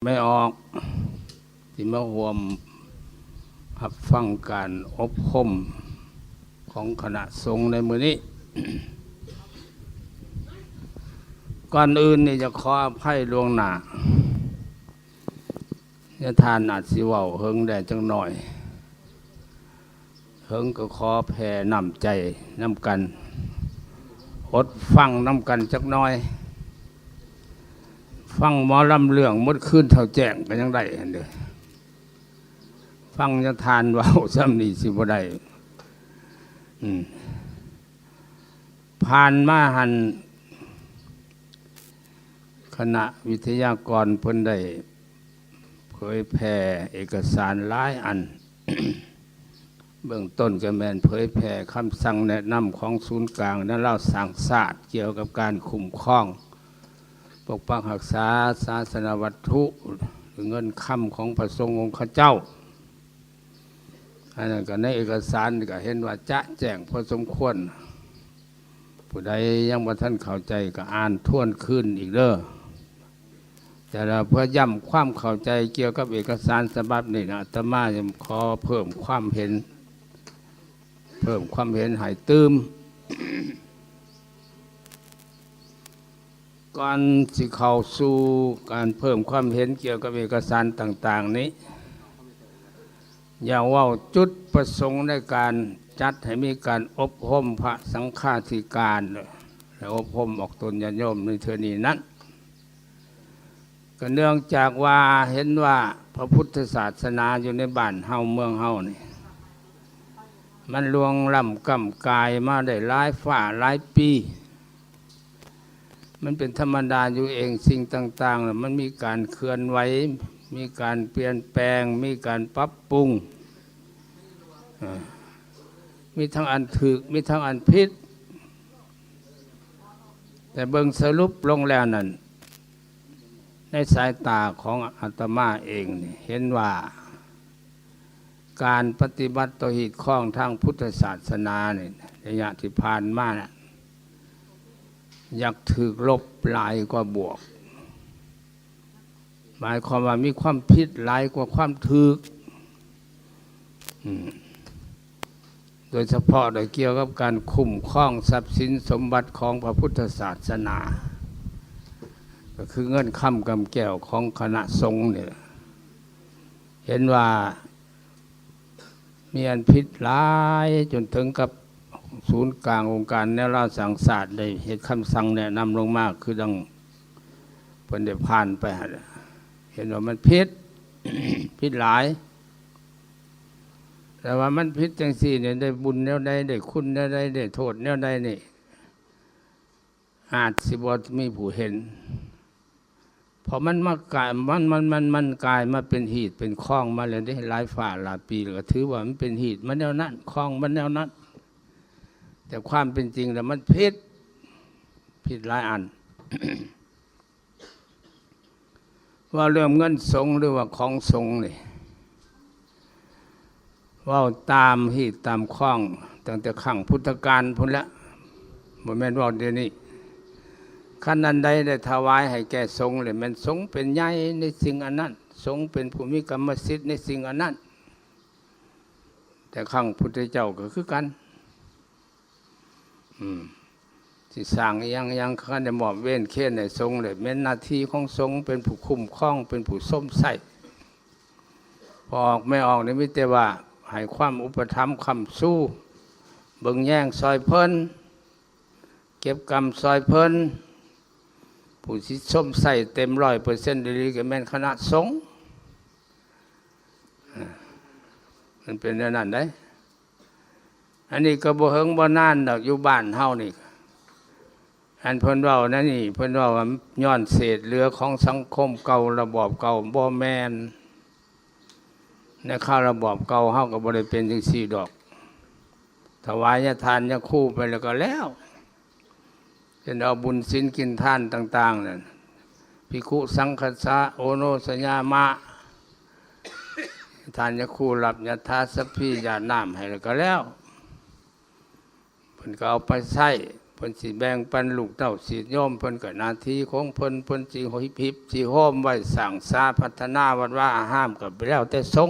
ແມ່ອອກ ທີ່ມາຮ່ວມຮັບຟັງການອົບຮົມຂອງຄະນະສົງໃນມື້ນີ້. ກ່ອນອື່ນນີ້ຈະຂໍອະໄພລ່ວງໜ້າ ຍາທ່ານອາດຊິເວົ້າເຫິງແດ່ຈັກໜ້ອຍ. ເຫິງກໍຂໍແຜ່ນ້ຳໃຈນຳກັນ, ອົດຟັງນຳກັນຈັກໜ້ອຍ. ຟັງໝໍລຳເລື່ອງໝົດຄືນເທົ່າແຈ້ງກໍຍັງໄດ້ຫັ້ນເດ້. ຟັງຍາທ່ານເວົ້າຊ່ຳນີ້ຊິບໍ່ໄດ້. ອືມ ຜ່ານມາຫັ້ນ ຄະນະວິທະຍາກອນເພິ່ນໄດ້ເຜີຍແຜ່ເອກະສານຫຼາຍອັນ. ເບື້ອງຕົ້ນກໍແມ່ນເຜີຍແຜ່ຄຳສັ່ງແນະນຳຂອງສູນກາງແນວລາວສ້າງຊາດ ກ່ຽວກັບການຄຸ້ມຄອງ ປົກປັກຮັກສາສາສະນະວັດຖຸ ຫຼື ເງິນຄຳຂອງພະສົງອົງຄະເຈົ້າ. ອັນນັ້ນກໍໃນເອກະສານກໍເຫັນວ່າຈະແຈ້ງພໍສົມຄວນ. ຜູ້ໃດຍັງບໍ່ທັນເຂົ້າໃຈກໍອ່ານທວນຄືນອີກເດີ້. ແຕ່ວ່າເພື່ອຢ້ຳຄວາມເຂົ້າໃຈກ່ຽວກັບເອກະສານສະບັບນີ້ນະ, ອາດຕະມາຈະຂໍເພີ່ມຄວາມເຫັນ, ເພີ່ມຄວາມເຫັນໃຫ້ຕື່ມ. ກ່ອນຊິເຂົ້າສູ່ການເພີ່ມຄວາມເຫັນກ່ຽວກັບເອກະສານຕ່າງໆນີ້, ຢາກເວົ້າຈຸດປະສົງໃນການຈັດໃຫ້ມີການອົບຮົມພະສັງຄາທິການ ແລະ ອົບຮົມອອກຕົນຍາດໂຍມໃນເທື່ອນີ້ນັ້ນ, ກໍເນື່ອງຈາກວ່າເຫັນວ່າພະພຸດທະສາສະໜາຢູ່ໃນບ້ານເຮົາເມືອງເຮົານີ້ ມັນລ່ວງລ້ຳກ້ຳກາຍມາໄດ້ຫຼາຍຟ້າຫຼາຍປີ. ມັນເປັນທຳມະດາຢູ່ເອງ, ສິ່ງຕ່າງໆ ມັນມີການເຄື່ອນໄຫວ, ມີການປ່ຽນແປງ, ມີການປັບປຸງ, ເອີ ມີທັງອັນຖືກ, ມີທັງອັນຜິດ. ແຕ່ເບິ່ງສະຫຼຸບລົງແລ້ວນັ້ນ, ໃນສາຍຕາຂອງອາດຕະມາເອງນີ້ ເຫັນວ່າ ການປະຕິບັດຕໍ່ຮີດຄອງທາງພຸດທະສາສະໜານີ້ ໄລຍະທີ່ຜ່ານມານະ ຢາກຖືກລົບຫຼາຍກວ່າບວກ. ໝາຍຄວາມວ່າມີຄວາມຜິດຫຼາຍກວ່າຄວາມຖືກ. ອືມ ໂດຍສະເພາະໄດ້ກ່ຽວກັບການຄຸ້ມຄອງຊັບສິນສົມບັດຂອງພະພຸດທະສາສະໜາ, ກໍຄືເງິນຄຳກຳແກ້ວຂອງຄະນະສົງນີ້ແຫຼະ. ເຫັນວ່າມີອັນຜິດຫຼາຍ ຈົນເຖິງກັບສູນກາງອົງການແນວລາວສ້າງຊາດໄດ້ເຮັດຄຳສັ່ງແນະນຳລົງມາ, ຄືດັ່ງເພິ່ນໄດ້ຜ່ານໄປຫັ້ນ, ເຫັນວ່າມັນຜິດ, ຜິດຫຼາຍ. ແຕ່ວ່າມັນຜິດຈັ່ງຊີ້ນີ້ ໄດ້ບຸນແນວໃດ, ໄດ້ຄຸນແນວໃດ, ໄດ້ໂທດແນວໃດນີ້ ອາດຊິບໍ່ມີຜູ້ເຫັນ, ເພາະມັນມາກາຍ ມັນ ມັນ ມັນ ມັນກາຍມາເປັນຮີດເປັນຄອງມາແລ້ວເດ້, ຫຼາຍຟ້າຫຼາຍປີແລ້ວ ກໍຖືວ່າມັນເປັນຮີດມາແນວນັ້ນ, ຄອງມາແນວນັ້ນ, ແຕ່ຄວາມເປັນຈິງແລ້ວມັນຜິດ, ຜິດຫຼາຍອັນ. ເວົ້າເລື່ອງເງິນສົງ ຫຼືວ່າຂອງສົງນີ້ ເວົ້າຕາມຮີດຕາມຄອງຕັ້ງແຕ່ຄັ້ງພຸດທະການພຸ້ນແຫຼະ, ບໍ່ແມ່ນເວົ້າດຽວນີ້. ຄັນອັນໃດໄດ້ຖວາຍໃຫ້ແກ່ສົງ ແລ້ວແມ່ນສົງເປັນໃຫຍ່ໃນສິ່ງອັນນັ້ນ, ສົງເປັນຜູ້ມີກຳມະສິດໃນສິ່ງອັນນັ້ນ. ແຕ່ຄັ້ງພຸດທະເຈົ້າກໍຄືກັນ. ອືມ ຊິສ້າງອີ່ຫຍັງຫຍັງ ຄັນໄດ້ມອບເວນເຄນໃຫ້ສົງ ແລ້ວແມ່ນໜ້າທີ່ຂອງສົງ ເປັນຜູ້ຄຸ້ມຄອງ ເປັນຜູ້ຊົມໃຊ້. ພໍ່ອອກແມ່ອອກນີ້ມີແຕ່ວ່າໃຫ້ຄວາມອຸປະຖຳຄ້ຳຊູ, ເບິ່ງແຍງຊ່ອຍເພິ່ນ, ເກັບກຳຊ່ອຍເພິ່ນ. ຜູ້ຊິຊົມໃຊ້ເຕັມຮ້ອຍເປີເຊັນອີ່ຫຼີ ກໍແມ່ນຄະນະສົງ. ມັນເປັນແນວນັ້ນເດ້. ອັນນີ້ກໍບໍ່ເຫິງບໍ່ນານດອກ, ຢູ່ບ້ານເຮົານີ້ ອັນເພິ່ນເວົ້ານັ້ນນີ້ ເພິ່ນເວົ້າວ່າຍ້ອນເສດເຫຼືອຂອງສັງຄົມເກົ່າ ລະບອບເກົ່າ. ບໍ່ແມ່ນ, ໃນຄາວລະບອບເກົ່າເຮົາກໍບໍ່ໄດ້ເປັນຈັ່ງຊີ້ດອກ. ຖວາຍຍາທານຍາຄູໄປແລ້ວກໍແລ້ວ. ເຊັ່ນເອົາບຸນສິນກິນທານຕ່າງໆນັ້ນ, ພິກຂຸສັງຄັດສະ ໂອໂນສະຍາມະ, ທ່ານຍາຄູຮັບຍັດຖາສັບພີຢາດນ້ຳໃຫ້ແລ້ວກໍແລ້ວ, ເພິ່ນກໍເອົາໄປໃຊ້. ເພິ່ນຊິແບ່ງປັນລູກເຕົ້າສິດໂຍມ ເພິ່ນກໍໜ້າທີ່ຂອງເພິ່ນ ເພິ່ນຊິຮີບຫິບຊິໂຮມໄວ້ ສ້າງສາພັດທະນາວັດວາອາຮາມ ກໍແລ້ວແຕ່ສົງ.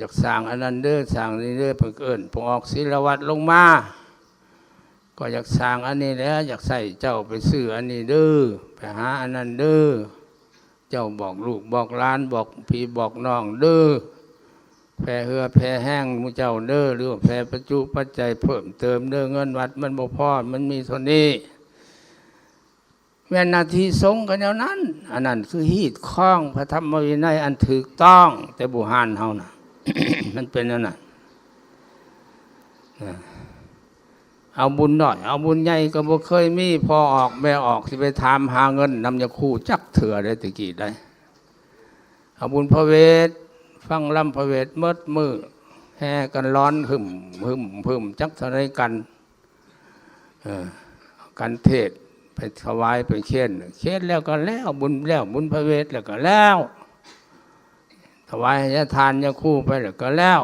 ຢາກສ້າງອັນນັ້ນເດີ ສ້າງນີ້ເດີ ເພິ່ນເອີ້ນພວກອອກສິລະວັດລົງມາ ກໍຢາກສ້າງອັນນີ້ແຫຼະ ຢາກໃຊ້ເຈົ້າໄປຊື້ອັນນີ້ເດີ ໄປຫາອັນນັ້ນເດີ ເຈົ້າບອກລູກບອກຫຼານ ບອກພີ່ບອກນ້ອງເດີ ແຜ່ເຫື່ອແຜ່ແຮງໝູ່ເຈົ້າເດີ ຫຼືວ່າແຜ່ປັດຈຸປັດໄຈເພີ່ມເຕີມເດີ ເງິນວັດມັນບໍ່ພໍ ມັນມີເທົ່ານີ້. ແມ່ນໜ້າທີ່ສົງກໍແນວນັ້ນ ອັນນັ້ນຄືຮີດຄອງພະທຳມະວິໄນອັນຖືກຕ້ອງ ແຕ່ບູຮານເຮົານະ ມັນເປັນແນວນັ້ນ. ເອົາບຸນນ້ອຍເອົາບຸນໃຫຍ່ກໍບໍ່ເຄີຍມີພໍ່ອອກແມ່ອອກ ຊິໄປຖາມຫາເງິນນຳຍາຄູຈັກເທື່ອເດ້ ແຕ່ກີ້ໃດ. ເອົາບຸນພະເວດ ຟັງລຳພະເວດໝົດມື້ ແຫ່ກັນຮ້ອນຫຶ່ມໆໆ ຈັກເທົ່າໃດກັນ ເອີ ກັນເທດ ໄປຖວາຍໄປເຄນ ເຄນແລ້ວກໍແລ້ວ ບຸນແລ້ວ ບຸນພະເວດແລ້ວກໍແລ້ວ ຖວາຍໃຫ້ຍາທານຍາຄູໄປແລ້ວກໍແລ້ວ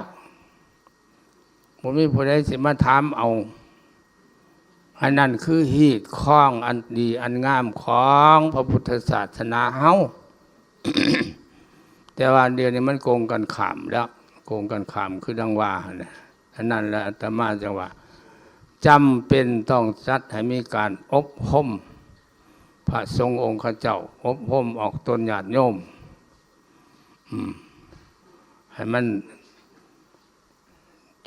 ບໍ່ມີຜູ້ໃດຊິມາຖາມເອົາ. ອັນນັ້ນຄືຮີດຄອງອັນດີອັນງາມຂອງພະພຸດທະສາສະໜາເຮົາ ແຕ່ວ່າດຽວນີ້ມັນກົງກັນຂ້າມແລ້ວ ກົງກັນຂ້າມຄືດັ່ງວ່າຫັ້ນແຫຼະ. ອັນນັ້ນແຫຼະອາດຕະມາຈຶ່ງວ່າ ຈຳເປັນຕ້ອງຈັດໃຫ້ມີການອົບຮົມພະສົງອົງຄະເຈົ້າ ອົບຮົມອອກຕົນຍາດໂຍມ ອືມ ໃຫ້ມັນ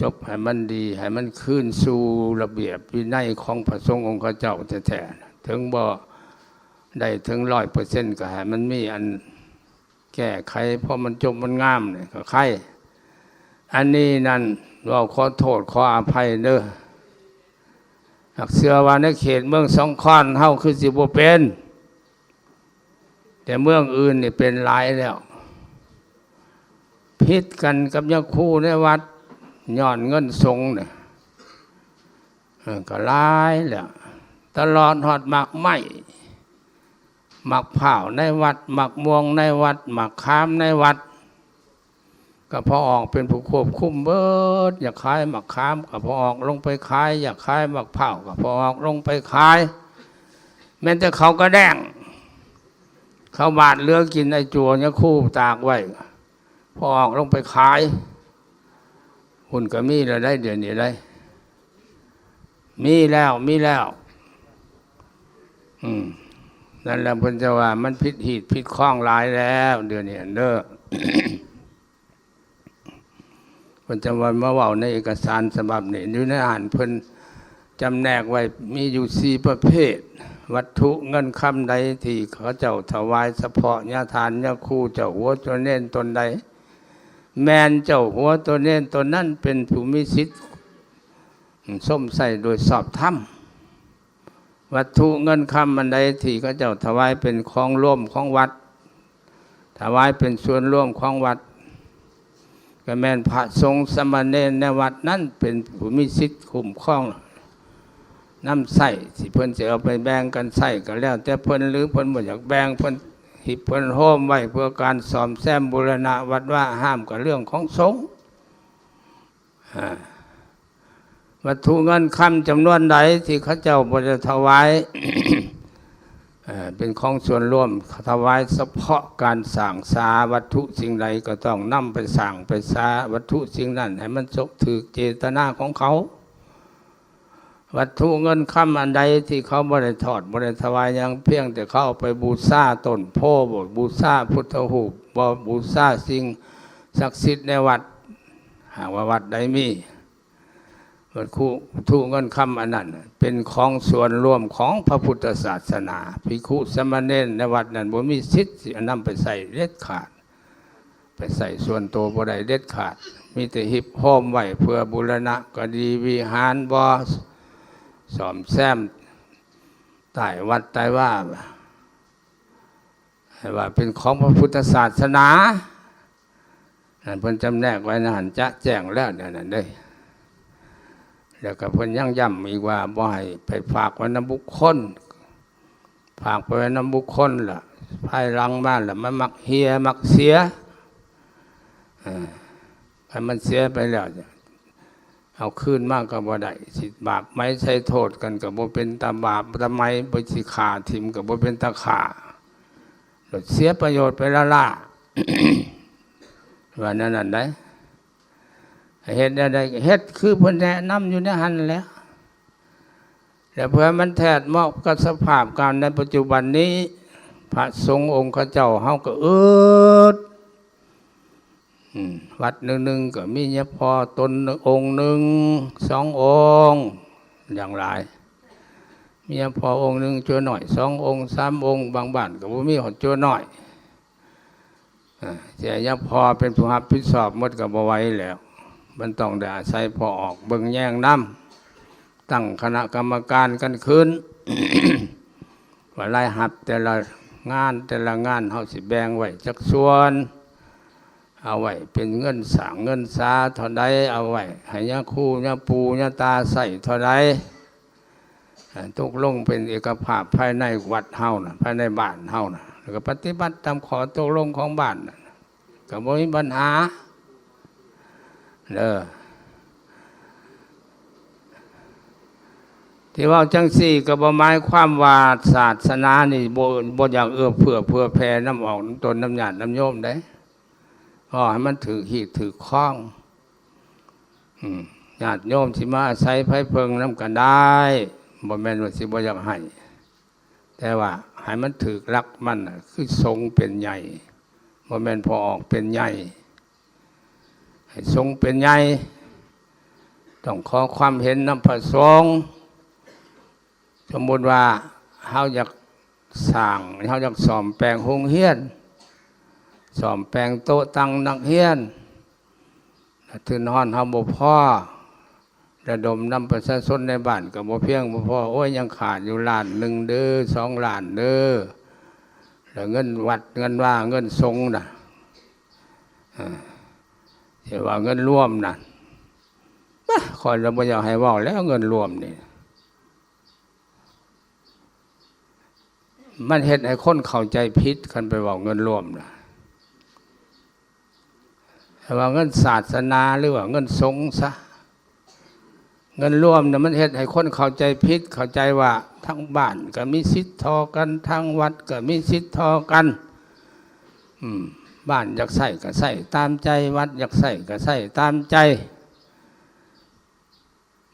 ຈົບ ໃຫ້ມັນດີ ໃຫ້ມັນຄືນສູ່ລະບຽບວິໄນຂອງພະສົງອົງຄະເຈົ້າແທ້ໆ. ເຖິງບໍ່ໄດ້ເຖິງຮ້ອຍເປີເຊັນ ກໍໃຫ້ມັນມີອັນ ແກ້ໄຂ ເພາະມັນຈົບມັນງາມນີ້ກໍໄຄ. ອັນນີ້ນັ້ນເວົ້າຂໍໂທດຂໍອະໄພເດີ ຫາກເຊື່ອວ່າໃນເຂດເມືອງສອງຄອນເຮົາຄືຊິບໍ່ເປັນ ແຕ່ເມືອງອື່ນນີ້ເປັນຫຼາຍແລ້ວ ຜິດກັນກັບຍາຄູໃນວັດ ຍ້ອນເງິນສົງນີ້ ເອີ ກໍຫຼາຍແລ້ວ ຕະຫຼອດຮອດໝາກໄມ້ ໝາກພ້າວໃນວັດ ໝາກມ່ວງໃນວັດ ໝາກຂາມໃນວັດ ກໍພໍ່ອອກເປັນຜູ້ຄວບຄຸມເບິດ ຢາກຂາຍໝາກຂາມກໍພໍ່ອອກລົງໄປຂາຍ ຢາກຂາຍໝາກພ້າວກໍພໍ່ອອກລົງໄປຂາຍ ແມ່ນແຕ່ເຂົາກະແດງ ເຂົາບາດເຫຼືອກິນ ໄອ້ຈົວຍາຄູຕາກໄວ້ ພໍ່ອອກລົງໄປຂາຍ ພຸ້ນກໍມີແລ້ວໄດ໋ ດຽວນີ້ໄດ໋ ມີແລ້ວ ມີແລ້ວ ອືມ ນັ້ນແຫຼະ ເພິ່ນຈະວ່າມັນຜິດຮີດຜິດຄອງຫຼາຍແລ້ວ ດຽວນີ້ເດີ ເພິ່ນຈະວ່າມາເວົ້າໃນເອກະສານສະບັບນີ້ ຢູ່ໃນຫັ້ນເພິ່ນ ຈຳແນກໄວ້ມີຢູ່ສີ່ປະເພດ ວັດຖຸເງິນຄຳໃດທີ່ເຂົາເຈົ້າຖວາຍສະເພາະຍາທ່ານຍາຄູ ເຈົ້າຫົວຕົວເນນຕົນໃດ ແມ່ນເຈົ້າຫົວຕົວເນນຕົນນັ້ນເປັນຜູ້ມີສິດຊົມໃຊ້ໂດຍຊອບທຳ. ວັດຖຸເງິນຄຳອັນໃດທີ່ເຂົາເຈົ້າຖວາຍເປັນຂອງລວມຂອງວັດ ຖວາຍເປັນສ່ວນລວມຂອງວັດ ກໍແມ່ນພະສົງສາມະເນນໃນວັດນັ້ນເປັນຜູ້ມີສິດຄຸ້ມຄອງ ນຳໃຊ້ ທີ່ເພິ່ນຊິເອົາໄປແບ່ງກັນໃຊ້ກໍແລ້ວແຕ່ເພິ່ນ ຫຼືເພິ່ນບໍ່ຢາກແບ່ງ ເພິ່ນຮີບເພິ່ນໂຮມໄວ້ເພື່ອການສ້ອມແຊມບູລະນະວັດວາອາຮາມ ກໍເລື່ອງຂອງສົງ. ອາ ວັດຖຸເງິນຄຳຈຳນວນໃດທີ່ເຂົາເຈົ້າບໍ່ໄດ້ຖວາຍ ເອີ ເປັນຂອງສ່ວນລວມ ຖວາຍສະເພາະການສ້າງສາ ວັດຖຸສິ່ງໃດກໍຕ້ອງນຳໄປສ້າງໄປສາວັດຖຸສິ່ງນັ້ນ ໃຫ້ມັນສົກຖືກເຈຕະນາຂອງເຂົາ. ວັດຖຸເງິນຄຳອັນໃດທີ່ເຂົາບໍ່ໄດ້ທອດ ບໍ່ໄດ້ຖວາຍຫຍັງ ພຽງແຕ່ເຂົາເອົາໄປບູຊາຕົ້ນໂພ ບໍ່ ບູຊາພຸດທະຮູບ ບໍ່ ບູຊາສິ່ງສັກສິດໃນວັດ ຫາກວ່າວັດໃດມີ ວັດຖຸເງິນຄຳອັນນັ້ນເປັນຂອງສ່ວນລວມຂອງພະພຸດທະສາສະໜາ ພິກຂຸສາມະເນນໃນວັດນັ້ນບໍ່ມີສິດຊິນຳໄປໃຊ້ເດັດຂາດ ໄປໃຊ້ສ່ວນໂຕບໍ່ໄດ້ເດັດຂາດ ມີແຕ່ຮີບໂຮມໄວ້ເພື່ອບູລະນະກໍດີ ວິຫານບໍ່ ສ້ອມແຊມໃຕ້ວັດໃຕ້ວາ ໃຫ້ວ່າເປັນຂອງພະພຸດທະສາສະໜາ ນັ້ນເພິ່ນຈຳແນກໄວ້ໃນຫັ້ນຈະແຈ້ງແລ້ວແນວນັ້ນເດ້. ແລ້ວກໍເພິ່ນຍັງຢ້ຳອີກວ່າບໍ່ໃຫ້ໄປຝາກໄວ້ນຳບຸກຄົນ ຝາກໄປໄວ້ນຳບຸກຄົນລະ ພາຍຫຼັງມາລະມັນມັກເຫ່ຍມັກເສຍ ເອີ ຄັນມັນເສຍໄປແລ້ວ ເອົາຄືນມາກໍບໍ່ໄດ້ ຊິບາບໄໝໃສ່ໂທດກັນກໍບໍ່ເປັນຕາບາບຕາໄໝ ບໍ່ຊິຂ້າຖິ້ມກໍບໍ່ເປັນຕາຂ້າ ໂດດເສຍປະໂຫຍດໄປລ້າໆ ວ່າແນວນັ້ນໄດ໋. ເຮັດແນວໃດ ເຮັດຄືເພິ່ນແນະນຳຢູ່ໃນຫັ້ນແຫຼະ ແລະ ເພື່ອໃຫ້ມັນແທດເໝາະກັບສະພາບການໃນປັດຈຸບັນນີ້ ພະສົງອົງຄະເຈົ້າເຮົາກໍອຶດ ອືມ ວັດໜຶ່ງໆກໍມີຍາພໍ່ຕົນໜຶ່ງ ອົງໜຶ່ງ ສອງອົງ ຢ່າງຫຼາຍ ມີຍາພໍ່ອົງໜຶ່ງ ຈົວນ້ອຍສອງອົງ ສາມອົງ ບາງບ້ານກໍບໍ່ມີຮອດຈົວນ້ອຍ. ອາ ຊິໃຫ້ຍາພໍ່ເປັນຜູ້ຮັບຜິດຊອບໝົດກໍບໍ່ໄຫວແລ້ວ ມັນຕ້ອງໄດ້ອາໄສພໍ່ອອກເບິ່ງແຍງນຳ ຕັ້ງຄະນະກຳມະການກັນຂຶ້ນ ວ່າລາຍຮັບແຕ່ລະງານ ແຕ່ລະງານເຮົາຊິແບ່ງໄວ້ຈັກສ່ວນ ເອົາໄວ້ເປັນເງິນສ້າງເງິນສາເທົ່າໃດ ເອົາໄວ້ໃຫ້ຍາຄູຍາປູຍາຕາໃຊ້ເທົ່າໃດ. ອາ ຕົກລົງເປັນເອກະພາບພາຍໃນວັດເຮົານະ ພາຍໃນບ້ານເຮົານະ ແລ້ວກໍປະຕິບັດຕາມຂໍ້ຕົກລົງຂອງບ້ານນະ ກໍບໍ່ມີບັນຫາເດີ. ທີ່ເວົ້າຈັ່ງຊີ້ກໍບໍ່ໝາຍຄວາມວ່າສາສະໜານີ້ບໍ່ ບໍ່ຢາກເອື້ອເຟື້ອເຜື່ອແຜ່ນຳອອກນຳຕົນນຳຍາດນຳໂຍມເດ້ ເວົ້າໃຫ້ມັນຖືກຮີດຖືກຄອງ. ອືມ ຍາດໂຍມຊິມາອາໄສໃຜເພິ່ງນຳກັນໄດ້ ບໍ່ແມ່ນວ່າຊິບໍ່ຢາກໃຫ້ ແຕ່ວ່າໃຫ້ມັນຖືກຫຼັກມັນນະ ຄືສົງເປັນໃຫຍ່ ບໍ່ແມ່ນພໍ່ອອກເປັນໃຫຍ່ ໃຫ້ສົງເປັນໃຫຍ່ ຕ້ອງຂໍຄວາມເຫັນນຳພະສົງ. ສົມມຸດວ່າເຮົາຢາກສ້າງ ເຮົາຢາກສ້ອມແປງໂຮງຮຽນ ສ້ອມແປງໂຕະຕັ່ງນັກຮຽນ ທຶນຮອນເຮົາບໍ່ພໍ ລະດົມນຳປະຊາຊົນໃນບ້ານກໍບໍ່ພຽງບໍ່ພໍ ໂອ້ຍ ຍັງຂາດຢູ່ລ້ານໜຶ່ງເດີ ສອງລ້ານເດີ ແລ້ວເງິນວັດເງິນວາເງິນສົງນະ ເອີ ທີ່ວ່າເງິນລວມນະ ບາ ຂ້ອຍລະບໍ່ຢາກໃຫ້ເວົ້າແລ້ວ ເງິນລວມນີ້ ມັນເຮັດໃຫ້ຄົນເຂົ້າໃຈຜິດ ຄັນໄປເວົ້າເງິນລວມນະ ໃຫ້ວ່າເງິນສາສະໜາ ຫຼືວ່າເງິນສົງຊະ ເງິນລວມນະ ມັນເຮັດໃຫ້ຄົນເຂົ້າໃຈຜິດ ເຂົ້າໃຈວ່າທັງບ້ານກໍມີສິດທໍ່ກັນ ທັງວັດກໍມີສິດທໍ່ກັນ ອືມ ບ້ານຢາກໃຊ້ກໍໃຊ້ຕາມໃຈ ວັດຢາກໃຊ້ກໍໃຊ້ຕາມໃຈ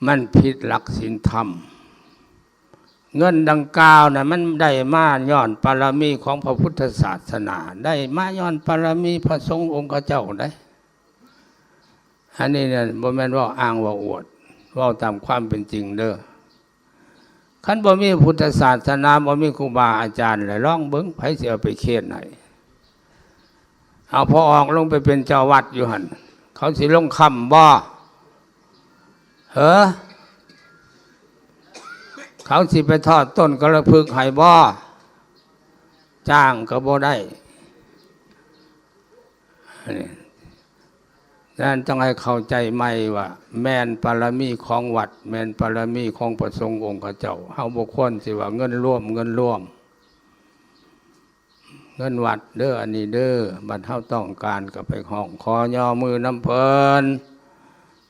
ມັນຜິດຫຼັກສິນທຳ. ເງິນດັ່ງກ່າວນັ້ນ ມັນໄດ້ມາຍ້ອນບາລະມີຂອງພະພຸດທະສາສະໜາ ໄດ້ມາຍ້ອນບາລະມີພະສົງອົງຄະເຈົ້າໃດ໋. ອັນນີ້ນະ ບໍ່ແມ່ນເວົ້າອ້າງເວົ້າອວດ ເວົ້າຕາມຄວາມເປັນຈິງເດີ. ຄັນບໍ່ມີພຸດທະສາສະໜາ ບໍ່ມີຄູບາອາຈານ ແລ້ວລອງເບິ່ງ ໃຜຊິເອົາໄປເຄນໃຫ້? ເອົາພໍ່ອອກລົງໄປເປັນເຈົ້າວັດຢູ່ຫັ້ນ ເຂົາຊິລົງຄ້ຳບໍ່? ເອີ ເຂົາຊິໄປທອດຕົ້ນກະລະພຶກໃຫ້ບໍ່? ຈ້າງກໍບໍ່ໄດ້. ນັ້ນຕ້ອງໃຫ້ເຂົ້າໃຈໃໝ່ວ່າ ແມ່ນບາລະມີຂອງວັດ ແມ່ນບາລະມີຂອງພະສົງອົງຄະເຈົ້າ. ເຮົາບໍ່ຄວນຊິວ່າເງິນລວມ ເງິນລວມ ເງິນວັດເດີ ອັນນີ້ເດີ. ບັດເຮົາຕ້ອງການກໍໄປຮ້ອງຂໍຍໍມືນຳເພິ່ນ.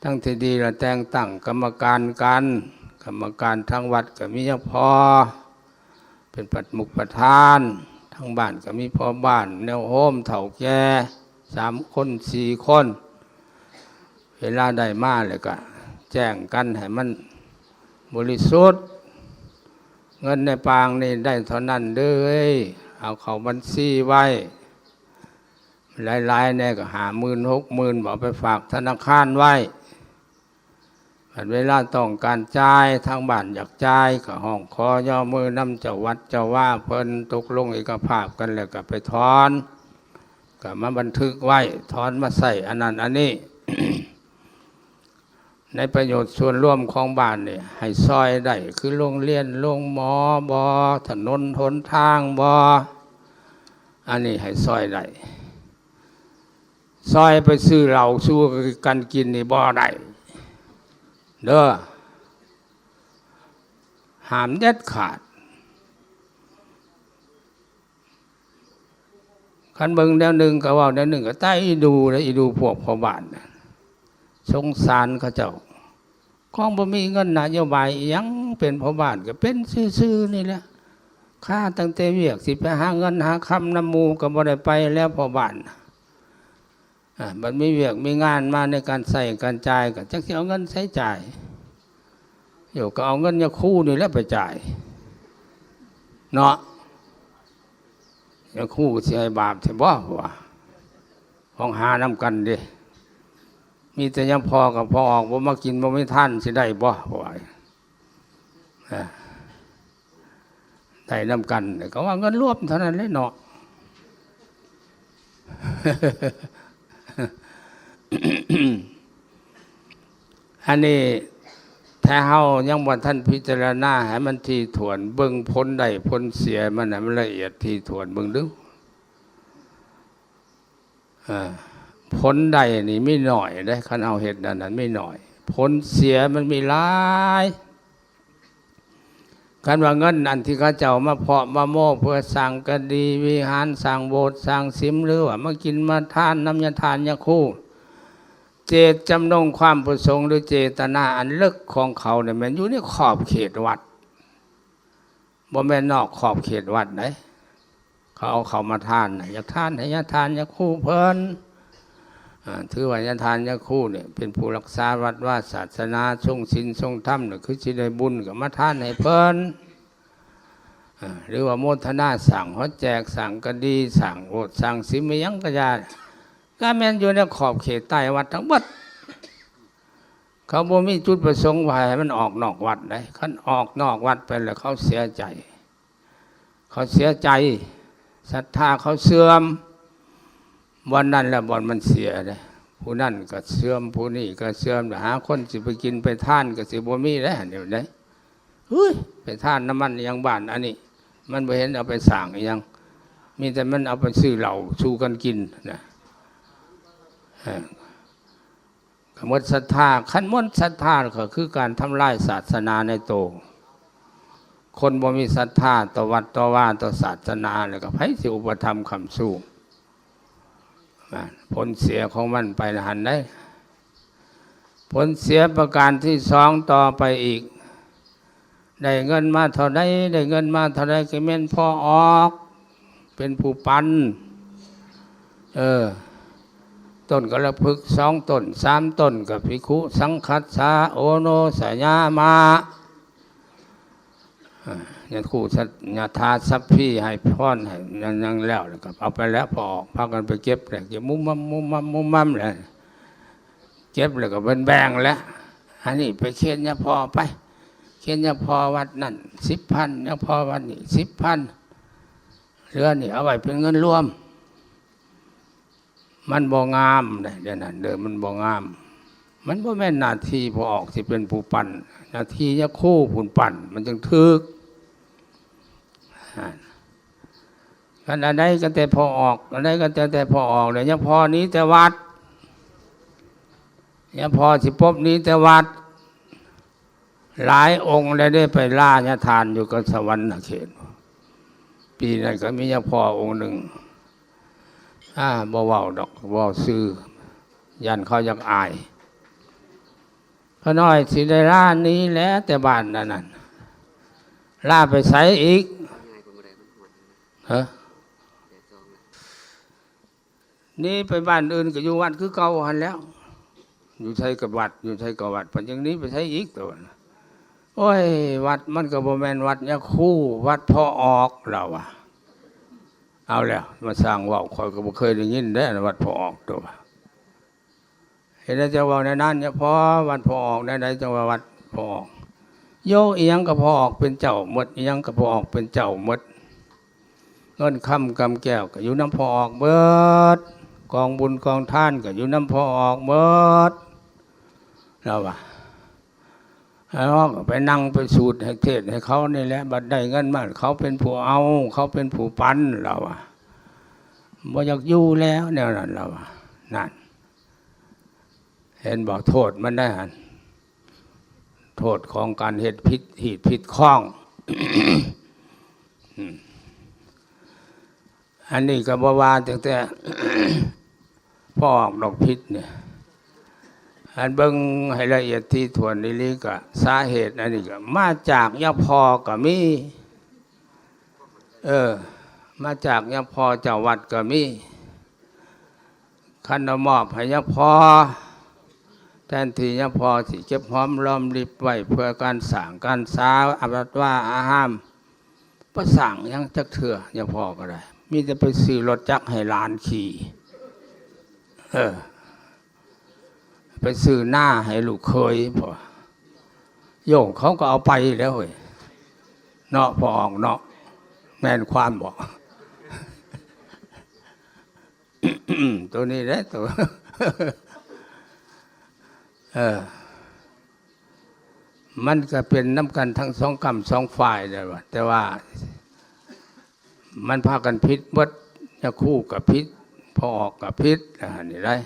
ທາງທີ່ດີລະແຕ່ງຕັ້ງກຳມະການກັນ ກຳມະການທາງວັດກໍມີຍາພໍ່ ເປັນປະມຸກປະທານ, ທາງບ້ານກໍມີພໍ່ບ້ານ, ແນວໂຮມ, ເຖົ້າແກ່ ສາມຄົນ ສີ່ຄົນ. ເວລາໄດ້ມາແລ້ວກໍແຈ້ງກັນໃຫ້ມັນບໍລິສຸດ. ເງິນໃນປາງນີ້ໄດ້ເທົ່ານັ້ນເດີ ເອົາເຂົ້າບັນຊີໄວ້. ຫຼາຍໆແດ່ກໍຫ້າໝື່ນ ຫົກໝື່ນ ເອົາໄປຝາກທະນາຄານໄວ້. ບັດເວລາຕ້ອງການຈ່າຍ ທາງບ້ານຢາກຈ່າຍ ກໍຮ້ອງຂໍຍໍມືນຳເຈົ້າວັດເຈົ້າວາເພິ່ນ ຕົກລົງເອກະພາບກັນແລ້ວກໍໄປຖອນ ກໍມາບັນທຶກໄວ້ ຖອນມາໃຊ້ອັນນັ້ນອັນນີ້. ໃນປະໂຫຍດສ່ວນລວມຂອງບ້ານນີ້ ໃຫ້ຊ່ອຍໄດ້ ຄືໂຮງຮຽນ ໂຮງໝໍບໍ ຖະໜົນຫົນທາງບໍ ອັນນີ້ໃຫ້ຊ່ອຍໄດ້. ຊ່ອຍໄປຊື້ເຫຼົ້າສູ່ກັນກິນນີ້ບໍ່ໄດ້ເດີ ຫ້າມເດັດຂາດ. ຄັນເບິ່ງແນວໜຶ່ງກໍເວົ້າແນວໜຶ່ງ ກໍຕາຍອີດູເດ້ ອີດູພວກພໍ່ບ້ານນະ ສົງສານເຂົາເຈົ້າ. ຂອງບໍ່ມີເງິນນະໂຍບາຍອີ່ຫຍັງ ເປັນພໍ່ບ້ານກໍເປັນຊື່ໆນີ້ແຫຼະ. ຄາຕັ້ງແຕ່ວຽກ ຊິໄປຫາເງິນຫາຄຳນຳໝູ່ກໍບໍ່ໄດ້ໄປແລ້ວພໍ່ບ້ານ. ອາ ບັດມີວຽກມີງານມາໃນການໃຊ້ການຈ່າຍ ກໍຈັກຊິເອົາເງິນໃສຈ່າຍ. ໂຍ ກໍເອົາເງິນຍາຄູນີ້ແຫຼະໄປຈ່າຍເນາະ. ຍາຄູກໍຊິໃຫ້ບາບແທ້ບໍ່ ວ່າ ຂອງຫານຳກັນເດ້. ມີແຕ່ຍາພໍ່ກັບພໍ່ອອກ ບໍ່ມາກິນ ບໍ່ມີທານ ຊິໄດ້ບໍ່ ວ່າ ເອີ ໄດ້ນຳກັນ ກໍວ່າເງິນລວມເທົ່ານັ້ນແຫຼະເນາະ. ອັນນີ້ ຖ້າເຮົາຍັງບໍ່ທັນພິຈາລະນາໃຫ້ມັນຖີ່ຖ້ວນ ເບິ່ງຜົນໄດ້ຜົນເສຍມັນໃຫ້ມັນລະອຽດຖີ່ຖ້ວນເບິ່ງດູ. ເອີ ຜົນໄດ້ນີ້ມີໜ້ອຍເດ້ ຄັນເຮົາເຮັດແນວນັ້ນມີໜ້ອຍ ຜົນເສຍມັນມີຫຼາຍ. ຄັນວ່າເງິນອັນທີ່ເຂົາເຈົ້າມາເພາະມາໂມ້ເພື່ອສ້າງກະດີວິຫານ ສ້າງໂບດສ້າງສິມ ຫຼືວ່າມາກິນມາທານນຳຍາທ່ານຍາຄູ ເຈດຈຳນົງຄວາມປະສົງ ຫຼືເຈດຕະນາອັນເລິກຂອງເຂົານີ້ແມ່ນຢູ່ໃນຂອບເຂດວັດ ບໍ່ແມ່ນນອກຂອບເຂດວັດໃດ. ເຂົາເອົາເຂົ້າມາທານນະ ຢາກທານໃຫ້ຍາທ່ານຍາຄູເພິ່ນ. ອາ ຖືວ່າຍາທ່ານຍາຄູນີ້ເປັນຜູ້ລັກສາວັດວາສາສະໜາ ຊົງສິນຊົງທຳນີ້ ຄືຊິໄດ້ບຸນກໍມາທານໃຫ້ເພິ່ນ. ອາ ຫຼືວ່າໂມທະນາສ້າງຫໍແຈກ ສ້າງກະດີ ສ້າງໂບດສ້າງສິມ ອີ່ຫຍັງກໍຢ່າ ກໍແມ່ນຢູ່ໃນຂອບເຂດໃຕ້ວັດທັງເບິດ. ເຂົາບໍ່ມີຈຸດປະສົງວ່າໃຫ້ມັນອອກນອກວັດໃດ. ຄັນອອກນອກວັດໄປແລ້ວ ເຂົາເສຍໃຈ ເຂົາເສຍໃຈ ສັດທາເຂົາເສື່ອມ. ບ່ອນນັ້ນແຫຼະບ່ອນມັນເສຍເດ້. ຜູ້ນັ້ນກໍເສື່ອມ ຜູ້ນີ້ກໍເສື່ອມ ແລ້ວຫາຄົນຊິໄປກິນໄປທານກໍຊິບໍ່ມີເດ້ ອັນນີ້ເດ້. ເຮີ້ຍ ໄປທານນ້ຳມັນອີ່ຫຍັງບ້ານອັນນີ້ ມັນບໍ່ເຫັນເອົາໄປສ້າງອີ່ຫຍັງ ມີແຕ່ມັນເອົາໄປຊື້ເຫຼົ້າສູ່ກັນກິນນະ. ເອີ ກໍໝົດສັດທາ. ຄັນໝົດສັດທາກໍຄືການທຳລາຍສາສະໜາໃນໂຕ. ຄົນບໍ່ມີສັດທາຕໍ່ວັດຕໍ່ວາຕໍ່ສາສະໜາ ແລ້ວກໍໃຜຊິອຸປະຖຳຄ້ຳຊູ? ນະ ຜົນເສຍຂອງມັນໄປຫັ້ນໃດ໋. ຜົນເສຍປະການທີສອງຕໍ່ໄປອີກ ໄດ້ເງິນມາເທົ່າໃດ ໄດ້ເງິນມາເທົ່າໃດ ກໍແມ່ນພໍ່ອອກເປັນຜູ້ປັນ. ເອີ ຕົ້ນກາລະພຶກສອງຕົ້ນ ສາມຕົ້ນ ກໍພິກຂຸສັງຄັດສາ ໂອໂນສະຍາມະ. ຍາຄູສັດ ຍາທາສັບພີ ໃຫ້ພອນໃຫ້ຫຍັງແລ້ວ ແລ້ວກໍເອົາໄປແລ້ວ ພໍອອກພາກັນໄປເກັບແລ້ວ ເກັບມຸມມຳ ມຸມມຳ ມຸມມຳແລ້ວ ເກັບແລ້ວກໍເພິ່ນແບ່ງແລ້ວ. ອັນນີ້ໄປເຄນຍາພໍ່ໄປ ເຄນຍາພໍ່ວັດນັ້ນສິບພັນ ຍາພໍ່ວັດນີ້ສິບພັນ ເຫຼືອນີ້ເອົາໄວ້ເປັນເງິນລວມ. ມັນບໍ່ງາມເດ້ ແນວນັ້ນເດີ ມັນບໍ່ງາມ. ມັນບໍ່ແມ່ນໜ້າທີ່ພໍ່ອອກຊິເປັນຜູ້ປັນ ໜ້າທີ່ຍາຄູຜູ້ປັນ ມັນຈຶ່ງຖືກ. ອັນ ອັນໃດກໍແຕ່ພໍ່ອອກ ອັນໃດກໍແຕ່ ແຕ່ພໍ່ອອກ ແລ້ວຍາພໍ່ໜີແຕ່ວັດ ຍາພໍ່ຊິປົບໜີແຕ່ວັດ. ຫຼາຍອົງແລ້ວເດ້ ໄປລາຍາທ່ານຢູ່ກັບສະຫວັນນະເຂດ. ປີນັ້ນກໍມີຍາພໍ່ອົງໜຶ່ງ ອາ ບໍ່ເວົ້າດອກ ເວົ້າຊື່ ຢ້ານເຂົາຢາກອາຍ. ຂ້ານ້ອຍຊິໄດ້ລາໜີແຫຼະແຕ່ບ້ານອັນນັ້ນ ລາໄປໃສອີກ? ຮະ? ໜີໄປບ້ານອື່ນກໍຢູ່ວັດຄືເກົ່າຫັ້ນແຫຼ້ວ. ຢູ່ໃສກໍວັດ ຢູ່ໃສກໍວັດ ເພິ່ນຍັງໜີໄປໃສອີກຕົວະ. ໂອ້ຍ ວັດມັນກໍບໍ່ແມ່ນວັດຍາຄູ ວັດພໍ່ອອກ ລາວວ່າ. ເອົາແລ້ວ ມາສ້າງເວົ້າ ຂ້ອຍກໍບໍ່ເຄີຍໄດ້ຍິນເດ້ ວັດພໍ່ອອກຕົວະ. ເຮັດໃດຈັ່ງເວົ້າແນວນັ້ນຍາພໍ່ ວັດພໍ່ອອກ ແນວໃດຈັ່ງວ່າວັດພໍ່ອອກ? ໂຍ ອີ່ຫຍັງກໍພໍ່ອອກເປັນເຈົ້າໝົດ ອີ່ຫຍັງກໍພໍ່ອອກເປັນເຈົ້າໝົດ. ເງິນຄຳກຳແກ້ວກໍຢູ່ນຳພໍ່ອອກເບິດ ກອງບຸນກອງທານກໍຢູ່ນຳພໍ່ອອກເບິດ ລາວວ່າ. ເຮົາກໍໄປນັ່ງໄປສູດໃຫ້ເທດໃຫ້ເຂົານີ້ແຫຼະ ບັດໄດ້ເງິນມາເຂົາເປັນຜູ້ເອົາ ເຂົາເປັນຜູ້ປັນ ລາວວ່າ. ບໍ່ຢາກຢູ່ແລ້ວແນວນັ້ນ ລາວວ່າ. ນັ້ນ ເຫັນບໍ່ ໂທດມັນໄດ້ຫັ້ນ ໂທດຂອງການເຮັດຜິດຮີດຜິດຄອງ. ອັນນີ້ກໍບໍ່ວ່າຕັ້ງແຕ່ພໍ່ອອກດອກ ຜິດນີ້ ອັນເບິ່ງໃຫ້ລະອຽດຖີ່ຖ້ວນອີ່ຫຼີກະ ສາເຫດອັນນີ້ກະມາຈາກຍາພໍ່ກະມີ ເອີ ມາຈາກຍາພໍ່ເຈົ້າວັດກະມີ. ຄັນເອົາມອບໃຫ້ຍາພໍ່ ແທນທີ່ຍາພໍ່ຊິເກັບຫອມລອມລິບໄວ້ເພື່ອການສ້າງການສາ ອາວັດວາອາຮາມ ບໍ່ສ້າງຫຍັງຈັກເທື່ອ ຍາພໍ່ກໍໄດ້ ມີແຕ່ໄປຊື້ລົດຈັກໃຫ້ຫຼານຂີ່ ເອີ ໄປຊື້ນາໃຫ້ລູກເຂີຍ ເພາະວ່າໂຍມເຂົາກໍເອົາໄປແລ້ວເວີຍ ເນາະ ພໍ່ອອກເນາະ ແມ່ນຄວາມບໍ່? ໂຕນີ້ແຫຼະ ໂຕ ເອີ ມັນກະເປັນນຳກັນທັງສອງກ້ຳສອງຝ່າຍແຫຼະ ແຕ່ວ່າມັນພາກັນຜິດເບິດ ຍາຄູກະຜິດ ພໍ່ອອກກະຜິດ ອັນນີ້ໄດ໋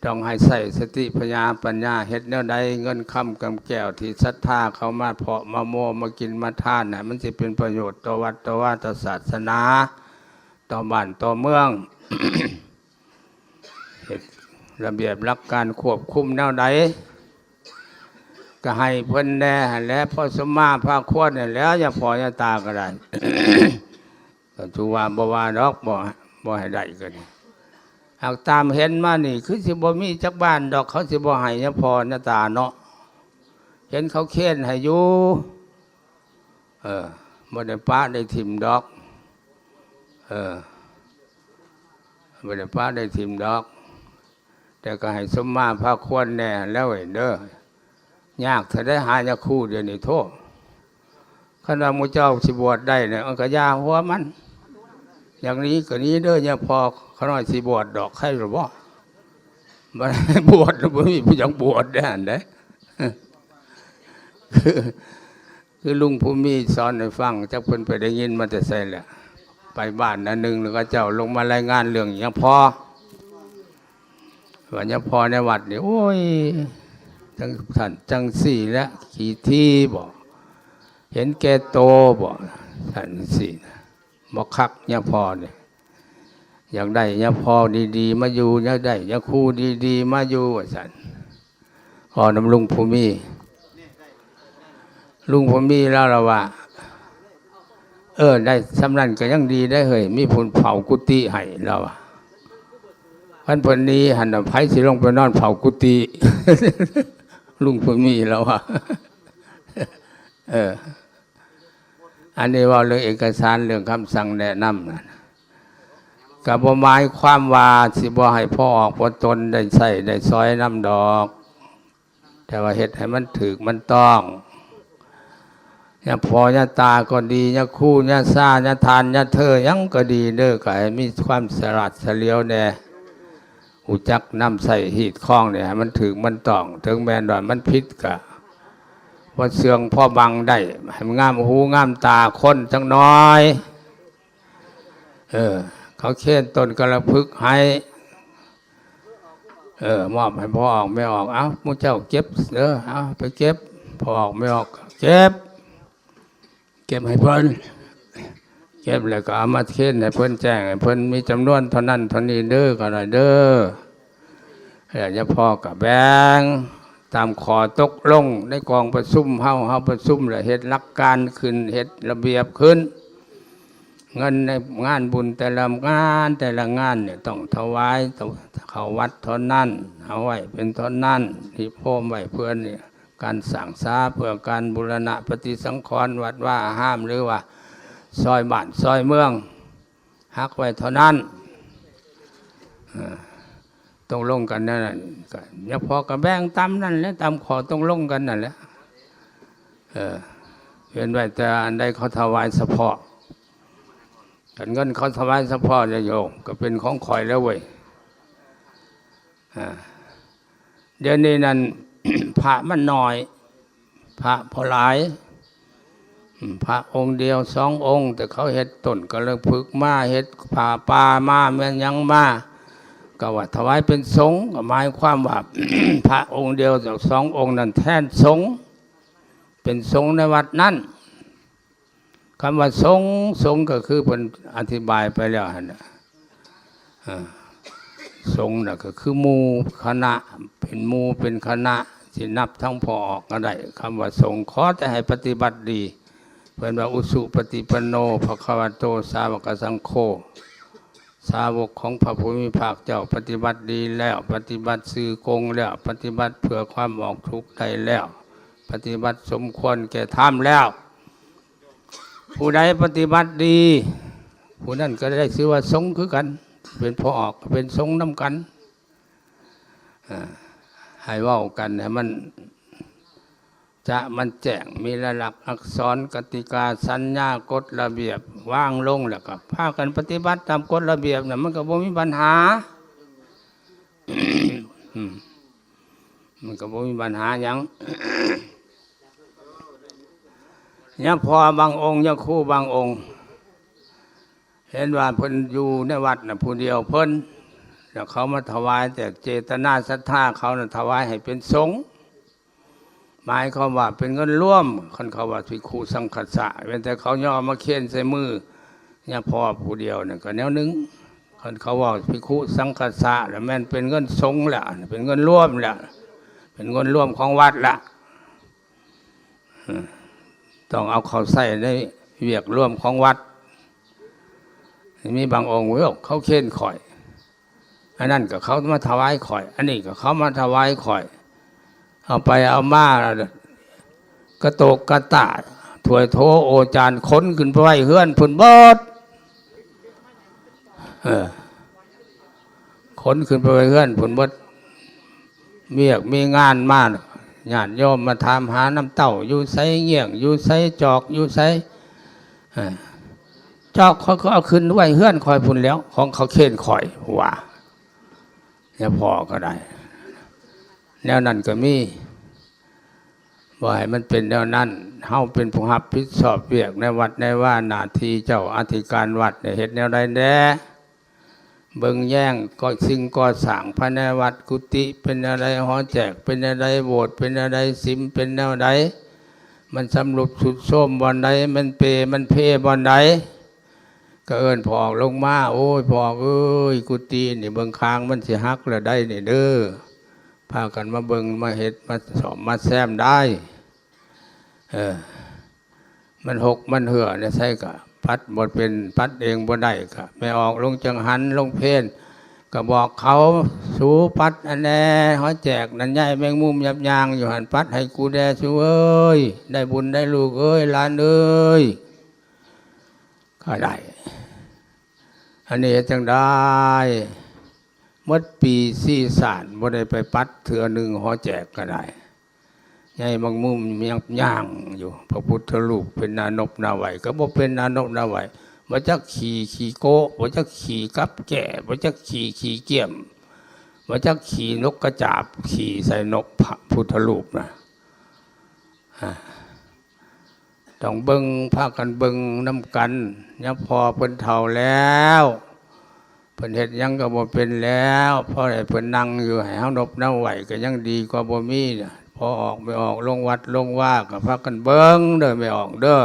ຕ້ອງໃຫ້ໃຊ້ສະຕິປັນຍາ ປັນຍາ ເຮັດແນວໃດເງິນຄຳກຳແກ້ວທີ່ສັດທາເຂົາມາເພາະມາໂມມາກິນມາທານນະ ມັນຊິເປັນປະໂຫຍດຕໍ່ວັດຕໍ່ວາ ຕໍ່ສາສະໜາ ຕໍ່ບ້ານຕໍ່ເມືອງ ເຮັດລະບຽບຫຼັກການຄວບຄຸມແນວໃດ ກໍໃຫ້ເພິ່ນແດ່ຫັ້ນແຫຼະ ພໍສົມມາພາຄວນຫັ້ນແຫຼະ ຍາພໍ່ຍາຕາກໍໄດ້ ກໍຖືວ່າບໍ່ວ່າດອກ ບໍ່ ບໍ່ໃຫ້ໄດ້ກໍດີ. ຫາກຕາມເຫັນມານີ້ ຄືຊິບໍ່ມີຈັກບ້ານດອກ ເຂົາຊິບໍ່ໃຫ້ຍາພໍ່ຍາຕາເນາະ ເຫັນເຂົາເຄນໃຫ້ຢູ່. ເອີ ບໍ່ໄດ້ປະໄດ້ຖິ້ມດອກ ເອີ ບໍ່ໄດ້ປະໄດ້ຖິ້ມດອກ ແຕ່ກໍໃຫ້ສົມມາພາຄວນແດ່ແລ້ວເອີຍເດີ. ຍາກເທົ່າໃດຫາຍາຄູດຽວນີ້ ໂທ້ ຄັນວ່າໝູ່ເຈົ້າຊິບວດໄດ້ນະ ເອີ ກໍຢ່າຫົວມັນ ຢ່າງນີ້ກໍນີ້ເດີ ຍາພໍ່ ຂ້ານ້ອຍຊິບວດດອກ ໃຄລະບໍ່? ບໍ່ໄດ້ບວດ ບໍ່ມີຜູ້ຢາກບວດໄດ້ຫັ້ນເດ້. ຄືລຸງຜູ້ມີສອນໃຫ້ຟັງ ຈັກເພິ່ນໄປໄດ້ຍິນມາແຕ່ໃສແຫຼະ ໄປບ້ານອັນໜຶ່ງ ແລ້ວເຂົາເຈົ້າລົງມາລາຍງານເລື່ອງຍາພໍ່ ວ່າຍາພໍ່ໃນວັດນີ້ ໂອ້ຍ ຈັ່ງຊັ້ນຈັ່ງຊີ້ແຫຼະ ຂີ້ຖີ່ບໍ ເຫັນແກ່ໂຕບໍ ຊັ້ນຊີ້ນະ ບໍ່ຄັກຍາພໍ່ນີ້ ຢາກໄດ້ຍາພໍ່ດີໆມາຢູ່ ຢາກໄດ້ຍາຄູດີໆມາຢູ່ ວ່າຊັ້ນ. ເວົ້ານຳລຸງຜູ້ມີ ລຸງຜູ້ມີລາວລະວ່າ ເອີ ໄດ້ສ່ຳນັ້ນກໍຍັງດີໄດ໋ເຮີ້ຍ ມີຜູ້ເຝົ້າກຸຕິໃຫ້ ລາວວ່າ ຄັນເພິ່ນໜີຫັ້ນນະ ໃຜຊິລົງໄປນອນເຝົ້າກຸຕິ ລຸງຜູ້ມີລາວວ່າ ເອີ ອັນນີ້ເວົ້າເລື່ອງເອກະສານ ເລື່ອງຄຳສັ່ງແນະນຳນະ ກໍບໍ່ໝາຍຄວາມວ່າຊິບໍ່ໃຫ້ພໍ່ອອກພໍ່ຕົນໄດ້ໃຊ້ໄດ້ສອຍນຳດອກ ແຕ່ວ່າເຮັດໃຫ້ມັນຖືກມັນຕ້ອງ ຍາພໍ່ຍາຕາກໍດີ ຍາຄູຍາຊາ ຍາທ່ານ ຍາເທີ ຫຍັງກໍດີເດີ ກໍໃຫ້ມີຄວາມສະຫຼາດສະຫຼຽວແດ່ ຮູ້ຈັກນຳໃຊ້ຮີດຄອງນີ້ໃຫ້ມັນຖືກມັນຕ້ອງ ເຖິງແມ່ນວ່າມັນຜິດກະພໍເຊື່ອງພໍບັງໄດ້ ໃຫ້ມັນງາມຫູງາມຕາຄົນຈັກໜ້ອຍ. ເອີ ເຂົາເຄນຕົ້ນກະລະພຶກໃຫ້ ເອີ ມອບໃຫ້ພໍ່ອອກແມ່ອອກ ເອົາ ໝູ່ເຈົ້າເກັບເດີ ເອົາ ໄປເກັບ ພໍ່ອອກແມ່ອອກເກັບ ເກັບໃຫ້ເພິ່ນ ເກັບແລ້ວກໍເອົາມາເຄນໃຫ້ເພິ່ນ ແຈ້ງໃຫ້ເພິ່ນ ມີຈຳນວນເທົ່ານັ້ນເທົ່ານີ້ເດີ ກໍໄດ້ເດີ. ເອີ ຍາພໍ່ກໍແບ່ງຕາມຂໍ້ຕົກລົງໃນກອງປະຊຸມເຮົາ ເຮົາປະຊຸມແລ້ວເຮັດຫຼັກການຂຶ້ນ ເຮັດລະບຽບຂຶ້ນ ເງິນໃນງານບຸນແຕ່ລະງານ ແຕ່ລະງານນີ້ຕ້ອງຖວາຍເຂົ້າວັດເທົ່ານັ້ນ ເອົາໄວ້ເປັນເທົ່ານັ້ນ ທີ່ໂພມໄວ້ເພື່ອນີ້ ການສ້າງສາ ເພື່ອການບູລະນະປະຕິສັງຂອນວັດວາອາຮາມ ຫຼືວ່າຊອຍບ້ານຊອຍເມືອງ ຮັກໄວ້ເທົ່ານັ້ນ. ເອີ ຕົກລົງກັນແນວນັ້ນ ກໍຍາພໍ່ກໍແບ່ງຕາມນັ້ນແຫຼະ ຕາມຂໍ້ຕົກລົງກັນນັ້ນແຫຼະ. ເອີ ເວັ້ນໄວ້ແຕ່ອັນໃດເຂົາຖວາຍສະເພາະ ຄັນເງິນເຂົາຖວາຍສະເພາະ ຍາດໂຍມ ກໍເປັນຂອງຂ້ອຍແລ້ວເວີຍ. ອາ ດຽວນີ້ນັ້ນ ພະມັນໜ້ອຍ ພະບໍ່ຫຼາຍ ອືມ ພະອົງດຽວສອງອົງ ແຕ່ເຂົາເຮັດຕົ້ນກະລະພຶກມາ ເຮັດຜ້າປ່າມາ ແມ່ນຫຍັງມາ ກໍວ່າຖວາຍເປັນສົງ ກໍໝາຍຄວາມວ່າ ພະອົງດຽວສອງອົງນັ້ນແທນສົງ ເປັນສົງໃນວັດນັ້ນ. ຄຳວ່າສົງ ສົງກໍຄືເພິ່ນອະທິບາຍໄປແລ້ວຫັ້ນນະ ເອີ ສົງນະກໍຄືໝູ່ຄະນະ ເປັນໝູ່ເປັນຄະນະ ຊິນັບທັງພໍ່ອອກກໍໄດ້. ຄຳວ່າສົງ ຂໍແຕ່ໃຫ້ປະຕິບັດດີ. ເພິ່ນວ່າ ອຸຊຸປະຕິປັນໂນ ພະຄະວະໂຕ ສາວະກະສັງໂຄ ສາວົກຂອງພະຜູ້ມີພາກເຈົ້າ ປະຕິບັດດີແລ້ວ, ປະຕິບັດຊື່ກົງແລ້ວ, ປະຕິບັດເພື່ອຄວາມອອກທຸກໄດ້ແລ້ວ, ປະຕິບັດສົມຄວນແກ່ທຳແລ້ວ. ຜູ້ໃດປະຕິບັດດີ ຜູ້ນັ້ນກໍໄດ້ຊື່ວ່າສົງຄືກັນ, ເປັນພໍ່ອອກ ເປັນສົງນຳກັນ. ເອີ ໃຫ້ເວົ້າກັນໃຫ້ມັນ ຈະມັນແຈ້ງ ມີລາຍລັກອັກສອນ ກະຕິກາ ສັນຍາ ກົດລະບຽບ ວາງລົງ ແລ້ວກໍພາກັນປະຕິບັດຕາມກົດລະບຽບນະ ມັນກໍບໍ່ມີບັນຫາ. ອືມ ມັນກໍບໍ່ມີບັນຫາຫຍັງ. ຍາພໍ່ບາງອົງ ຍາຄູບາງອົງ ເຫັນວ່າເພິ່ນຢູ່ໃນວັດນະຜູ້ດຽວເພິ່ນ ແລ້ວເຂົາມາຖວາຍ ແຕ່ເຈດຕະນາສັດທາເຂົານະ ຖວາຍໃຫ້ເປັນສົງ ໝາຍຄວາມວ່າເປັນເງິນລວມ. ຄັນເຂົາວ່າພິກຂຸສັງຄັດສະ ແມ່ນແຕ່ເຂົາຍໍມາເຄັນໃສ່ມືຍາພໍ່ຜູ້ດຽວນັ້ນກໍແນວໜຶ່ງ. ຄັນເຂົາເວົ້າພິກຂຸສັງຄັດສະ ແລ້ວແມ່ນເປັນເງິນສົງແລ້ວ ເປັນເງິນລວມແລ້ວ ເປັນເງິນລວມຂອງວັດລະ. ເອີ ຕ້ອງເອົາເຂົ້າໃຊ້ໃນວຽກລວມຂອງວັດ. ມີບາງອົງ ໂອ້ ເຂົາເຄັນຂ້ອຍ ອັນນັ້ນກໍເຂົາມາຖວາຍຂ້ອຍ ອັນນີ້ກໍເຂົາມາຖວາຍຂ້ອຍ. ເອົາໄປເອົາມາ ກະໂຕກກະຕາ ຖ້ວຍໂຖໂອຈານ ຂົນຂຶ້ນໄປໄວ້ເຮືອນພຸ້ນເບິດ. ເອີ ຂົນຂຶ້ນໄປໄວ້ເຮືອນພຸ້ນເບິດ. ວຽກມີງານມາ ຍາດໂຍມມາຖາມຫານຳເຕົ້າຢູ່ໃສ, ງ່ຽງຢູ່ໃສ, ຈອກຢູ່ໃສ. ເອີ ຈອກຂ້ອຍກໍເອົາຂຶ້ນໄວ້ເຮືອນຂ້ອຍພຸ້ນແລ້ວ, ຂອງເຂົາເຄັນຂ້ອຍວ່າ ແນວພໍກໍໄດ້ ແນວນັ້ນກໍມີ. ບໍ່ໃຫ້ມັນເປັນແນວນັ້ນ. ເຮົາເປັນຜູ້ຮັບຜິດຊອບວຽກໃນວັດໃນວາ, ໜ້າທີ່ເຈົ້າອະທິການວັດນີ້ເຮັດແນວໃດແດ່? ເບິ່ງແຍງກໍສິ່ງກໍ່ສ້າງພາຍໃນວັດ, ກຸຕິເປັນແນວໃດ, ຫໍແຈກເປັນແນວໃດ, ໂບດເປັນແນວໃດ, ສິມເປັນແນວໃດ, ມັນຊຳລຸດຊຸດໂຊມບ່ອນໃດ, ມັນເປມັນເພບ່ອນໃດ. ກໍເອີ້ນພໍ່ອອກລົງມາ, ໂອ້ຍ ພໍ່ອອກເອີຍ, ກຸຕິນີ້ເບິ່ງຄາງມັນຊິຫັກແລ້ວໃດນີ້ເດີ. ພາກັນມາເບິ່ງມາເຮັດມາສ້ອມມາແຊມໄດ້. ເອີ ມັນຫົກມັນເຫື່ອແນວໃສກະປັດບໍ່ເປັນ, ປັດເອງບໍ່ໄດ້ກະແມ່ອອກລົງຈັງຫັນລົງເພນ ກະບອກເຂົາ, ສູປັດອັນແນ່, ຫໍແຈກນັ້ນ ໃຍແມງມຸມຍັບຍ່າງຢູ່ຫັ້ນ, ປັດໃຫ້ກູແດ່ສູເອີຍ, ໄດ້ບຸນໄດ້ລູກເອີຍ, ຫຼານເອີຍ. ກໍໄດ້. ອັນນີ້ເຮັດຈັ່ງໃດ? ໝົດປີຊີສານບໍ່ໄດ້ໄປປັດເທື່ອໜຶ່ງ, ຫໍແຈກກໍໄດ້. ໃຫຍ່ບັກມຸມຍັບຍ່າງຢູ່, ພະພຸດທະຮູບເປັນໜ້ານົບໜ້າໄຫວກໍບໍ່ເປັນໜ້ານົບໜ້າໄຫວ, ບໍ່ຈັກຂີ້ ຂີ້ໂກ້, ບໍ່ຈັກຂີ້ກັບແກ້, ບໍ່ຈັກຂີ້ ຂີ້ກ້ຽມ, ບໍ່ຈັກຂີ້ນົກກະຈາບ, ຂີ້ໃສ່ນົບພະພຸດທະຮູບນະ. ອາ ຕ້ອງເບິ່ງ, ພາກັນເບິ່ງນຳກັນ. ຍາມພໍ່ເພິ່ນເຖົ້າແລ້ວ, ເພິ່ນເຮັດຫຍັງກໍບໍ່ເປັນແລ້ວ, ພໍໃຫ້ເພິ່ນນັ່ງຢູ່, ໃຫ້ເຮົານົບເນົາໄຫວ້ກໍຍັງດີກວ່າບໍ່ມີນະ. ພໍ່ອອກແມ່ອອກລົງວັດລົງວາ, ກໍພາກັນເບິ່ງເດີແມ່ອອກເດີ.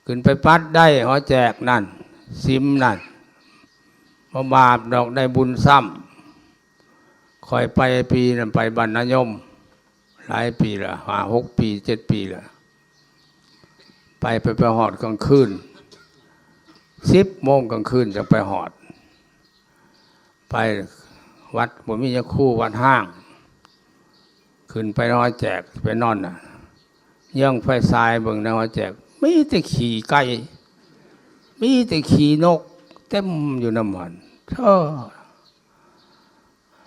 ຂຶ້ນໄປປັດໄດ້ຫໍແຈກນັ້ນ, ສິມນັ້ນ, ບໍ່ບາບດອກ, ໄດ້ບຸນຊ້ຳ. ຂ້ອຍໄປປີນັ້ນ, ໄປບ້ານນາຍົມ ຫຼາຍປີລະ, ຫ້າຫົກປີ ເຈັດປີລະ. ໄປ, ໄປ, ໄປຮອດກາງຄືນ, ສິບໂມງກາງຄືນຈັ່ງໄປຮອດ. ໄປວັດບໍ່ມີຍາຄູ, ວັດຮ້າງ. ຂຶ້ນໄປຫໍແຈກ, ໄປນອນນະ, ເຍືອງໄຟສາຍເບິ່ງໃນຫໍແຈກ, ມີແຕ່ຂີ້ໄກ່, ມີແຕ່ຂີ້ນົກ ເຕັມຢູ່ນຳຫັ້ນ. ເອີ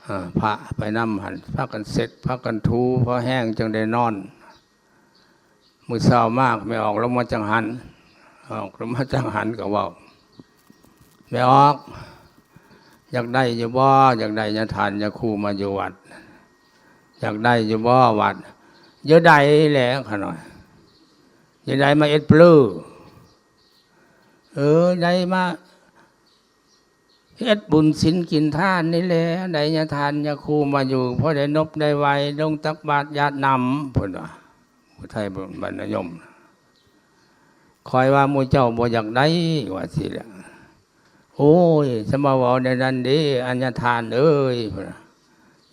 ອາ ພະໄປນຳຫັ້ນ, ພາກັນເຊັດ ພາກັນຖູ, ພໍແຮງຈັ່ງໄດ້ນອນ. ມື້ເຊົ້າມາ ແມ່ອອກລົງມາຈັງຫັນ, ອອກລົງມາຈັງຫັນກໍເວົ້າ, ແມ່ອອກ ຢາກໄດ້ຢູ່ບໍ່? ຢາກໄດ້ຍາທ່ານຍາຄູມາຢູ່ວັດ. ຢາກໄດ້ຢູ່ບໍ່? ວັດ ຢາກໄດ້ແຫຼະ ຂະນ້ອຍ, ຢາກໄດ້ມາເອັດເປີ. ເອີ ໄດ້ມາ ເຮັດບຸນສິນກິນທານນີ້ແຫຼະ, ໄດ້ຍາທ່ານຍາຄູມາຢູ່, ພໍໄດ້ນົບໄດ້ໄຫວ້, ລົງຕັກບາດຢາດນ້ຳ, ເພິ່ນວ່າ, ຜູ້ໄທບ້ານນາຍົມ. ຂ້ອຍວ່າໝູ່ເຈົ້າບໍ່ຢາກໄດ້ ວ່າຊີ້ແຫຼະ. ໂອ້ຍ ສະມາເວົ້າແນວນັ້ນເດ້ ອັນຍາທ່ານເອີຍ ພຸ້ນນະ.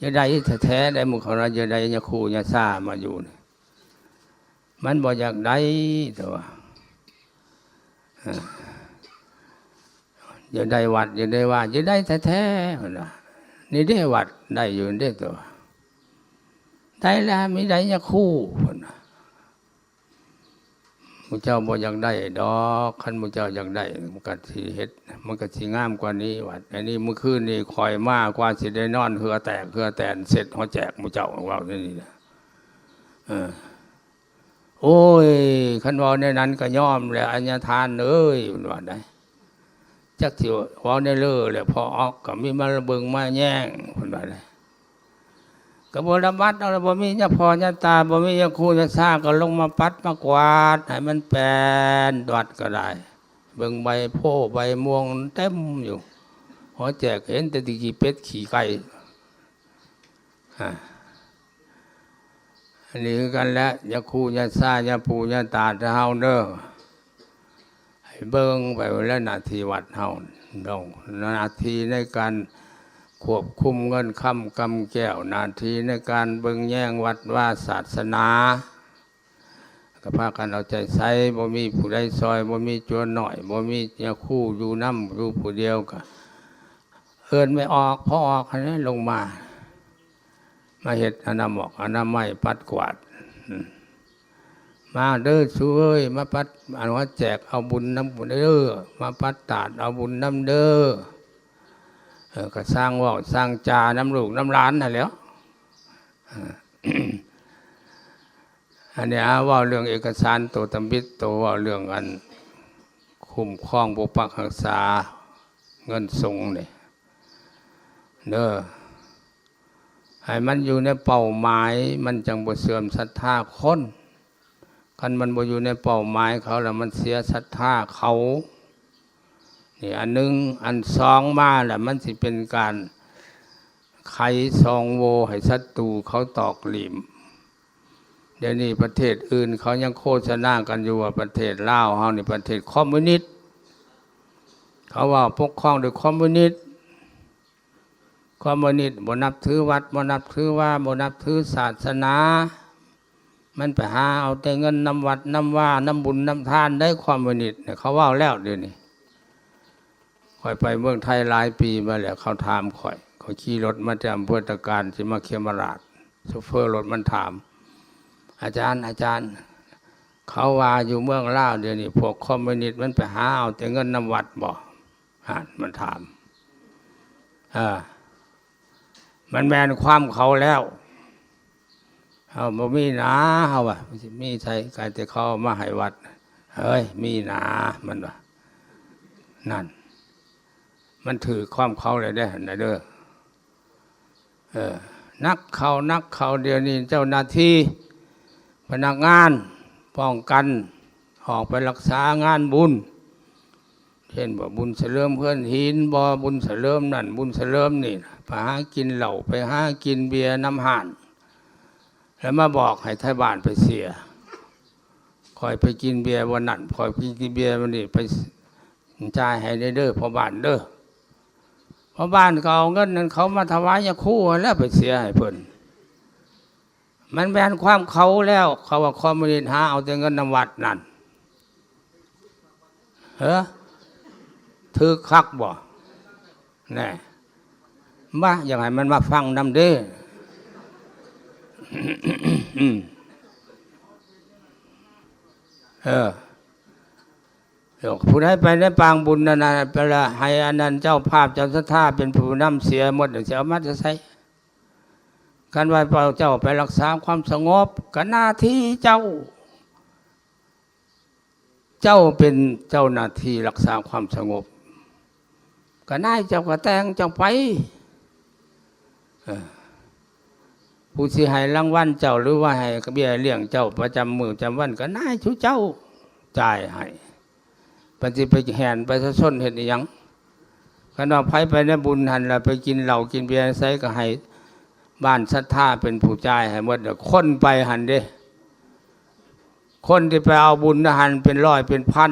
ຢາກໄດ້ແທ້ໆ ໄດ້ໝູ່ເຂົານະ ຢາກໄດ້ຍາຄູຍາຊາມາຢູ່ນີ້ ມັນບໍ່ຢາກໄດ້ ຕົວະ ເອີ ຢາກໄດ້ວັດ ຢາກໄດ້ວາ ຢາກໄດ້ແທ້ໆ ພຸ້ນນະ. ນີ້ເດ້ວັດໄດ້ຢູ່ເດ້ ຕົວະ ໄດ້ແລ້ວ ມີໄດ້ຍາຄູ ພຸ້ນນະ. ໝູ່ເຈົ້າບໍ່ຢາກໄດ້ດອກ ຄັນໝູ່ເຈົ້າຢາກໄດ້ ມັນກໍຊິເຮັດ ມັນກໍຊິງາມກວ່ານີ້. ບັດອັນນີ້ ມື້ຄືນນີ້ຂ້ອຍມາ ກວ່າຊິໄດ້ນອນເຫື່ອແຕກເຫື່ອແຕນ ເຊັດຫົວແຈກໝູ່ເຈົ້າ ເວົ້າແນວນີ້ນະ. ເອີ ໂອ້ຍ ຄັນເວົ້າແນວນັ້ນກໍຍອມແຫຼະ ອັນຍາທ່ານເອີຍ ເພິ່ນວ່າໄດ໋. ຈັກຊິເວົ້າແນວເລີແຫຼະ ພໍ່ອອກກໍມີມາເບິ່ງມາແຍງ ເພິ່ນວ່າໄດ໋. ກໍບໍ່ລະມັດເອົາລະ ບໍ່ມີຍາພໍ່ຍາຕາ ບໍ່ມີຍາຄູຍາຊາ ກໍລົງມາປັດມາກວາດໃຫ້ມັນແປນວັດກໍໄດ້. ເບິ່ງໃບໂພໃບມ່ວງເຕັມຢູ່ ຫົວແຈກເຫັນແຕ່ຂີ້ເປັດຂີ້ໄກ່. ອາ ອັນນີ້ຄືກັນແຫຼະ ຍາຄູຍາຊາ ຍາປູ່ຍາຕາເຮົາເດີ ໃຫ້ເບິ່ງໄປແລ້ວ ໜ້າທີ່ວັດເຮົາ ໜ້າທີ່ໃນການຄວບຄຸມເງິນຄຳກຳແກ້ວ ໜ້າທີ່ໃນການເບິ່ງແຍງວັດວາສາສະໜາ ກໍພາກັນເອົາໃຈໃສ່ ບໍ່ມີຜູ້ໃດຊ່ອຍ ບໍ່ມີຈົວນ້ອຍ ບໍ່ມີຍາຄູຢູ່ນຳ ຢູ່ຜູ້ດຽວ ກໍເອີ້ນແມ່ອອກ ພໍ່ອອກຫັ້ນແຫຼະ ລົງມາ ມາເຮັດອະນາໝອກອະນາໄມ ປັດກວາດ. ອືມ ມາເດີຊູເອີຍ ມາປັດ ອັນວ່າແຈກເອົາບຸນນຳເດີ ມາປັດຕາດເອົາບຸນນຳເດີ. ເອີ ກໍຊ່າງເວົ້າຊ່າງຈານຳລູກນຳຫຼານຫັ້ນແຫຼວ. ເອີ ອັນນີ້ ອາ ເວົ້າເລື່ອງເອກະສານໂຕທຳອິດ ໂຕເວົ້າເລື່ອງອັນຄຸ້ມຄອງປົກປັກຮັກສາເງິນສົງນີ້ເດີ ໃຫ້ມັນຢູ່ໃນເປົ້າໝາຍ ມັນຈັ່ງບໍ່ເສື່ອມສັດທາຄົນ. ຄັນມັນບໍ່ຢູ່ໃນເປົ້າໝາຍເຂົາແລ້ວ ມັນເສຍສັດທາເຂົາ. ນີ້ອັນໜຶ່ງ. ອັນສອງມາແລ້ວ ມັນຊິເປັນການໄຂຊ່ອງໂຫວ່ໃຫ້ສັດຕູເຂົາຕອກຫຼີ້ມ. ດຽວນີ້ປະເທດອື່ນເຂົາຍັງໂຄສະນາກັນຢູ່ວ່າປະເທດລາວເຮົານີ້ປະເທດຄອມມູນິດ ເຂົາເວົ້າປົກຄອງໂດຍຄອມມູນິດ. ຄອມມູນິດບໍ່ນັບຖືວັດ ບໍ່ນັບຖືວາ ບໍ່ນັບຖືສາສະໜາ ມັນໄປຫາເອົາແຕ່ເງິນນຳວັດນຳວາ ນຳບຸນນຳທານໄດ໋ ຄອມມູນິດນະ. ເຂົາເວົ້າແລ້ວດຽວນີ້ ຂ້ອຍໄປເມືອງໄທຫຼາຍປີມາແລ້ວ ເຂົາຖາມຂ້ອຍ ຂ້ອຍຂີ່ລົດມາແຕ່ອຳເພີຕະການ ຊິມາເຂມະລາດ ໂຊເຟີລົດມັນຖາມ ອາຈານ ອາຈານ ເຂົາວ່າຢູ່ເມືອງລາວດຽວນີ້ ພວກຄອມມູນິດມັນໄປຫາເອົາແຕ່ເງິນນຳວັດບໍ່? ຫັ້ນມັນຖາມ. ເອີ ມັນແມ່ນຄວາມເຂົາແລ້ວ ເຮົາບໍ່ມີນາ ເຮົາວ່າ ມັນຊິມີໃສ ການທີ່ເຂົາເອົາມາໃຫ້ວັດ. ເຮີ້ຍ ມີນາ ມັນວ່າ. ນັ້ນ ມັນຖືກຄວາມເຂົາແລ້ວເດ້ ຫັ້ນນະເດີ. ເອີ ໜັກເຂົ້າ ໜັກເຂົ້າ ດຽວນີ້ເຈົ້າໜ້າທີ່ພະນັກງານປ້ອງກັນອອກໄປລັກສາງານບຸນ ເຊັ່ນວ່າບຸນສະເຫຼີມເຮືອນຫີນບໍ ບຸນສະເຫຼີມນັ້ນ ບຸນສະເຫຼີມນີ້ ໄປຫາກິນເຫຼົ້າ ໄປຫາກິນເບຍນຳຮ້ານ ແລ້ວມາບອກໃຫ້ໄທບ້ານໄປເສຍ. ຂ້ອຍໄປກິນເບຍວັນນັ້ນ ຂ້ອຍໄປກິນເບຍວັນນີ້ ໄປຈ່າຍໃຫ້ແດ່ເດີພໍ່ບ້ານເດີ. ພໍ່ບ້ານກໍເອົາເງິນນັ້ນເຂົາມາຖວາຍຍາຄູຫັ້ນແຫຼະ ໄປເສຍໃຫ້ເພິ່ນ. ມັນແມ່ນຄວາມເຂົາແລ້ວ ເຂົາວ່າຄອມມູນິດຫາເອົາແຕ່ເງິນນຳວັດນັ້ນ. ເຮີ ຖືກຄັກບໍ່? ແນ່ ມາ ຢາກໃຫ້ມັນມາຟັງນຳເດ້. ເອີ ຜູ້ໃດໄປໃນປາງບຸນນັ້ນນະ ໄປລະໃຫ້ອັນນັ້ນເຈົ້າພາບເຈົ້າສັດທາເປັນຜູ້ນຳເສຍໝົດ ຊິເອົາມາແຕ່ໃສ? ຄັນວ່າເຈົ້າໄປລັກສາຄວາມສະຫງົບ ກໍໜ້າທີ່ເຈົ້າ ເຈົ້າເປັນເຈົ້າໜ້າທີ່ລັກສາຄວາມສະຫງົບ ກໍນາຍເຈົ້າກໍແຕ່ງເຈົ້າໄປ. ເອີ ຜູ້ຊິໃຫ້ລາງວັນເຈົ້າ ຫຼືວ່າໃຫ້ເບ້ຍລ້ຽງເຈົ້າປະຈຳມື້ປະຈຳວັນ ກໍນາຍຊຸເຈົ້າຈ່າຍໃຫ້. ປະຕິ ໄປແຫ່ນປະຊາຊົນເຮັດອີ່ຫຍັງ? ຄັນວ່າໃຜໄປໃນບຸນຫັ້ນລະ ໄປກິນເຫຼົ້າກິນເບຍໃສ ກໍໃຫ້ບ້ານສັດທາເປັນຜູ້ຈ່າຍໃຫ້ໝົດ. ຄົນໄປຫັ້ນເດ້ ຄົນທີ່ໄປເອົາບຸນນະຫັ້ນເປັນຮ້ອຍເປັນພັນ.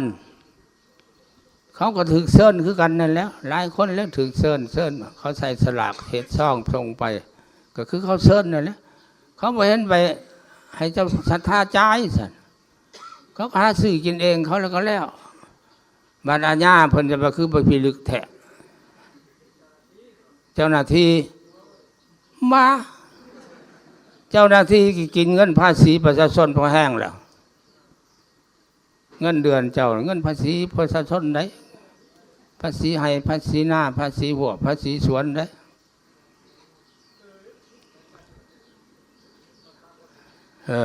ເຂົາກໍຖືກເຊີນຄືກັນນັ້ນແຫຼະ ຫຼາຍຄົນແລ້ວຖືກເຊີນ ເຊີນ ເຂົາໃສ່ສະຫຼາກເຮັດຊອງສົ່ງໄປ ກໍຄືເຂົາເຊີນນັ້ນແຫຼະ ເຂົາບໍ່ເຫັນໄປໃຫ້ເຈົ້າສັດທາຈ່າຍຊັ້ນ ເຂົາກໍຫາຊື້ກິນເອງເຂົາແລ້ວກໍແລ້ວ ບັດອາຍາເພິ່ນຈະວ່າຄືບໍ່ພິລຶກແທ້ ເຈົ້າໜ້າທີ່ມາ ເຈົ້າໜ້າທີ່ກິນເງິນພາສີປະຊາຊົນພໍແຮງແລ້ວ ເງິນເດືອນເຈົ້າ ເງິນພາສີປະຊາຊົນໃດ໋ ພາສີໄຮ່ ພາສີນາ ພາສີຮົ້ວ ພາສີສວນໃດ໋ ເອີ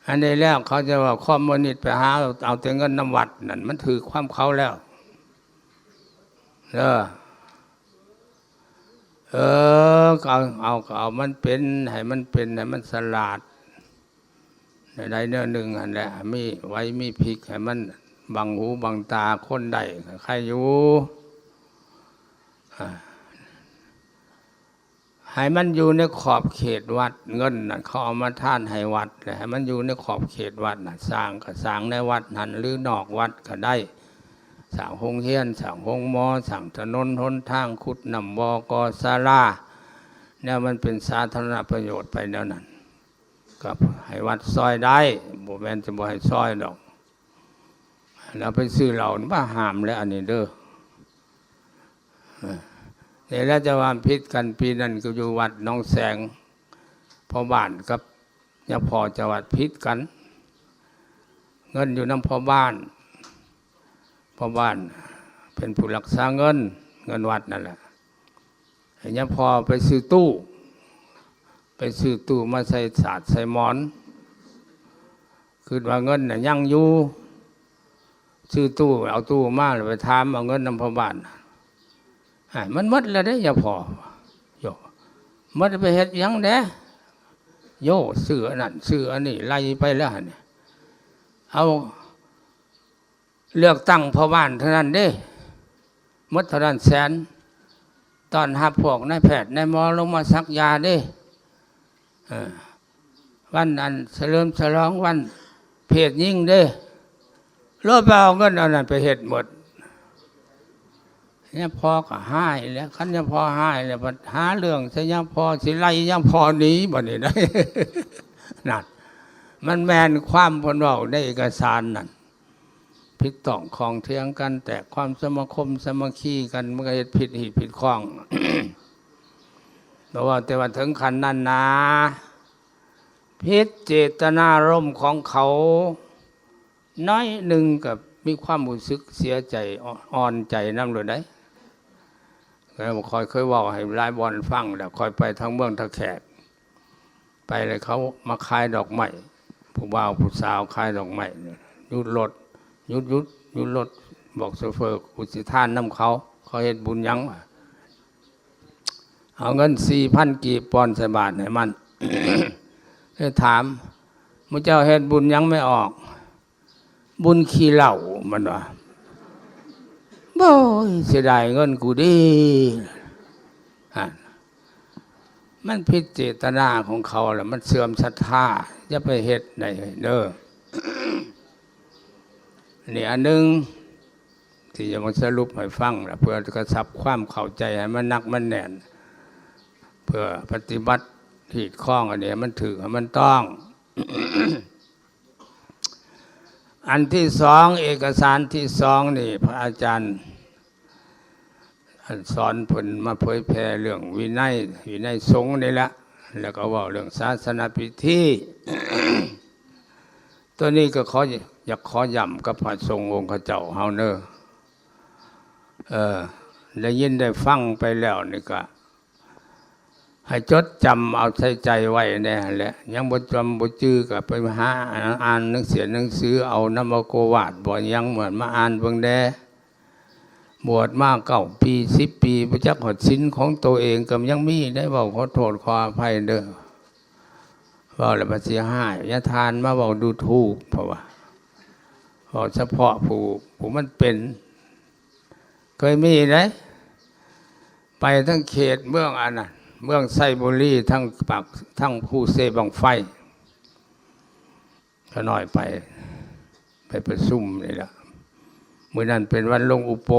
ອັນນີ້ແລ້ວເຂົາຈະວ່າຄອມມູນິດໄປຫາເອົາແຕ່ເງິນນຳວັດນັ້ນ ມັນຖືກຄວາມເຂົາແລ້ວ ເອີ ເອີ ກໍເອົາ ເອົາ ກໍເອົາມັນເປັນ ໃຫ້ມັນເປັນ ໃຫ້ມັນສະຫຼາດ ແນວໃດແນວໜຶ່ງຫັ້ນແຫຼະ ມີໄຫວມີພິກ ໃຫ້ມັນບັງຫູບັງຕາຄົນໄດ້ ກໍໃຄຢູ່ ອາ ໃຫ້ມັນຢູ່ໃນຂອບເຂດວັດ ເງິນນັ້ນເຂົາເອົາມາທານໃຫ້ວັດ ແລະ ໃຫ້ມັນຢູ່ໃນຂອບເຂດວັດນະ ສ້າງກໍສ້າງໃນວັດຫັ້ນ ຫຼື ນອກວັດກໍໄດ້ ສ້າງໂຮງຮຽນ ສ້າງໂຮງໝໍ ສ້າງຖະໜົນຫົນທາງ ຂຸດນ້ຳບໍ່ ກໍ່ສາລາ ແນວມັນເປັນສາທາລະນະປະໂຫຍດໄປແນວນັ້ນ ກໍໃຫ້ວັດຊ່ອຍໄດ້ ບໍ່ແມ່ນຈະບໍ່ໃຫ້ຊ່ອຍດອກ ແລ້ວໄປຊື້ເຫຼົ້ານີ້ ມາຫ້າມແລ້ວອັນນີ້ເດີ ເອີ ນີ້ແຫຼະຈະວ່າຜິດກັນ ປີນັ້ນກໍຢູ່ວັດໜອງແສງ ພໍ່ບ້ານກັບຍາພໍ່ເຈົ້າວັດຜິດກັນ ເງິນຢູ່ນຳພໍ່ບ້ານ ພໍ່ບ້ານເປັນຜູ້ລັກສາເງິນ ເງິນວັດນັ້ນແຫຼະ ໃຫ້ຍາພໍ່ໄປຊື້ຕູ້ ໄປຊື້ຕູ້ມາໃສ່ສາດໃສ່ໝອນ ຄິດວ່າເງິນນະຍັງຢູ່ ຊື້ຕູ້ ເອົາຕູ້ມາແລ້ວໄປຖາມເອົາເງິນນຳພໍ່ບ້ານ ອາ ມັນໝົດແລ້ວເດ້ຍາພໍ່ ໂຢ ໝົດໄປເຮັດຫຍັງແດ່ ໂຢ ຊື້ອັນນັ້ນຊື້ອັນນີ້ ໄລ່ໄປແລ້ວຫັ້ນ ເອົາ ເລືອກຕັ້ງພໍ່ບ້ານເທົ່ານັ້ນເດ້ ໝົດເທົ່ານັ້ນແສນ ຕ້ອນຮັບພວກນາຍແພດນາຍໝໍລົງມາສັກຢາເດ້ ເອີ ວັນອັນສະເຫຼີມສະຫຼອງວັນເພດຍິງເດ້ ລົງໄປເອົາເງິນອັນນັ້ນໄປເຮັດໝົດ ຍາພໍ່ກໍຮ້າຍແລ້ວ ຄັນຍາພໍ່ຮ້າຍແລ້ວ ບັດຫາເລື່ອງໃສ່ຍາພໍ່ ຊິໄລ່ຍາພໍ່ໜີບັດນີ້ນະ ນັ້ນ ມັນແມ່ນຄວາມເພິ່ນເວົ້າໃນເອກະສານນັ້ນ ຜິດຕ້ອງຂ້ອງຖຽງກັນ ແຕກຄວາມສະມາຄົມສາມັກຄີກັນ ມັນກໍເຮັດຜິດຮີດຜິດຄອງ ບໍ່ເວົ້າແຕ່ວ່າເຖິງຂັ້ນນັ້ນນາ ຜິດເຈດຕະນາລົມຂອງເຂົາ ໜ້ອຍໜຶ່ງກໍມີຄວາມຮູ້ສຶກເສຍໃຈ ອ່ອນໃຈນຳໂລດໃດ໋ ຂ້ອຍເຄີຍເວົ້າໃຫ້ຫຼາຍບ່ອນຟັງແລ້ວ ຂ້ອຍໄປທາງເມືອງທ່າແຂກ ໄປແລ້ວເຂົາມາຂາຍດອກໄມ້ ຜູ້ບ່າວຜູ້ສາວຂາຍດອກໄມ້ ຢຸດລົດ ຢຸດ ຢຸດ ຢຸດລົດ ບອກໂຊເຟີ ກູຊິທານນຳເຂົາ ເຂົາເຮັດບຸນຫຍັງ ເອົາເງິນສີ່ພັນກີບປ່ອນໃສ່ບາດໃຫ້ມັນ ເລີຍຖາມ ໝູ່ເຈົ້າເຮັດບຸນຫຍັງແມ່ອອກ? ບຸນຂີ້ເຫຼົ້າ ມັນວ່າ ໂອ້ຍ ເສຍດາຍເງິນກູເດ້ ຫັ້ນ ມັນຜິດເຈດຕະນາຂອງເຂົາແລ້ວ ມັນເສື່ອມສັດທາ ຢ່າໄປເຮັດໃດເດີ ນີ້ອັນໜຶ່ງ ທີ່ຈະມາສະຫຼຸບໃຫ້ຟັງລະ ເພື່ອກະຊັບຄວາມເຂົ້າໃຈໃຫ້ມັນໜັກມັນແໜ້ນ ເພື່ອປະຕິບັດຮີດຄອງອັນນີ້ໃຫ້ມັນຖືກ ໃຫ້ມັນຕ້ອງ. ອັນທີສອງ ເອກະສານທີສອງນີ້ ພະອາຈານ ອັນສອນເພິ່ນມາເຜີຍແຜ່ເລື່ອງວິໄນ ວິໄນສົງນີ້ແຫຼະ ແລ້ວກໍເວົ້າເລື່ອງສາສະນະພິທີ ໂຕນີ້ກໍຂໍ ຢາກຂໍຢ້ຳກັບພະສົງອົງຂະເຈົ້າເຮົາເນີ ເອີ ໄດ້ຍິນໄດ້ຟັງໄປແລ້ວນີ້ກະ ໃຫ້ຈົດຈຳເອົາໃສ່ໃຈໄວ້ແດ່ຫັ້ນແຫຼະ ຍັງບໍ່ຈຳບໍ່ຈື່ກໍໄປຫາອ່ານໜັງເສຍໜັງສືເອົານຳອາໂກວາດບໍ່ຫຍັງ ມາອ່ານເບິ່ງແດ່. ບວດມາເກົ້າປີ ສິບປີ ບໍ່ຈັກຮອດສິນຂອງໂຕເອງກໍຍັງມີໄດ໋ ເວົ້າຂໍໂທດຂໍອະໄພເດີ ເວົ້າແລ້ວມັນເສຍຫາຍ ຢ່າທ່ານມາເວົ້າດູຖູກ ເພາະວ່າເວົ້າສະເພາະຜູ້ ຜູ້ມັນເປັນ ເຄີຍມີໄດ໋ ໄປທາງເຂດເມືອງອັນນັ້ນ ເມືອງໄຊບູລີ ທາງປາກ ທາງພູເຊບັ້ງໄຟ ຂ້ານ້ອຍໄປ ໄປປະຊຸມນີ້ລະ ມື້ນັ້ນເປັນວັນລົງອຸໂປ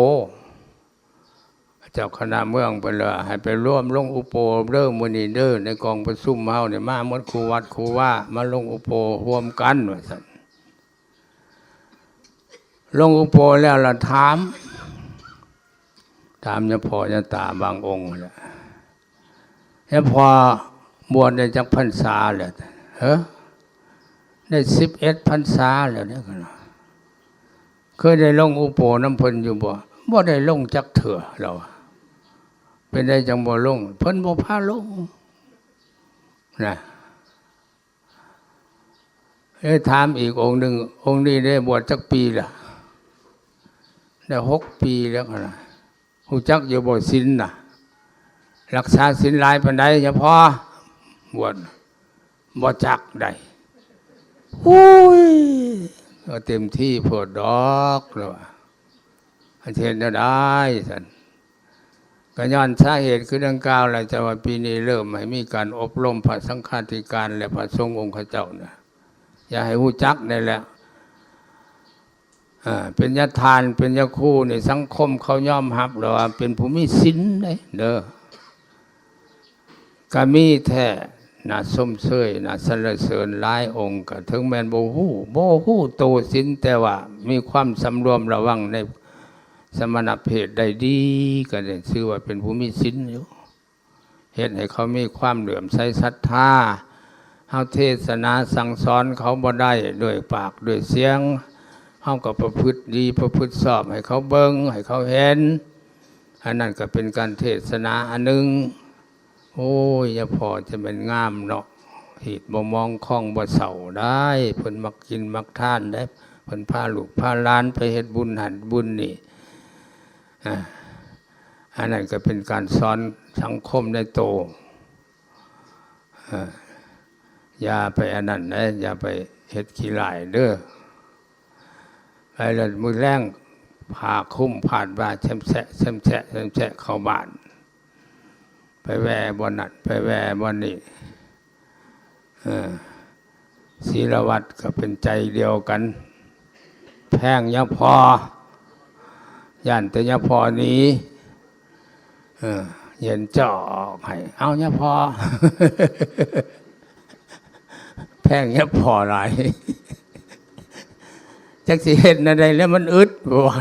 ເຈົ້າຄະນະເມືອງເພິ່ນລະໃຫ້ໄປລວມລົງອຸໂປເດີ ມື້ນີ້ເດີ ໃນກອງປະຊຸມເຮົານີ້ ມາໝົດຄູ່ວັດຄູ່ວາ ມາລົງອຸໂປຮ່ວມກັນ ວ່າຊັ້ນ. ລົງອຸໂປແລ້ວລະຖາມ ຖາມຍາພໍ່ຍາຕາບາງອົງຫັ້ນແຫຼະ ຍາພໍ່ບວດໄດ້ຈັກພັນສາແລ້ວ? ເອີ ໄດ້ສິບເອັດພັນສາແລ້ວເດ້. ເຄີຍໄດ້ລົງອຸໂປນຳເພິ່ນຢູ່ບໍ່? ບໍ່ໄດ້ລົງຈັກເທື່ອ ລາວວ່າ. ເປັນໃດຈັ່ງບໍ່ລົງ? ເພິ່ນບໍ່ພາລົງນະ. ເອີ ຖາມອີກອົງໜຶ່ງ ອົງນີ້ໄດ້ບວດຈັກປີລະ? ໄດ້ຫົກປີແລ້ວນະ. ຮູ້ຈັກຢູ່ບໍ່ສິນນະ? ລັກສາສິນຫຼາຍປານໃດຍາພໍ່? ບວດ ບໍ່ຈັກໃດ. ໂອ້ຍ ກໍເຕັມທີ່ໂພດດອກ ລະວ່າ. ອັນເຮັດແນວໃດຊັ້ນ? ກໍຍ້ອນສາເຫດຄືດັ່ງກ່າວແຫຼະ ຈະວ່າປີນີ້ເລີ່ມໃຫ້ມີການອົບຮົມພະສັງຄາທິການ ແລະ ພະສົງອົງຂະເຈົ້ານະ ຢາກໃຫ້ຮູ້ຈັກນີ້ແຫຼະ. ເປັນຍາທ່ານ ເປັນຍາຄູນີ້ ສັງຄົມເຂົາຍອມຮັບແລ້ວວ່າເປັນຜູ້ມີສິນເດ້ ເດີ. ກະມີແທ້ ໜ້າຊົມເຊີຍ ໜ້າສັນລະເສີນ. ຫຼາຍອົງກະເຖິງແມ່ນບໍ່ຮູ້ ບໍ່ຮູ້ໂຕສິນ ແຕ່ວ່າມີຄວາມສຳລວມລະວັງໃນສະມະນະເພດໄດ້ດີ ກະໄດ້ຊື່ວ່າເປັນຜູ້ມີສິນຢູ່. ເຮັດໃຫ້ເຂົາມີຄວາມເຫຼື້ອມໃສສັດທາ. ເຮົາເທສະໜາສັ່ງສອນເຂົາບໍ່ໄດ້ດ້ວຍປາກດ້ວຍສຽງ ເຮົາກໍປະພຶດດີປະພຶດຊອບໃຫ້ເຂົາເບິ່ງ ໃຫ້ເຂົາເຫັນ. ອັນນັ້ນກໍເປັນການເທສະໜາອັນໜຶ່ງ. ໂອ້ຍ ຍາພໍ່ຈະແມ່ນງາມເນາະ ຮີດບໍ່ມອງຄອງບໍ່ເຊົາໄດ໋. ເພິ່ນມັກກິນມັກທານໄດ໋ ເພິ່ນພາລູກພາຫຼານໄປເຮັດບຸນຫັ້ນບຸນນີ້. ອາ ອັນນັ້ນກໍເປັນການສອນສັງຄົມໃນໂຕ. ເອີ ຢ່າໄປອັນນັ້ນເດ້ ຢ່າໄປເຮັດຂີ້ຮ້າຍເດີ. ໄປແລ້ວມື້ແລງຜ້າຄຸມພາດບ່າແຊມແຊະ ແຊມແຊະ ແຊມແຊະເຂົ້າບ້ານ ໄປແວ່ບ່ອນນັ້ນ ໄປແວ່ບ່ອນນີ້. ເອີ ສີລະວັດກໍເປັນໃຈດຽວກັນ ແພງຍາພໍ່ ຢ້ານແຕ່ຍາພໍ່ໜີ. ເອີ ເຢັນຈອກໃຫ້ ເອົາຍາພໍ່ ແພງຍາພໍ່ຫຼາຍ ຈັກຊິເຮັດແນວໃດແລ້ວມັນອຶດ ບໍ່ວ່າ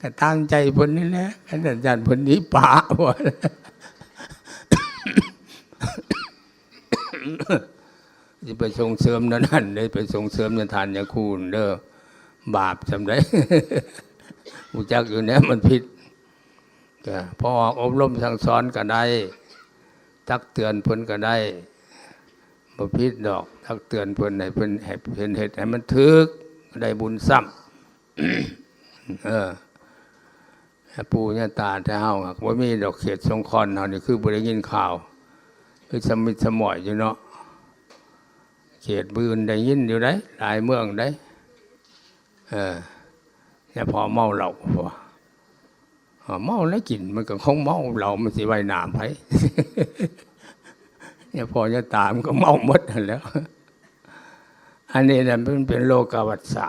ກໍຕາມໃຈເພິ່ນນີ້ແຫຼະ ອັນນັ້ນຢ້ານເພິ່ນໜີປາ ບໍ່ວ່າ. ຊິໄປສົ່ງເສີມແນວນັ້ນເດ້ ໄປສົ່ງເສີມຍາທ່ານຍາຄູນເດີ ບາບສ່ຳໃດ. ຮູ້ຈັກຢູ່ແນວມັນຜິດ ກໍພໍອອກອົບຮົມສັ່ງສອນກໍໄດ້ ຕັກເຕືອນເພິ່ນກໍໄດ້ ບໍ່ຜິດດອກ ຕັກເຕືອນເພິ່ນ ໃຫ້ເພິ່ນ ໃຫ້ເພິ່ນເຮັດໃຫ້ມັນຖືກ ໄດ້ບຸນຊ້ຳ. ເອີ ຍາປູ່ຍາຕາແທ້ເຮົາ ບໍ່ມີດອກ ເຂດສົງຄອນເຮົານີ້ ຄືບໍ່ໄດ້ຍິນຂ່າວ ຄືສະມິດສະໝ້ອຍຢູ່ເນາະ. ເຂດອື່ນໄດ້ຍິນຢູ່ໃດ໋ ຫຼາຍເມືອງໃດ໋. ເອີ ຍາພໍ່ເມົາເຫຼົ້າ ເມົາແລ້ວກິນ ມັນກໍຄົງເມົາເຫຼົ້າ ມັນຊິໄວ້ໜ້າໃຜ? ຍາພໍ່ຍາຕາມັນກໍເມົາໝົດຫັ້ນແຫຼ້ວ. ອັນນີ້ນະ ມັນເປັນໂລກະວັດສະ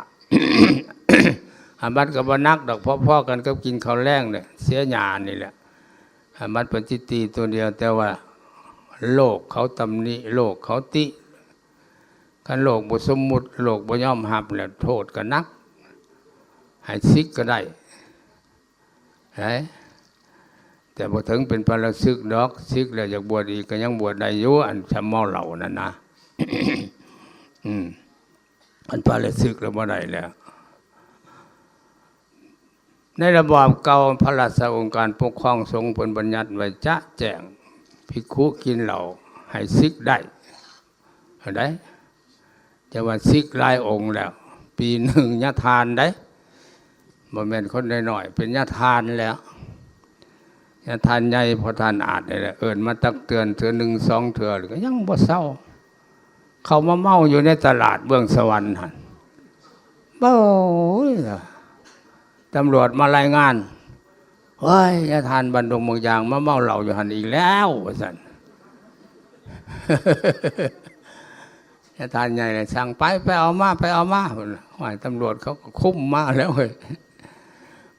ອາບັດກໍບໍ່ໜັກດອກ ພໍໆກັນກັບກິນເຂົ້າແລງນີ້ ເສຍຫຍ້ານີ້ແຫຼະ. ອາບັດປາຈິດຕີຕົວດຽວ ແຕ່ວ່າໂລກເຂົາຕຳໜິ ໂລກເຂົາຕິ ຄັນໂລກບໍ່ສົມມຸດ ໂລກບໍ່ຍອມຮັບແລ້ວ ໂທດກໍໜັກ ໃຫ້ສິກກໍໄດ້. ເອີ ແຕ່ບໍ່ເຖິງເປັນປາລະຊຶກດອກ ສິກແລ້ວຢາກບວດອີກກໍຍັງບວດໄດ້ຢູ່ ອັນຊຳເມົາເຫຼົ້ານັ້ນນະ. ອືມ ອັນປາລະຊຶກແລ້ວບໍ່ໄດ້ແລ້ວ. ໃນລະບອບເກົ່າ ພະລາຊະອົງການປົກຄອງສົງເພິ່ນບັນຍັດໄວ້ຈະແຈ້ງ ພິກຂຸກິນເຫຼົ້າໃຫ້ສິກໄດ້. ເອົາໃດ ຈະວ່າສິກຫຼາຍອົງແລ້ວ ປີໜຶ່ງຍາທ່ານໃດ໋ ບໍ່ແມ່ນຄົນນ້ອຍໆ ເປັນຍາທ່ານແລ້ວ ຍາທ່ານໃຫຍ່ ພໍ່ທ່ານອາດນີ້ແຫຼະ ເອີ້ນມາຕັກເຕືອນເທື່ອໜຶ່ງສອງເທື່ອ ກໍຍັງບໍ່ເຊົາ. ເຂົາມາເມົາຢູ່ໃນຕະຫຼາດເມືອງສະຫວັນຫັ້ນ ໂອ້ຍ ຕຳຫຼວດມາລາຍງານ ໂອ້ຍ ຍາທ່ານບ້ານດົງບາງຢາງມາເມົາເຫຼົ້າຢູ່ຫັ້ນອີກແລ້ວ ວ່າຊັ້ນ. ຍາທ່ານໃຫຍ່ເລີຍສັ່ງ ໄປ ໄປເອົາມາ ໄປເອົາມາ ພຸ້ນ. ໂອ້ຍ ຕຳຫຼວດເຂົາກໍຄຸມມາແລ້ວເວີຍ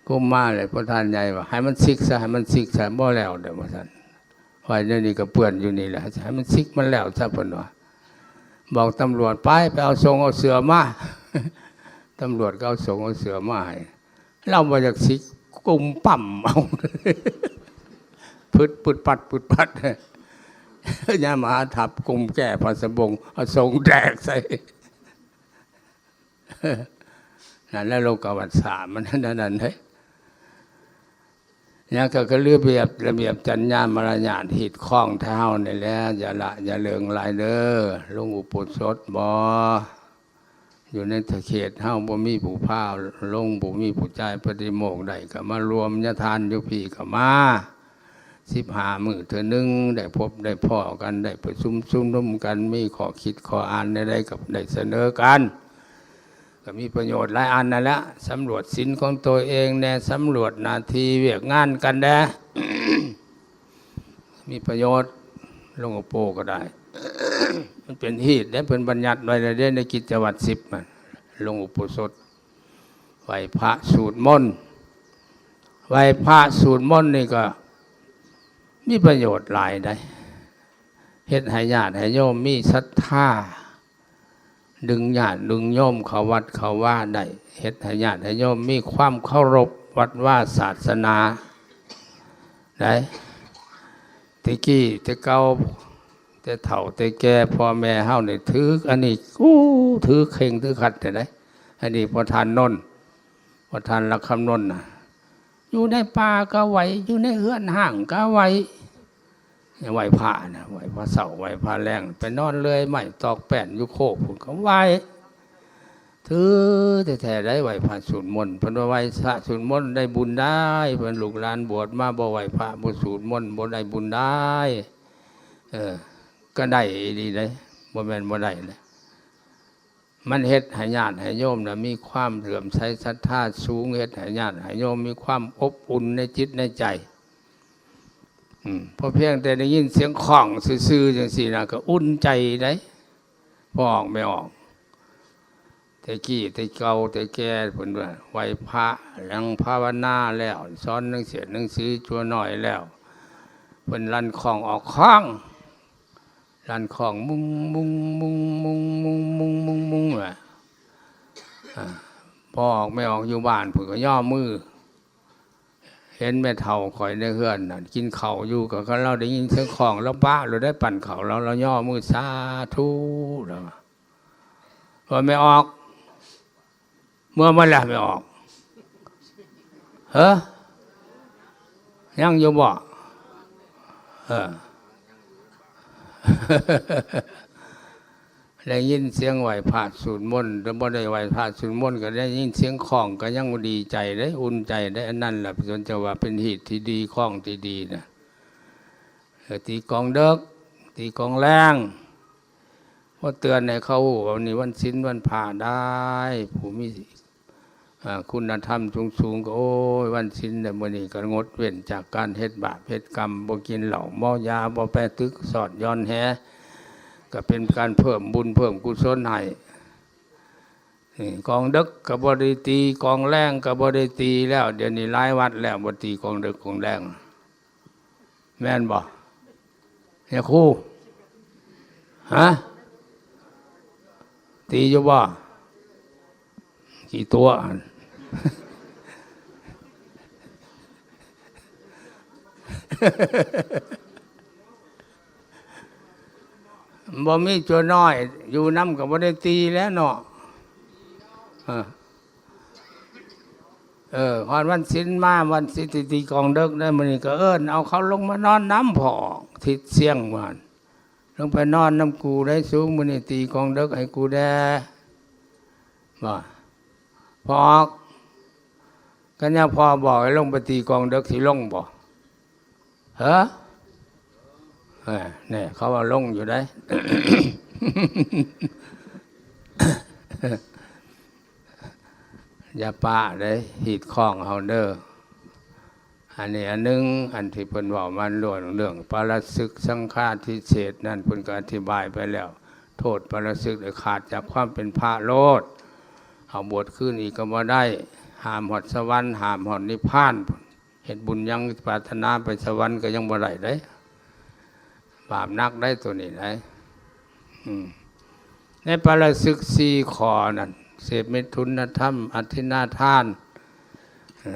ຄຸມມາແລ້ວ ພວກທ່ານໃຫຍ່ວ່າ ໃຫ້ມັນສິກຊະ ໃຫ້ມັນສິກຊະ ບໍ່ແລ້ວເດີ ວ່າຊັ້ນ. ວ່າແນວນີ້ກໍເປື້ອນຢູ່ນີ້ແຫຼະ ໃຫ້ມັນສິກມັນແລ້ວຊະ ເພິ່ນວ່າ. ບອກຕຳຫຼວດ ໄປ ໄປເອົາສົງເອົາເສື້ອມາ. ຕຳຫຼວດກໍເອົາສົງເອົາເສື້ອມາໃຫ້. ລາວບໍ່ຢາກສິກ ກຸມປ້ຳເອົາ ປຶດປຶດປັດປຶດປັດ ຍາມມາຫາທັບ ກຸມແກ້ຜ້າສະບົງ ເອົາສົງແຕກໃສ່. ນັ້ນແຫຼະ ໂລກະວັດສາມັນແນວນັ້ນເດ້. ຍັງກໍຄືລະບຽບ ລະບຽບຈັນຍາມາລະຍາດຮີດຄອງໄທເຮົານີ້ແຫຼະ ຢ່າລະຢ່າເລີງຫຼາຍເດີ. ລົງອຸໂບສົດບໍ່? ຢູ່ໃນເຂດເຮົາບໍ່ມີຜູ້ພາລົງ ບໍ່ມີຜູ້ຈ່າຍປະຕິໂມກໄດ້ ກໍມາລວມຍາທານຢູ່ພີ້ກໍມາ ສິບຫ້າມື້ເທື່ອໜຶ່ງ ໄດ້ພົບໄດ້ພໍ້ກັນ ໄດ້ປະຊຸມຊຸມນຸມກັນ ມີຂໍ້ຄິດຂໍ້ອ່ານແນວໃດກໍໄດ້ສະເໜີກັນ ກໍມີປະໂຫຍດຫຼາຍອັນນັ້ນແຫຼະ. ສຳຫຼວດສິນຂອງໂຕເອງແດ່ ສຳຫຼວດໜ້າທີ່ວຽກງານກັນແດ່ ມີປະໂຫຍດ. ລົງອຸໂປກໍໄດ້ ມັນເປັນຮີດເດ້ ເພິ່ນບັນຍັດໄວ້ແລ້ວເດ້ ໃນກິດຈະວັດສິບ ລົງອຸໂບສົດ ໄຫວ້ພະສູດມົນ. ໄຫວ້ພະສູດມົນນີ້ກໍມີປະໂຫຍດຫຼາຍໃດ໋ ເຮັດໃຫ້ຍາດໃຫ້ໂຍມມີສັດທາ ດຶງຍາດດຶງໂຍມເຂົ້າວັດເຂົ້າວາໄດ້ ເຮັດໃຫ້ຍາດໃຫ້ໂຍມມີຄວາມເຄົາລົບວັດວາສາສະໜາໄດ້. ແຕ່ກີ້ແຕ່ເກົ່າ ແຕ່ເຖົ້າແຕ່ແກ່ ພໍ່ແມ່ເຮົານີ້ຖືກອັນນີ້ ໂອ້ ຖືເຄັ່ງຖືຂັດແທ້ໃດ໋. ອັນນີ້ພໍ່ທ່ານນົນ ພໍ່ທ່ານລະຄຳນົນນະ ຢູ່ໃນປ່າກໍໄຫວ້ ຢູ່ໃນເຮືອນຮ້າງກໍໄຫວ້ ໄຫວ້ພະນະ ໄຫວ້ພະເຊົ້າ ໄຫວ້ພະແລງ ໄປນອນເລື່ອຍໄມ້ຕອກແປ້ນຢູ່ໂຄກພຸ້ນກໍໄຫວ້ ຖືແທ້ໆໄດ໋ ໄຫວ້ພະສູດມົນ. ເພິ່ນວ່າໄຫວ້ພະສູດມົນໄດ້ບຸນໄດ໋ ເພິ່ນລູກຫຼານບວດມາບໍ່ໄຫວ້ພະ ບໍ່ສູດມົນ ບໍ່ໄດ້ບຸນໄດ໋. ເອີ ກໍໄດ້ອີ່ຫຼີເດ້ ບໍ່ແມ່ນບໍ່ໄດ້ເດ້. ມັນເຮັດໃຫ້ຍາດໃຫ້ໂຍມນະ ມີຄວາມເຫຼື້ອມໃສສັດທາສູງ ເຮັດໃຫ້ຍາດໃຫ້ໂຍມມີຄວາມອົບອຸ່ນໃນຈິດໃນໃຈ. ອືມ ພໍພຽງແຕ່ໄດ້ຍິນສຽງຄ້ອງຊື່ໆ ຈັ່ງຊີ້ນະ ກໍອຸ່ນໃຈໄດ໋ ພໍ່ອອກແມ່ອອກ. ແຕ່ກີ້ແຕ່ເກົ່າແຕ່ແກ່ ເພິ່ນວ່າໄຫວ້ພະ ນັ່ງພາວະນາແລ້ວ ສອນໜັງເສດໜັງສືຕົວນ້ອຍແລ້ວ ເພິ່ນລັ່ນຄ້ອງອອກຄ້ອງ ລັ່ນຄ້ອງ ມຸງ ມຸງ ມຸງ ມຸງ ມຸງ ມຸງ ມຸງ ມຸງ ວ່າ ອາ ພໍ່ອອກແມ່ອອກຢູ່ບ້ານພຸ້ນກໍຍໍມື. ເຫັນແມ່ເຖົ້າຂ້ອຍໃນເຮືອນນັ້ນ ກິນເຂົ້າຢູ່ ກໍລາວໄດ້ຍິນສຽງຄ້ອງ ລາວປະໂລດໄດ໋ ປັ້ນເຂົ້າລາວ ລາວຍໍມື ສາທຸ ລາວວ່າ. ວ່າ ແມ່ອອກ ເມືອໝົດແລ້ວແມ່ອອກ ເຮີ ຍັງຢູ່ບໍ່? ເອີ ໄດ້ຍິນສຽງໄຫວ້ພະສູດມົນ ແຕ່ບໍ່ໄດ້ໄຫວ້ພະສູດມົນ ກໍໄດ້ຍິນສຽງຄ້ອງ ກໍຍັງດີໃຈເດ້ ອຸ່ນໃຈເດ້. ອັນນັ້ນລະ ເພິ່ນຈະວ່າເປັນຮີດທີ່ດີ ຄອງທີ່ດີນະ. ເອີ ຕີກອງເດິກ ຕີກອງແລງ ພໍເຕືອນໃຫ້ເຂົາຮູ້ວ່າ ມື້ນີ້ວັນສິນວັນພະໄດ໋ ຜູ້ມີ ອາ ຄຸນນະທຳສູງໆ ກໍ ໂອ້ຍ ວັນສິນແລ້ວ ມື້ນີ້ກໍງົດເວັ້ນຈາກການເຮັດບາບເຮັດກຳ ບໍ່ກິນເຫຼົ້າເມົາຢາ ບໍ່ໄປຕຶກສອດຢ່ອນແຫ ກໍເປັນການເພີ່ມບຸນເພີ່ມກຸສົນໃຫ້. ນີ້ ກອງເດິກກໍບໍ່ໄດ້ຕີ ກອງແລງກໍບໍ່ໄດ້ຕີແລ້ວ ດຽວນີ້ຫຼາຍວັດແລ້ວ ບໍ່ຕີກອງເດິກກອງແລງ. ແມ່ນບໍ່ ຍາຄູ? ຮະ? ຕີຢູ່ບໍ່? ກີ່ຕົວະຫັ້ນ ບໍ່ມີຕົວະນ້ອຍຢູ່ນຳກໍບໍ່ໄດ້ຕີແລ້ວເນາະ. ເອີ ເອີ ຮອດວັນສິນມາ ວັນສິນຊິຕີກອງເດິກໄດ໋ ມື້ນີ້ກໍເອີ້ນເອົາເຂົາລົງມານອນນຳພໍ່ອອກ ທິດຊຽງວ່າ ລົງໄປນອນນຳກູໄດ້ສູງ ມື້ນີ້ຕີກອງເດິກໃຫ້ກູແດ່ ວ່າ ພໍ່ອອກ ຄັນຍາມພໍ່ບອກໃຫ້ລົງໄປຕີກອງເດິກ ຊິລົງບໍ່? ເຮີ ເອີ ແນ່ ເຂົາວ່າລົງຢູ່ໄດ໋ ຢ່າປະເດ້ ຮີດຄອງເຮົາເດີ. ອັນນີ້ອັນໜຶ່ງ ອັນທີ່ເພິ່ນເວົ້າມາເລື່ອງ ເລື່ອງປະລະຊຶກສັງຄາທິເສດນັ້ນ ເພິ່ນກໍອະທິບາຍໄປແລ້ວ. ໂທດປາລະຊຶກ ໄດ້ຂາດຈາກຄວາມເປັນພະໂລດ. ເອົາບວດຄືນອີກກໍບໍ່ໄດ້. ຫ້າມຮອດສະຫວັນ, ຫ້າມຮອດນິບພານ. ເຮັດບຸນຫຍັງປາດຖະໜາໄປສະຫວັນກໍຍັງບໍ່ໄດ້ເດ້. ບາບໜັກໄດ໋ໂຕນີ້ໄດ໋. ອືມ ໃນປາລະຊຶກສີ່ຂໍ້ນັ້ນ ເສບມິຖຸນະທຳ, ອາທິນນາທານ, ເອີ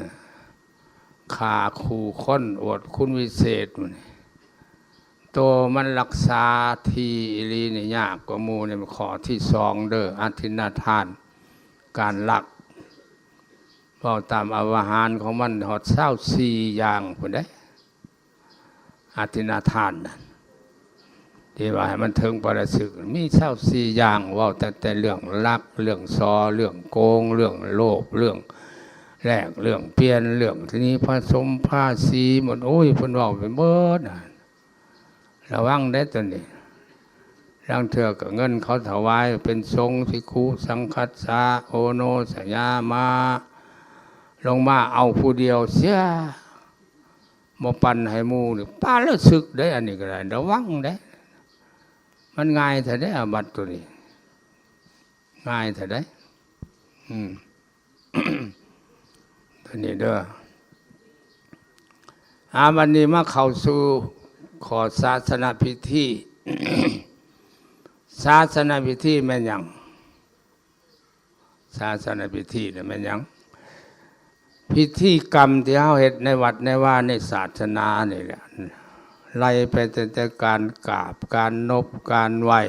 ຂ້າຄູ່ຄົນ, ອວດຄຸນວິເສດ ໝູ່ນີ້ ໂຕມັນລັກສາທີ່ອີ່ຫຼີນີ້ຍາກກວ່າໝູ່ນີ້ ຂໍ້ທີສອງເດີ້ ອາທິນນາທານ ການລັກ. ເວົ້າຕາມອາວະຫານຂອງມັນຮອດຊາວສີ່ຢ່າງພຸ້ນເດ້ ອາທິນນາທານນັ້ນ ທີ່ວ່າໃຫ້ມັນເຖິງປາລະຊຶກ ມີຊາວສີ່ຢ່າງ. ເວົ້າຕັ້ງແຕ່ເລື່ອງລັກ, ເລື່ອງສໍ້, ເລື່ອງໂກງ, ເລື່ອງໂລບ, ເລື່ອງແລກ, ເລື່ອງປ່ຽນ, ເລື່ອງທີ່ມີພະສົມພາສີໝົດ. ໂອ້ຍ ເພິ່ນເວົ້າໄປເບິດນະ. ລະວັງເດ້ໂຕນີ້. ລາງເທື່ອກໍເງິນເຂົາຖວາຍເປັນສົງ ພິກຂຸ ສັງຄັດສະ ໂອໂນ ສະຍາມາ ລົງມາເອົາຜູ້ດຽວເສຍ ບໍ່ປັນໃຫ້ໝູ່ນີ້ ປາລະຊຶກເດ້. ອັນນີ້ກໍໄດ້ ລະວັງເດ້. ມັນງ່າຍແທ້ເດ້ ອາບັດໂຕນີ້ ງ່າຍແທ້ເດ້. ອືມ ໂຕນີ້ເດີ້. ອາ ບັດນີ້ມາເຂົ້າສູ່ຂໍ້ສາສະນະພິທີ. ສາສະນະພິທີແມ່ນຫຍັງ? ສາສະນະພິທີນີ້ແມ່ນຫຍັງ? ພິທີກຳທີ່ເຮົາເຮັດໃນວັດໃນວາໃນສາສະໜານີ້ແຫຼະ ໄລ່ໄປຕັ້ງແຕ່ການກາບ, ການນົບ, ການໄຫວ້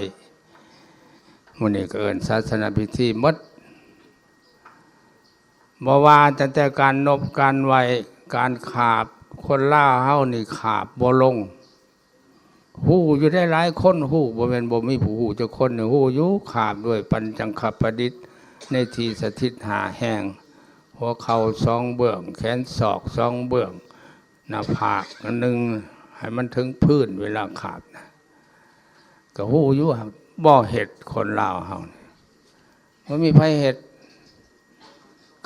ໝູ່ນີ້ກໍເອີ້ນສາສະນະພິທີໝົດ. ບໍ່ວ່າຕັ້ງແຕ່ການນົບ, ການໄຫວ້, ການຂາບ, ຄົນລາວເຮົານີ້ຂາບບໍ່ລົງ. ຮູ້ຢູ່ໄດ໋ ຫຼາຍຄົນຮູ້ ບໍ່ແມ່ນບໍ່ມີຜູ້ຮູ້ຈັກຄົນ ຮູ້ຢູ່. ຂາບດ້ວຍປັນຈັງຄະປະດິດ ໃນທີ່ສະຖິດຫ້າແຫ່ງ ຫົວເຂົ່າສອງເບື້ອງ, ແຂນສອກສອງເບື້ອງ, ໜ້າຜາກອັນໜຶ່ງ ໃຫ້ມັນເຖິງພື້ນເວລາຂາບນະ ກໍຮູ້ຢູ່. ບໍ່ເຮັດ ຄົນລາວເຮົານີ້ ບໍ່ມີໃຜເຮັດ.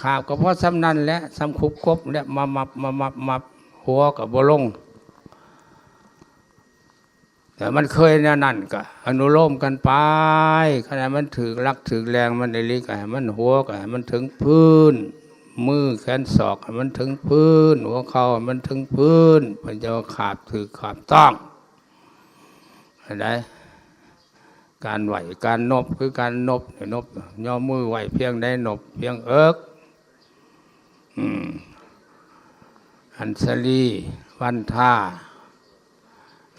ຂາບກໍພໍສ່ຳນັ້ນແຫຼະ ສ່ຳຄຸບກົບແຫຼະ ມາມັບ ມາມັບ ມັບ ຫົວກໍບໍ່ລົງ. ແຕ່ມັນເຄີຍແນວນັ້ນກໍອະນຸໂລມກັນໄປ. ຄັນໃຫ້ມັນຖືກຫຼັກຖືກແຫຼ່ງມັນອີ່ຫຼີ ກໍໃຫ້ມັນ ຫົວກໍໃຫ້ມັນເຖິງພື້ນ, ມືແຂນສອກໃຫ້ມັນເຖິງພື້ນ, ຫົວເຂົ່າໃຫ້ມັນເຖິງພື້ນ, ເພິ່ນຈະວ່າຂາບຖືກຂາບຕ້ອງ. ເຫັນໃດ? ການໄຫວ້ການນົບ ຄືການນົບ ນົບ ຍໍມືໄຫວ້ພຽງໃດ ນົບພຽງເອິກ. ອືມ ອັນສະລີ ວັນທາ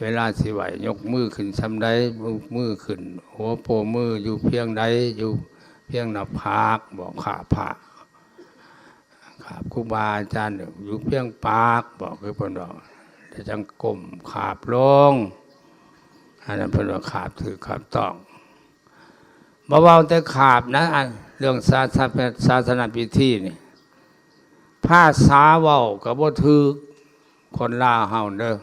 ເວລາຊິໄຫວ້ ຍົກມືຂຶ້ນສ່ຳໃດ ຍົກມືຂຶ້ນ ຫົວໂປ້ມືຢູ່ພຽງໃດ ຢູ່ພຽງໜ້າຜາກ ບໍ່ ຂາບພະ ຂາບຄູບາອາຈານຢູ່ພຽງປາກ ບອກ ຄືເພິ່ນເວົ້າ ແລ້ວຈັ່ງກົ້ມຂາບລົງ. ອັນນັ້ນເພິ່ນວ່າຂາບຖືກຂາບຕ້ອງ. ບໍ່ເວົ້າແຕ່ຂາບນະ ອັນເລື່ອງສາ ສາ ສາສະນະພິທີນີ້ ພາສາເວົ້າກໍບໍ່ຖືກ ຄົນລາວເຮົາເດີ້.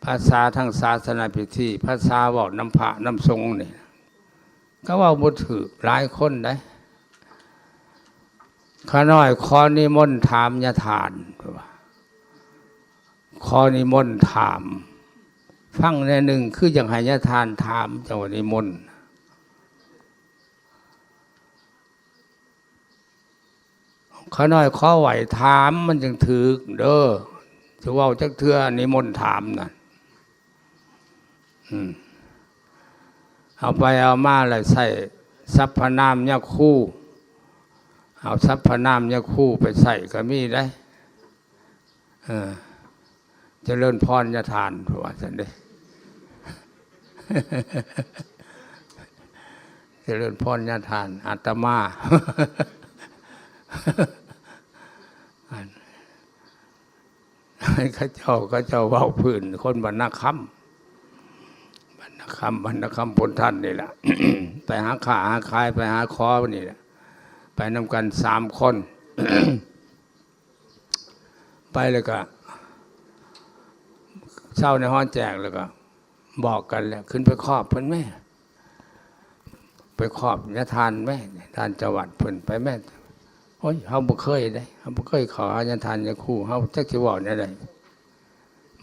ພາສາທາງສາສະນະພິທີ ພາສາເວົ້ານຳພະນຳສົງນີ້ ກໍເວົ້າບໍ່ຖືກຫຼາຍຄົນໃດ໋. ຂ້ານ້ອຍຂໍນິມົນຖາມຍາທ່ານ ເພິ່ນວ່າ ຂໍນິມົນຖາມ ຟັງແນວໜຶ່ງ ຄືຢາກໃຫ້ຍາທ່ານຖາມ ຈັ່ງວ່ານິມົນ. ຂ້ານ້ອຍຂໍໄຫວ້ຖາມ ມັນຈຶ່ງຖືກເດີ້ ຊິເວົ້າຈັກເທື່ອ ນິມົນຖາມນັ້ນ. ອືມ ເອົາໄປເອົາມາແລ້ວໃຊ້ສັບພະນາມຍາຄູ ເອົາສັບພະນາມຍາຄູໄປໃຊ້ກໍມີໄດ໋. ເອີ ຈະເລີນພອນຍາທ່ານ ວ່າຊັ້ນເດ້ ຈະເລີນພອນຍາທ່ານ ອາດຕະມາ ອັນ ເຂົາເຈົ້າ ເຂົາເຈົ້າເວົ້າພື້ນຄົນບ້ານນາຄຳ ບ້ານນາຄຳ ບ້ານນາຄຳພົນທັນນີ້ແຫຼະ ໄປຫາຄ້າຫາຂາຍ ໄປຫາຂໍນີ້ແຫຼະ ໄປນຳກັນສາມຄົນ. ໄປແລ້ວກໍເຊົາໃນຫໍແຈກ ແລ້ວກໍບອກກັນແລ້ວ ຂຶ້ນໄປຂອບເພິ່ນແມ້ ໄປຂອບຍາທ່ານແມ້ ທ່ານເຈົ້າວັດເພິ່ນ ໄປແມ້. ໂອ້ຍ ເຮົາບໍ່ເຄີຍເດ້ ເຮົາບໍ່ເຄີຍເຂົ້າຫາຍາທ່ານຍາຄູ ເຮົາຈັກຊິເວົ້າແນວໃດ.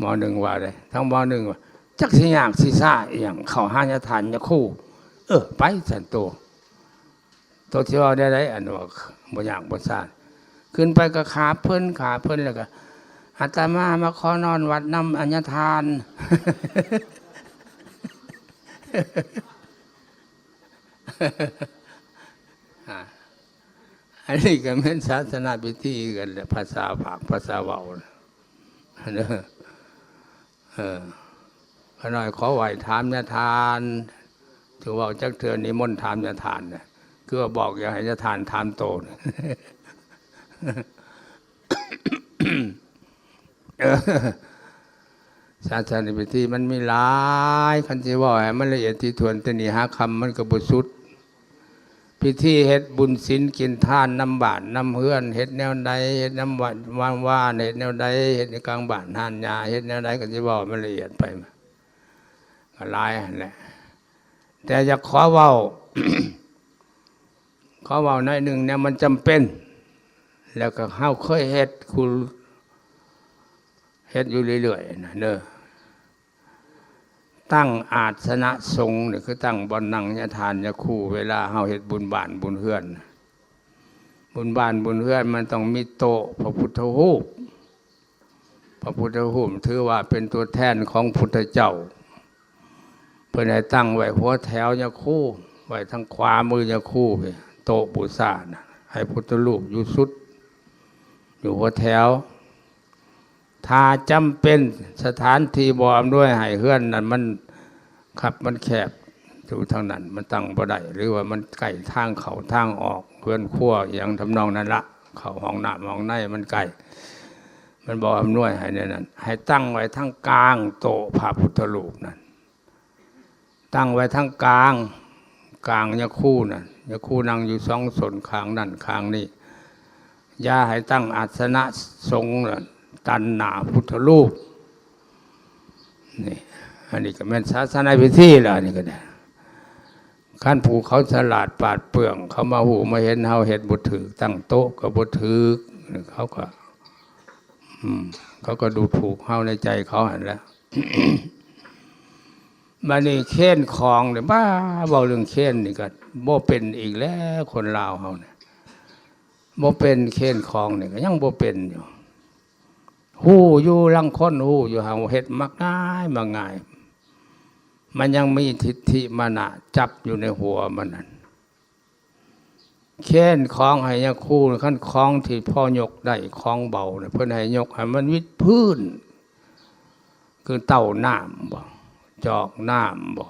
ໝໍໜຶ່ງວ່າເດ້ ທາງໝໍໜຶ່ງວ່າ ຈັກຊິຍາກຊິຊ້າອີ່ຫຍັງ ເຂົ້າຫາຍາທ່ານຍາຄູ. ເອີ ໄປຊັ້ນໂຕ ໂຕຊິເວົ້າແນວໃດ ອັນວ່າບໍ່ຍາກບໍ່ຊ້າ. ຂຶ້ນໄປກໍຂາບເພິ່ນ ຂາບເພິ່ນ ແລ້ວກໍ ອາດຕະມາມາຂໍນອນວັດນຳອາຍາທ່ານ. ອາ ອັນນີ້ກໍແມ່ນສາສະໜະພິທີກັນແຫຼະ ພາສາປາກພາສາເວົ້ານະ ເອີ ຂ້ານ້ອຍຂໍໄຫວ້ຖາມຍາທ່ານ ຖືເວົ້າຈັກເທື່ອນິມົນຖາມຍາທ່ານນະ ຄືວ່າບອກຢາກໃຫ້ຍາທ່ານຖາມໂຕນະ. ເອີ ສາສະໜະພິທີມັນມີຫຼາຍ ຄັນຊິເວົ້າໃຫ້ມັນລະອຽດຖີ່ຖ້ວນແຕ່ນີ້ຫາຄຳມັນກໍບໍ່ສຸດ. ພິທີເຮັດບຸນສິນກິນທານນຳບ້ານນຳເຮືອນ ເຮັດແນວໃດ ເຮັດນຳວັດນຳວາ ເຮັດແນວໃດ ເຮັດໃນກາງບ້ານຮ້ານຫຍ້າ ເຮັດແນວໃດ ກໍຊິເວົ້າໃຫ້ມັນລະອຽດໄປ ກໍຫຼາຍຫັ້ນແຫຼະ. ແຕ່ຢາກຂໍເວົ້າ ຂໍເວົ້າໜ້ອຍໜຶ່ງແນວມັນຈຳເປັນ ແລ້ວກໍເຮົາເຄີຍເຮັດ ຄູເຮັດຢູ່ເລື້ອຍໆນະເດີ. ຕັ້ງອາດສະນະສົງນີ້ ຄືຕັ້ງບ່ອນນັ່ງຍາທ່ານຍາຄູ ເວລາເຮົາເຮັດບຸນບ້ານບຸນເຮືອນ. ບຸນບ້ານບຸນເຮືອນມັນຕ້ອງມີໂຕະພະພຸດທະຮູບ. ພະພຸດທະຮູບຖືວ່າເປັນຕົວແທນຂອງພຸດທະເຈົ້າ. ເພິ່ນໃຫ້ຕັ້ງໄວ້ຫົວແຖວຍາຄູ ໄວ້ທາງຂວາມືຍາຄູ ໂຕະບູຊານະ ໃຫ້ພຸດທະຮູບຢູ່ສຸດ ຢູ່ຫົວແຖວ. ຖ້າຈຳເປັນ ສະຖານທີ່ບໍ່ອຳນວຍໃຫ້ເຮືອນນັ້ນມັນຄັບມັນແຄບ ຢູ່ທາງນັ້ນມັນຕັ້ງບໍ່ໄດ້ ຫຼືວ່າມັນໃກ້ທາງເຂົ້າທາງອອກ ເຮືອນຄົວອີ່ຫຍັງທຳນອງນັ້ນລະ ເຂົ້າຫ້ອງນ້ຳຫ້ອງໃນມັນໃກ້ ມັນບໍ່ອຳນວຍໃຫ້ແນວນັ້ນ ໃຫ້ຕັ້ງໄວ້ທາງກາງໂຕະພະພຸດທະຮູບນັ້ນ. ຕັ້ງໄວ້ທາງກາງ ກາງຍາຄູນະ ຍາຄູນັ່ງຢູ່ສອງສົ້ນ ຂ້າງນັ້ນຂ້າງນີ້. ຢ່າໃຫ້ຕັ້ງອາສະນະສົງນະ ຕັນໜ້າພຸດທະຮູບ. ນີ້ ອັນນີ້ກໍແມ່ນສາສະນະພິທີລະ ອັນນີ້ກໍໄດ້. ຄັນຜູ້ເຂົາສະຫຼາດປາດເປືອງ ເຂົາມາຮູ້ມາເຫັນເຮົາເຮັດບໍ່ຖືກ ຕັ້ງໂຕະກໍບໍ່ຖືກ ເຂົາກໍ ອືມ ເຂົາກໍດູຖູກເຮົາໃນໃຈເຂົາຫັ້ນແຫຼະ. ບາດນີ້ເຄນຂອງນີ້ ບ້າ ເວົ້າເລື່ອງເຄນນີ້ກໍບໍ່ເປັນອີກແລ້ວ ຄົນລາວເຮົານີ້ ບໍ່ເປັນ ເຄນຂອງນີ້ກໍຍັງບໍ່ເປັນຢູ່. ຮູ້ຢູ່ ລາງຄົນຮູ້ຢູ່ ເຮົາເຮັດມັກງ່າຍ ມັກງ່າຍ ມັນຍັງມີທິດຖິມານະຈັບຢູ່ໃນຫົວມັນນັ້ນ. ເຄນຂອງໃຫ້ຍາຄູ ຄັນຂອງທີ່ພໍຍົກໄດ້ ຂອງເບົານະ ເພິ່ນໃຫ້ຍົກໃຫ້ມັນວິດພື້ນ ຄືເຕົ້ານ້ຳບໍ ຈອກນ້ຳບໍ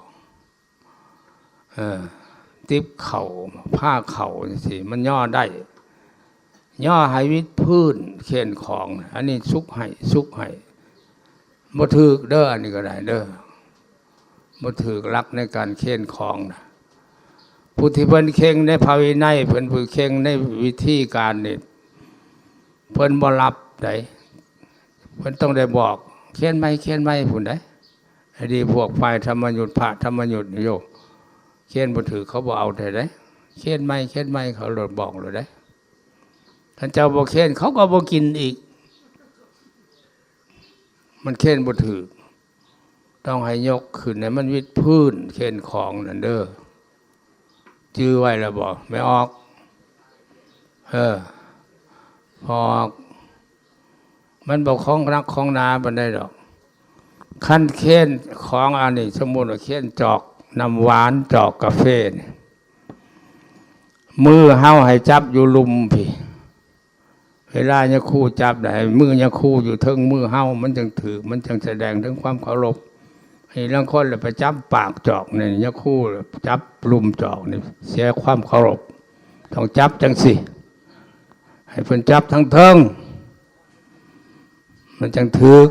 ເອີ ຕິບເຂົ້າ ພາເຂົ້າຈັ່ງຊີ້ ມັນຍໍໄດ້ ຍໍໃຫ້ວິດພື້ນ ເຄນຂອງ ອັນນີ້ສຸກໃຫ້ ສຸກໃຫ້ ບໍ່ຖືກເດີ ອັນນີ້ກໍໄດ້ເດີ ບໍ່ຖືກຫຼັກໃນການເຄນຂອງນະ. ຜູ້ທີ່ເພິ່ນເຄັ່ງໃນພະວິໄນ ເພິ່ນຜູ້ເຄັ່ງໃນວິທີການນີ້ ເພິ່ນບໍ່ລັບໃດ ເພິ່ນຕ້ອງໄດ້ບອກ ເຄນໃໝ່ ເຄນໃໝ່ພຸ້ນໃດ. ອັນນີ້ພວກຝ່າຍທຳມະຍຸດ ພະທຳມະຍຸດນີ້ໂຍ ເຄນບໍ່ຖືກ ເຂົາບໍ່ເອົາແທ້ໃດ ເຄນໃໝ່ ເຄນໃໝ່ ເຂົາໂລດບອກໂລດໃດ. ຄັນເຈົ້າບໍ່ເຄນ ເຂົາກໍບໍ່ກິນອີກ ມັນເຄນບໍ່ຖືກ. ຕ້ອງໃຫ້ຍົກຂຶ້ນໃຫ້ມັນວິດພື້ນ ເຄນຂອງນັ້ນເດີ. ຈື່ໄວ້ແລ້ວບໍ່ ແມ່ອອກ? ເອີ ອອກ ມັນບໍ່ຂອງໜັກຂອງໜາປານໃດດອກ. ຄັນເຄນຂອງອັນນີ້ ສົມມຸດວ່າເຄນຈອກນ້ຳຫວານ ຈອກກາເຟນີ້ ມືເຮົາໃຫ້ຈັບຢູ່ລຸ່ມພີ້. ເວລາຍາຄູຈັບໄດ້ ມືຍາຄູຢູ່ເທິງມືເຮົາ ມັນຈັ່ງຖືກ ມັນຈັ່ງສະແດງເຖິງຄວາມເຄົາລົບ. ໃຫ້ລາງຄົນລະໄປຈັບປາກຈອກນີ້ ຍາຄູຈັບລຸ່ມຈອກນີ້ ເສຍຄວາມເຄົາລົບ. ຕ້ອງຈັບຈັ່ງຊີ້ ໃຫ້ເພິ່ນຈັບທາງເທິງ ມັນຈັ່ງຖືກ.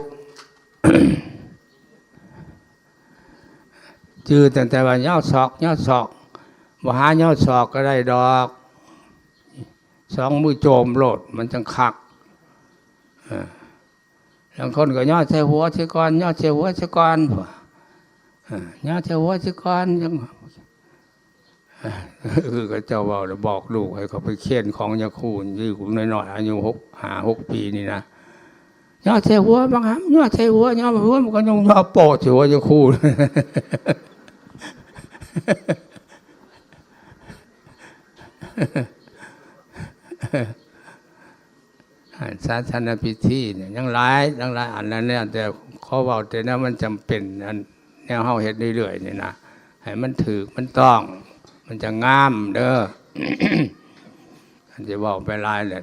ຈື່ຕັ້ງແຕ່ວ່າຍໍສອກ ຍໍສອກ ບໍ່ຫາຍໍສອກກໍໄດ້ດອກ. ສອງມືໂຈມໂລດ ມັນຈັ່ງຄັກ. ເອີ ລາງຄົນກໍຍໍໃສ່ຫົວເສຍກ່ອນ ຍໍໃສ່ຫົວເສຍກ່ອນ ເອີ ຍໍໃສ່ຫົວເສຍກ່ອນ ຈັ່ງ ຄືເຂົາເຈົ້າເວົ້າແລ້ວ ບອກລູກໃຫ້ເຂົາໄປເຄນຂອງຍາຄູ ຢູ່ນ້ອຍໆ ອາຍຸຫົກ ຫ້າ ຫົກປີນີ້ນະ. ຍໍໃສ່ຫົວບັກຫຳ ຍໍໃສ່ຫົວ ຍໍໃສ່ຫົວ ມັນກໍຍົງຍໍໂປ້ໃສ່ຫົວຢູ່ຄູ່. ສາສະໜະພິທີນີ້ຍັງຫຼາຍ ຍັງຫຼາຍອັນນັ້ນແຫຼະ ແຕ່ຂໍເວົ້າແຕ່ແນວມັນຈຳເປັນ ອັນແນວເຮົາເຮັດເລື້ອຍໆນີ້ນະ ໃຫ້ມັນຖືກມັນຕ້ອງ ມັນຈະງາມເດີ. ອັນຊິເວົ້າໄປຫຼາຍແລ້ວ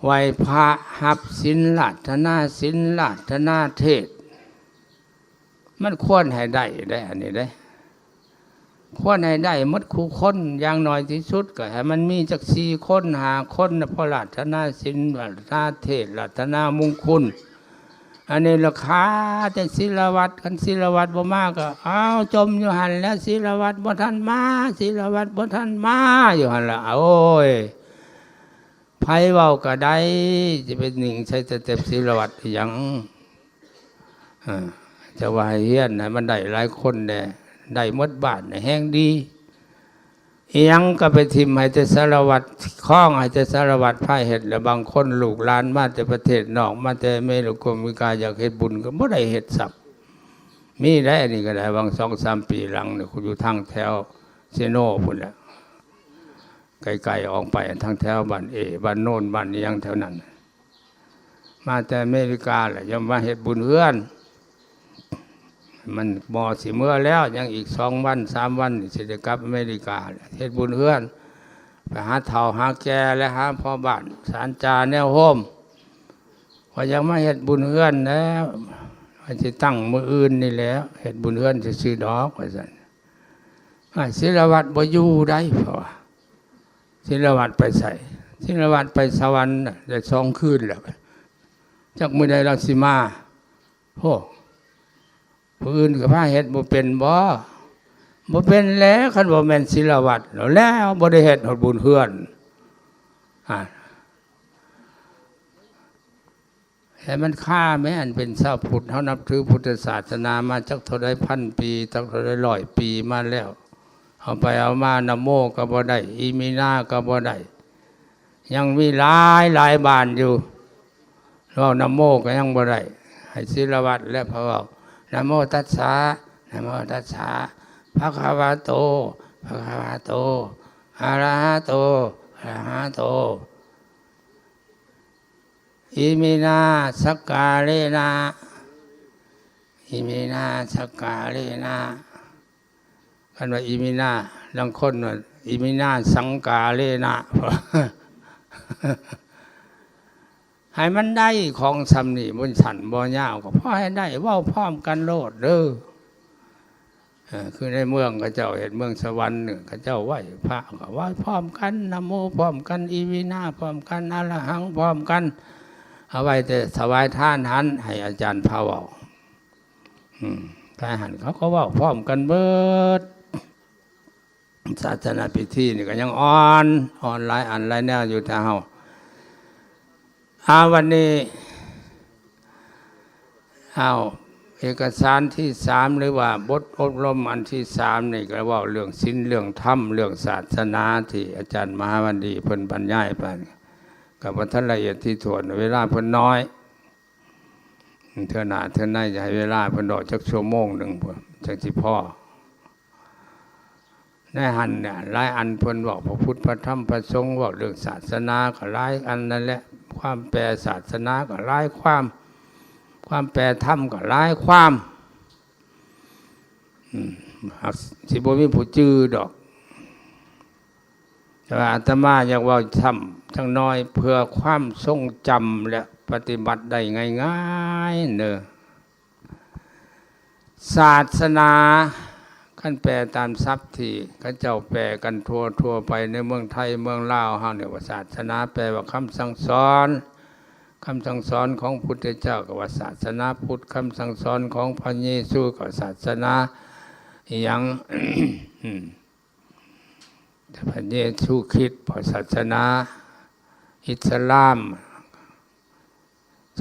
ໄຫວ້ພະ ຮັບສິນ ລາດຖະນາສິນ ລາດຖະນາເທດ ມັນຄວນໃຫ້ໄດ້ເດ້ ອັນນີ້ເດ້ ຄວນໃຫ້ໄດ້ໝົດຄູ່ຄົນ ຢ່າງໜ້ອຍທີ່ສຸດກໍໃຫ້ມັນມີຈັກສີ່ຄົນ ຫ້າຄົນນະ ພໍລາດຖະນາສິນ ລາດຖະນາເທດ ລາດຖະນາມຸງຄຸນ. ອັນນີ້ລະຂາແຕ່ສິລະວັດ ຄັນສິລະວັດບໍ່ມາກໍ ອ້າວ ຈົ່ມຢູ່ຫັ້ນແຫຼະ ສິລະວັດບໍ່ທັນມາ ສິລະວັດບໍ່ທັນມາ ຢູ່ຫັ້ນລະ ໂອ້ຍ. ໃຜເວົ້າກໍໄດ້ ຊິໄປນິ່ງໃສ່ແຕ່ ແຕ່ສິລະວັດອີ່ຫຍັງ? ເອີ ຈະວ່າໃຫ້ຮຽນໃຫ້ມັນໄດ້ຫຼາຍຄົນແດ່ ໄດ້ໝົດບ້ານແຮ່ງດີ. ອີ່ຫຍັງກໍໄປຖິ້ມໃຫ້ແຕ່ສາລະວັດ ຄອງໃຫ້ແຕ່ສາລະວັດພາເຮັດ ແລ້ວບາງຄົນລູກຫຼານມາແຕ່ປະເທດນອກ ມາແຕ່ອາເມລິກາ ອາເມລິກາ ຢາກເຮັດບຸນກໍບໍ່ໄດ້ເຮັດຊ້ຳ. ມີໄດ໋ ອັນນີ້ກໍໄດ້ ຫວ່າງສອງສາມປີຫຼັງນີ້ ຢູ່ທາງແຖວເຊໂນພຸ້ນແຫຼະ ໃກ້ໆອອກໄປທາງແຖວບ້ານເອ ບ້ານໂນນ ບ້ານອີ່ຫຍັງແຖວນັ້ນ ມາແຕ່ອາເມລິກາແຫຼະ ຍັງມາເຮັດບຸນເຮືອນ. ມັນໝໍຊິເມືອແລ້ວ ຍັງອີກສອງວັນສາມວັນ ຊິໄດ້ກັບອາເມລິກາ ເຮັດບຸນເຮືອນ ໄປຫາເຖົ້າຫາແກ່ ແລະ ຫາພໍ່ບ້ານສານຈາແນວໂຮມ ວ່າຢາກມາເຮັດບຸນເຮືອນແລ້ວ ວ່າຊິຕັ້ງມື້ອື່ນນີ້ແຫຼະ ເຮັດບຸນເຮືອນຊື່ໆດອກ ວ່າຊັ້ນ. ອ້າຍ ສິລະວັດບໍ່ຢູ່ໃດ໋ ເພາະວ່າ ສິລະວັດໄປໃສ? ສິລະວັດໄປສະຫວັນນະ ໄດ້ສອງຄືນແລ້ວ ຈັກມື້ໃດລາວຊິມາ. ໂອ້ ຜູ້ອື່ນກໍພາເຮັດບໍ່ເປັນບໍ? ບໍ່ເປັນແຫຼະ ຄັນບໍ່ແມ່ນສິລະວັດ ແລ້ວບໍ່ໄດ້ເຮັດຮອດບຸນເຮືອນ. ອາ ໃຫ້ມັນຄາແມ້ ອັນເປັນຊາວພຸດ ເຮົານັບຖືພຸດທະສາສະໜາມາຈັກເທົ່າໃດພັນປີ ຈັກເທົ່າໃດຮ້ອຍປີມາແລ້ວ ເອົາໄປເອົາມາ ນະໂມກໍບໍ່ໄດ້ ອີມິນາກໍບໍ່ໄດ້ ຍັງມີຫຼາຍຫຼາຍບ້ານຢູ່ ເວົ້ານະໂມກໍຍັງບໍ່ໄດ້ ໃຫ້ສິລະວັດແລະພາເວົ້າ ນະໂມຕັດສະ ນະໂມຕັດສະ ພະຄະວະໂຕ ພະຄະວະໂຕ ອະລະຫະໂຕ ອະລະຫະໂຕ ອິມິນາສັກກາເລນະ ອິມິນາສັກກາເລນະ. ຄັນວ່າອິມິນາ ລາງຄົນວ່າອິມິນາສັງກາເລນະ ໃຫ້ມັນໄດ້ຂອງຊ່ຳນີ້ ບໍ່ສັ້ນບໍ່ຍາວ ກໍພໍໃຫ້ໄດ້ ເວົ້າພ້ອມກັນໂລດເດີ. ເອີ ຄືໃນເມືອງເຂົາເຈົ້າເຮັດເມືອງສະຫວັນນີ້ ເຂົາເຈົ້າໄຫວ້ພະກໍໄຫວ້ພ້ອມກັນ ນະໂມພ້ອມກັນ ອີວິນາພ້ອມກັນ ອະລະຫັງພ້ອມກັນ ເອົາໄວ້ແຕ່ຖວາຍທານຫັ້ນ ໃຫ້ອາຈານພາເວົ້າ ອືມ ໄປຫັ້ນເຂົາກໍເວົ້າພ້ອມກັນເບິດ. ສາສະນະພິທີນີ້ກໍຍັງອ່ອນ ອ່ອນຫຼາຍອັນຫຼາຍແນວຢູ່ ແຕ່ເຮົາ ອາ ວັນນີ້ ເອົາ ເອກະສານທີສາມ ຫຼືວ່າບົດອົບຮົມອັນທີສາມນີ້ ກໍເວົ້າເລື່ອງສິນ ເລື່ອງທຳ ເລື່ອງສາສະໜາ ທີ່ອາຈານມະຫາວັນດີເພິ່ນບັນຍາຍໄປ ກໍບໍ່ທັນລະອຽດຖີ່ຖ້ວນ ເວລາເພິ່ນນ້ອຍ. ເທື່ອໜ້າເທື່ອໃນຈະໃຫ້ເວລາເພິ່ນດອກຈັກຊົ່ວໂມງໜຶ່ງ ເພິ່ນຈັ່ງຊິພໍ. ໃນຫັ້ນເນຍ ຫຼາຍອັນເພິ່ນເວົ້າ ພະພຸດ ພະທຳ ພະສົງ ເວົ້າເລື່ອງສາສະໜາກໍຫຼາຍອັນນັ້ນແຫຼະ ຄວາມແປສາສະໜາກໍຫຼາຍຄວາມ ຄວາມແປທຳກໍຫຼາຍຄວາມ ອືມ ຫາກຊິບໍ່ມີຜູ້ຈື່ດອກ. ແຕ່ວ່າອາດຕະມາຢາກເວົ້າຊ້ຳຈັກໜ້ອຍ ເພື່ອຄວາມຊົງຈຳ ແລະ ປະຕິບັດໄດ້ງ່າຍໆເນີ. ສາສະໜາ ຄັນແປຕາມສັບທີ່ເຂົາເຈົ້າແປກັນທົ່ວໆໄປໃນເມືອງໄທເມືອງລາວເຮົານີ້ວ່າ ສາສະໜາແປວ່າຄຳສັ່ງສອນ, ຄຳສັ່ງສອນຂອງພຸດທະເຈົ້າກໍວ່າສາສະໜາພຸດ, ຄຳສັ່ງສອນຂອງພະເຢຊູກໍສາສະໜາອີ່ຫຍັງ ພະເຢຊູຄຣິດ ພະສາສະໜາອິດສະລາມ,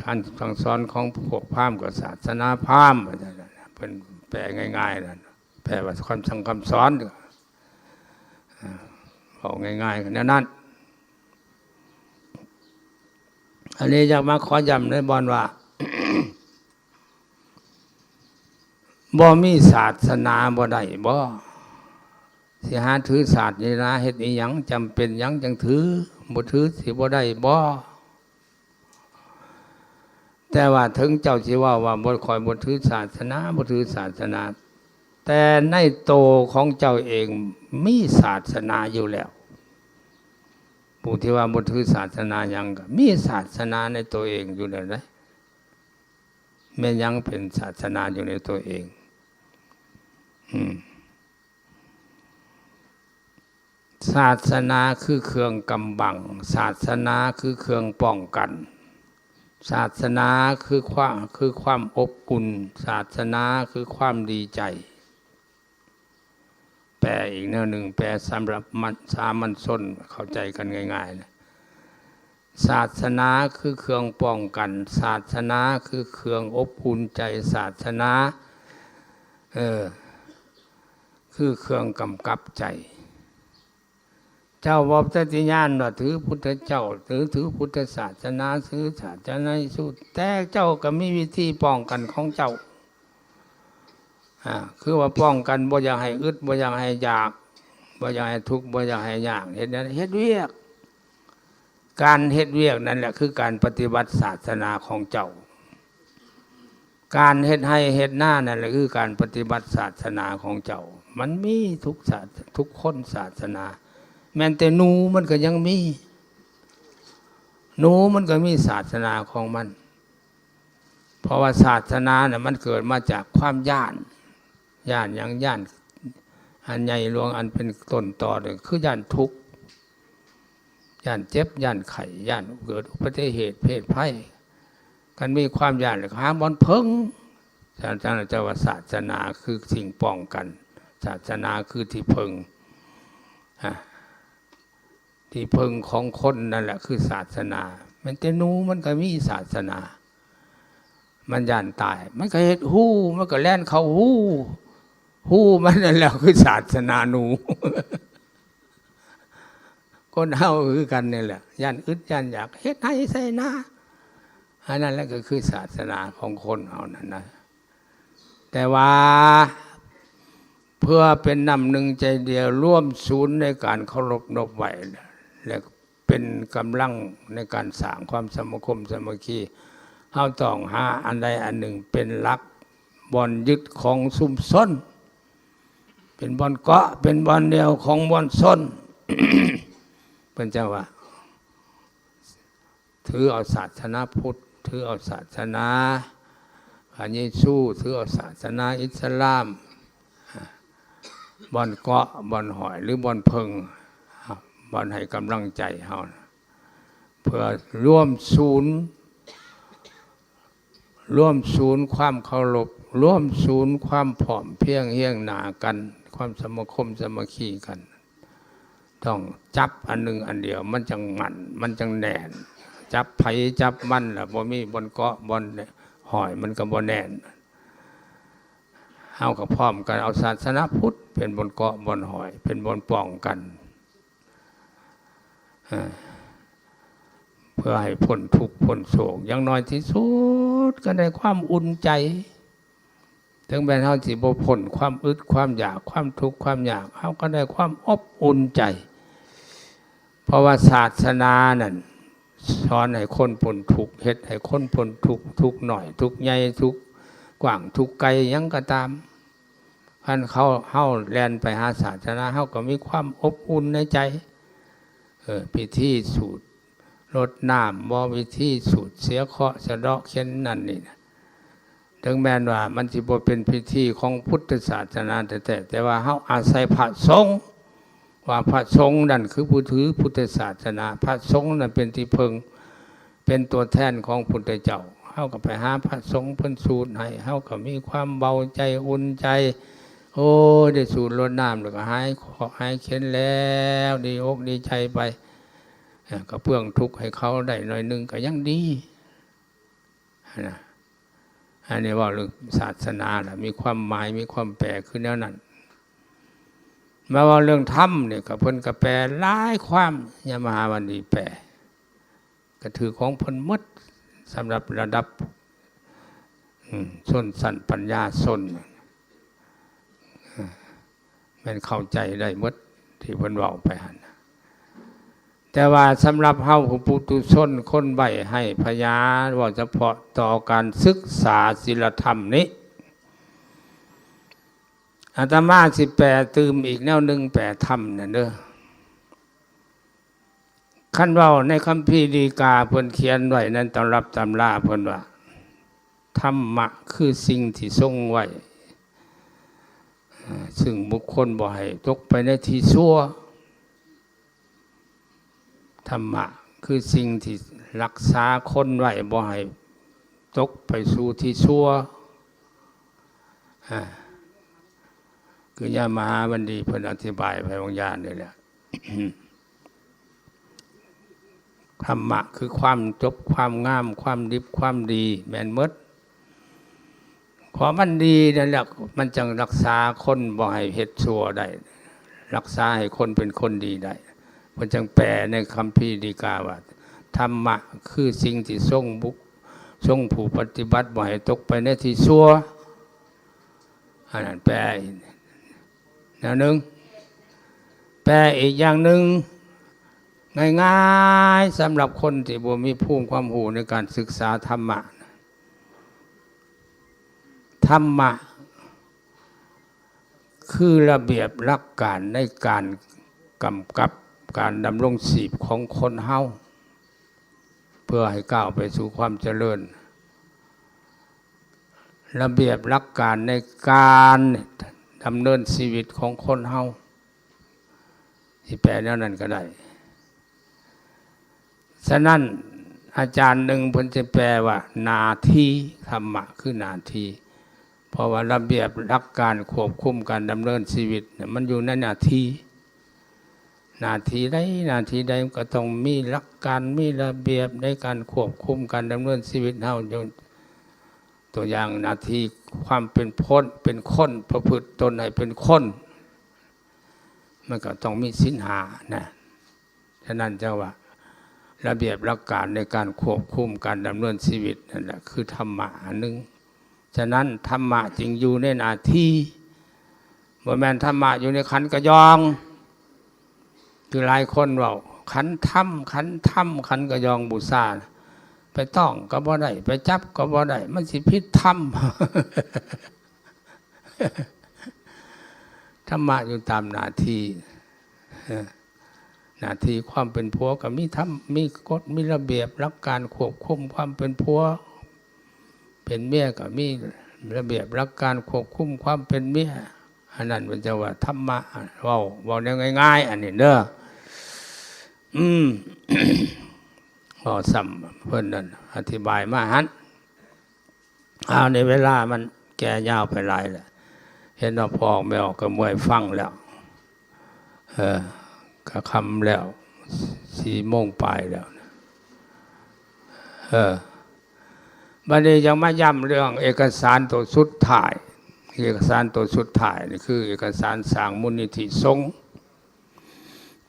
ການສັ່ງສອນຂອງພວກພາມກໍສາສະໜາພາມ ວ່າຊັ້ນນະ ເພິ່ນແປງ່າຍໆນັ້ນ ແປວ່າຄຳສັ່ງຄຳສອນ ເວົ້າງ່າຍໆກໍແນວນັ້ນ. ອັນນີ້ຢາກມາຂໍຢ້ຳໃນບ່ອນວ່າ ບໍ່ມີສາສະໜາບໍ່ໄດ້ບໍ່? ຊິຫາຖືສາສະໜາເຮັດອີ່ຫຍັງ? ຈຳເປັນຫຍັງຈັ່ງຖື? ບໍ່ຖືຊິບໍ່ໄດ້ບໍ່? ແຕ່ວ່າເຖິງເຈົ້າຊິເວົ້າວ່າ ບໍ່ ຂ້ອຍບໍ່ຖືສາສະໜາ, ບໍ່ຖືສາສະໜາ, ແຕ່ໃນໂຕຂອງເຈົ້າເອງມີສາສະໜາຢູ່ແລ້ວ. ຜູ້ທີ່ວ່າບໍ່ຖືສາສະໜາຫຍັງ ກໍມີສາສະໜາໃນໂຕເອງຢູ່ແລ້ວເດ້. ແມ່ນຫຍັງເປັນສາສະໜາຢູ່ໃນໂຕເອງ? ອືມ. ສາສະໜາຄືເຄື່ອງກຳບັງ, ສາສະໜາຄືເຄື່ອງປ້ອງກັນ, ສາສະໜາຄືຄວາມ ຄືຄວາມອົບອຸ່ນ, ສາສະໜາຄືຄວາມດີໃຈ. ແປອີກແນວໜຶ່ງ, ແປສຳລັບມັນ ສາມັນຊົນເຂົ້າໃຈກັນງ່າຍໆນະ. ສາສະໜາຄືເຄື່ອງປ້ອງກັນ, ສາສະໜາຄືເຄື່ອງອົບອຸ່ນໃຈ, ສາສະໜາ ເອີ ຄືເຄື່ອງກຳກັບໃຈ. ເຈົ້າບໍ່ປະຕິຍານວ່າຖືພຸດທະເຈົ້າ ຫຼື ຖືພຸດທະສາສະໜາ ຖືສາສະໜາເຢຊູ, ແຕ່ເຈົ້າກໍມີວິທີປ້ອງກັນຂອງເຈົ້າ. ອາ ຄືວ່າປ້ອງກັນບໍ່ຢາກໃຫ້ອຶດ ບໍ່ຢາກໃຫ້ຢາກ ບໍ່ຢາກໃຫ້ທຸກ ບໍ່ຢາກໃຫ້ຍາກ. ເຮັດຫຍັງ? ເຮັດວຽກ. ການເຮັດວຽກນັ້ນແຫຼະ ຄືການປະຕິບັດສາສະໜາຂອງເຈົ້າ. ການເຮັດໄຮ່ເຮັດນານັ້ນແຫຼະ ຄືການປະຕິບັດສາສະໜາຂອງເຈົ້າ. ມັນມີທຸກສາ ທຸກຄົນສາສະໜາ. ແມ່ນແຕ່ໜູມັນກໍຍັງມີ. ໜູມັນກໍມີສາສະໜາຂອງມັນ. ເພາະວ່າສາສະໜານະ ມັນເກີດມາຈາກຄວາມຢ້ານ. ຢ້ານຫຍັງ? ຢ້ານອັນໃຫຍ່ຫຼວງ ອັນເປັນຕົ້ນຕໍ ກໍຄືຢ້ານທຸກ, ຢ້ານເຈັບ, ຢ້ານໄຂ້, ຢ້ານເກີດອຸບັດຕິເຫດເພດໄພ. ຄັນມີຄວາມຢ້ານ ແລ້ວກໍຫາບ່ອນເພິ່ງ. ສາສະໜາ ເຈົ້າວ່າສາສະໜາຄືສິ່ງປ້ອງກັນ, ສາສະໜາຄືທີ່ເພິ່ງ. ອາ ທີ່ເພິ່ງຂອງຄົນນັ້ນແຫຼະຄືສາສະໜາ. ແມ່ນແຕ່ໜູມັນກໍມີສາສະໜາ. ມັນຢ້ານຕາຍ ມັນກໍເຮັດຮູ ມັນກໍແລ່ນເຂົ້າຮູ. ຮູມັນນັ້ນແຫຼະຄືສາສະໜາໜູ. ຄົນເຮົາຄືກັນນີ້ແຫຼະ ຢ້ານອຶດຢ້ານຢາກ ເຮັດໄຮ່ໄຖນາ. ອັນນັ້ນແຫຼະກໍຄືສາສະໜາຂອງຄົນເຮົານັ້ນນະ. ແຕ່ວ່າເພື່ອເປັນນ້ຳໜຶ່ງໃຈດຽວ ລວມສູນໃນການເຄົາລົບນົບໄຫວ້ ແລະ ເປັນກຳລັງໃນການສ້າງຄວາມສະມາຄົມສາມັກຄີ, ເຮົາຕ້ອງຫາອັນໃດອັນໜຶ່ງເປັນຫຼັກ ບ່ອນຍຶດຂອງຊຸມຊົນ, ເປັນບ່ອນເກາະ ເປັນບ່ອນດຽວຂອງມວນຊົນ. ເພິ່ນຈັ່ງວ່າ ຖືເອົາສາສະໜາພຸດ ຖືເອົາສາສະໜາພະເຢຊູ ຖືເອົາສາສະໜາອິດສະລາມ ບ່ອນເກາະ ບ່ອນຫ້ອຍ ຫຼື ບ່ອນເພິ່ງ ບ່ອນໃຫ້ກຳລັງໃຈເຮົາ ເພື່ອລວມສູນ ລວມສູນຄວາມເຄົາລົບ ລວມສູນຄວາມພ້ອມພຽງຮຽງໜ້າກັນ ຄວາມສະມາຄົມສາມັກຄີກັນ. ຕ້ອງຈັບອັນໜຶ່ງອັນດຽວ ມັນຈັ່ງໝັ້ນ ມັນຈັ່ງແໜ້ນ. ຈັບໃຜຈັບມັນລະ ບໍ່ມີບ່ອນເກາະບ່ອນຫ້ອຍ ມັນກໍບໍ່ແໜ້ນ. ເຮົາກໍພ້ອມກັນເອົາສາສະໜາພຸດເປັນບ່ອນເກາະບ່ອນຫ້ອຍ ເປັນບ່ອນປ້ອງກັນ ເອີ ເພື່ອໃຫ້ພົ້ນທຸກພົ້ນໂສກ ຢ່າງໜ້ອຍທີ່ສຸດກໍໄດ້ຄວາມອຸ່ນໃຈ. ເຖິງແມ່ນເຮົາຊິບໍ່ພົ້ນຄວາມອຶດຄວາມຢາກ ຄວາມທຸກຄວາມຍາກ ເຮົາກໍໄດ້ຄວາມອົບອຸ່ນໃຈ. ເພາະວ່າສາສະໜານັ້ນສອນໃຫ້ຄົນພົ້ນທຸກ ເຮັດໃຫ້ຄົນພົ້ນທຸກ ທຸກໜ້ອຍ ທຸກໃຫຍ່ ທຸກກວ້າງ ທຸກໄກ ຫຍັງກໍຕາມ. ຄັນເຮົາ ເຮົາແລ່ນໄປຫາສາສະໜາ ເຮົາກໍມີຄວາມອົບອຸ່ນໃນໃຈ. ເອີ ພິທີສູດລົດນ້ຳບໍ ພິທີສູດເສຍເຄາະ ສະເດາະເຂັນນັ້ນນີ້ນະ ເຖິງແມ່ນວ່າມັນຊິບໍ່ເປັນພິທີຂອງພຸດທະສາສະໜາແທ້ໆ ແຕ່ວ່າເຮົາອາໄສພະສົງ ວ່າພະສົງນັ້ນຄືຜູ້ຖືພຸດທະສາສະໜາ ພະສົງນັ້ນເປັນທີ່ເພິ່ງ ເປັນຕົວແທນຂອງພຸດທະເຈົ້າ. ເຮົາກໍໄປຫາພະສົງເພິ່ນສູດໃຫ້ ເຮົາກໍມີຄວາມເບົາໃຈອຸ່ນໃຈ. ໂອ້ຍ ໄດ້ສູດລົດນ້ຳແລ້ວກໍຫາຍເຄາະຫາຍເຂັນແລ້ວ ດີອົກດີໃຈໄປ. ເອີ ກະເພື່ອງທຸກໃຫ້ເຂົາໄດ້ໜ້ອຍໜຶ່ງກໍຍັງດີຫັ້ນນະ. ອັນນີ້ເວົ້າເລື່ອງສາສະໜາລະ ມີຄວາມໝາຍ ມີຄວາມແປຄືແນວນັ້ນ. ມາເວົ້າເລື່ອງທຳນີ້ ກໍເພິ່ນກໍແປຫຼາຍຄວາມ ຍາມມະຫາວັນດີແປ. ກໍຖືຂອງເພິ່ນໝົດ ສຳລັບລະດັບ ອືມ ຊົນຊັ້ນປັນຍາຊົນ ແມ່ນເຂົ້າໃຈໄດ້ໝົດທີ່ເພິ່ນເວົ້າໄປຫັ້ນ. ແຕ່ວ່າສຳລັບເຮົາຜູ້ປຸຖຸຊົນ ຄົນໄຫວ້ໃຫ້ພະຍາ ເວົ້າສະເພາະຕໍ່ການສຶກສາສີລະທຳນີ້ ອາດຕະມາຊິແປຕື່ມອີກແນວໜຶ່ງ ແປທຳນັ້ນເດີ້. ຄັນເວົ້າໃນຄຳພີດີກາ ເພິ່ນຂຽນໄວ້ໃນຕຳລັບຕຳລາ ເພິ່ນວ່າ ທຳມະຄືສິ່ງທີ່ຊົງໄວ້ ເຊິ່ງບຸກຄົນບໍ່ໃຫ້ຕົກໄປໃນທີ່ຊົ່ວ. ທຳມະຄືສິ່ງທີ່ຮັກສາຄົນໄວ້ ບໍ່ໃຫ້ຕົກໄປສູ່ທີ່ຊົ່ວ. ອາ ຄືຍາມມະຫາວັນດີເພິ່ນອະທິບາຍໄປບາງຢ່າງນີ້ແຫຼະ. ທຳມະຄືຄວາມຈົບ ຄວາມງາມ ຄວາມດິບ ຄວາມດີ ແມ່ນໝົດ. ເພາະມັນດີນັ້ນແຫຼະ ມັນຈັ່ງຮັກສາຄົນບໍ່ໃຫ້ເຮັດຊົ່ວໄດ້ ຮັກສາໃຫ້ຄົນເປັນຄົນດີໄດ້. ເພິ່ນຈຶ່ງແປໃນຄຳພີດີກາວ່າ ທຳມະຄືສິ່ງທີ່ຊົງບຸ ຊົງຜູ້ປະຕິບັດບໍ່ໃຫ້ຕົກໄປໃນທີ່ຊົ່ວ. ອັນນັ້ນແປອີກແນວໜຶ່ງ. ແປອີກຢ່າງໜຶ່ງ ງ່າຍໆ ສຳລັບຄົນທີ່ບໍ່ມີພູມຄວາມຮູ້ໃນການສຶກສາທຳມະ. ທຳມະຄືລະບຽບຫຼັກການໃນການກຳກັບການດຳລົງຊີບຂອງຄົນເຮົາ ເພື່ອໃຫ້ກ້າວໄປສູ່ຄວາມຈະເລີນ. ລະບຽບຫຼັກການໃນການດຳເນີນຊີວິດຂອງຄົນເຮົາ ຊິແປແນວນັ້ນກໍໄດ້. ສະນັ້ນ ອາຈານໜຶ່ງເພິ່ນຈະແປວ່າ ໜ້າທີ່. ທຳມະຄືໜ້າທີ່ ເພາະວ່າລະບຽບຫຼັກການຄວບຄຸມການດຳເນີນຊີວິດນະ ມັນຢູ່ໃນໜ້າທີ່. ໜ້າທີ່ໃດ ໜ້າທີ່ໃດ ມັນກໍຕ້ອງມີຫຼັກການ ມີລະບຽບໃນການຄວບຄຸມການດຳເນີນຊີວິດເຮົາຢູ່. ຕົວຢ່າງ ໜ້າທີ່ຄວາມເປັນຄົນ ເປັນຄົນ ປະພຶດຕົນໃຫ້ເປັນຄົນ ມັນກໍຕ້ອງມີສິນຫ້ານະ. ສະນັ້ນຈັ່ງວ່າ ລະບຽບຫຼັກການໃນການຄວບຄຸມການດຳເນີນຊີວິດນັ້ນແຫຼະ ຄືທຳມະອັນໜຶ່ງ. ສະນັ້ນ ທຳມະຈຶ່ງຢູ່ໃນໜ້າທີ່ ບໍ່ແມ່ນທຳມະຢູ່ໃນຂັນກະຍອງ. ຄືຫຼາຍຄົນເວົ້າ ຂັນທຳ ຂັນທຳ ຂັນກະຍອງບູຊາ ໄປຕ້ອງກໍບໍ່ໄດ້ ໄປຈັບກໍບໍ່ໄດ້ ມັນຊິຜິດທຳ. ທຳມະຢູ່ຕາມໜ້າທີ່. ເອີ ໜ້າທີ່ຄວາມເປັນຜົວກໍມີທຳ ມີກົດ ມີລະບຽບຫຼັກການຄວບຄຸມຄວາມເປັນຜົວ. ເປັນເມຍກໍມີລະບຽບຫຼັກການຄວບຄຸມຄວາມເປັນເມຍ. ອັນນັ້ນເພິ່ນຈະວ່າທຳມະ ເວົ້າ ເວົ້າແນວງ່າຍໆ ອັນນີ້ເດີ. ອືມ ເວົ້າຊ້ຳເພິ່ນນັ້ນອະທິບາຍມາຫັ້ນ. ອ້າວ ນີ້ເວລາມັນແກ່ຍາວໄປຫຼາຍແລ້ວ ເຫັນວ່າພໍ່ອອກແມ່ອອກກໍເມື່ອຍຟັງແລ້ວ. ເອີ ກະຄ່ຳແລ້ວ ສີ່ໂມງປາຍແລ້ວ. ເອີ ບັດນີ້ຍັງມາຢ້ຳເລື່ອງເອກະສານໂຕສຸດທ້າຍ. ເອກະສານໂຕສຸດທ້າຍນີ້ຄືເອກະສານສ້າງມູນນິທິສົງ.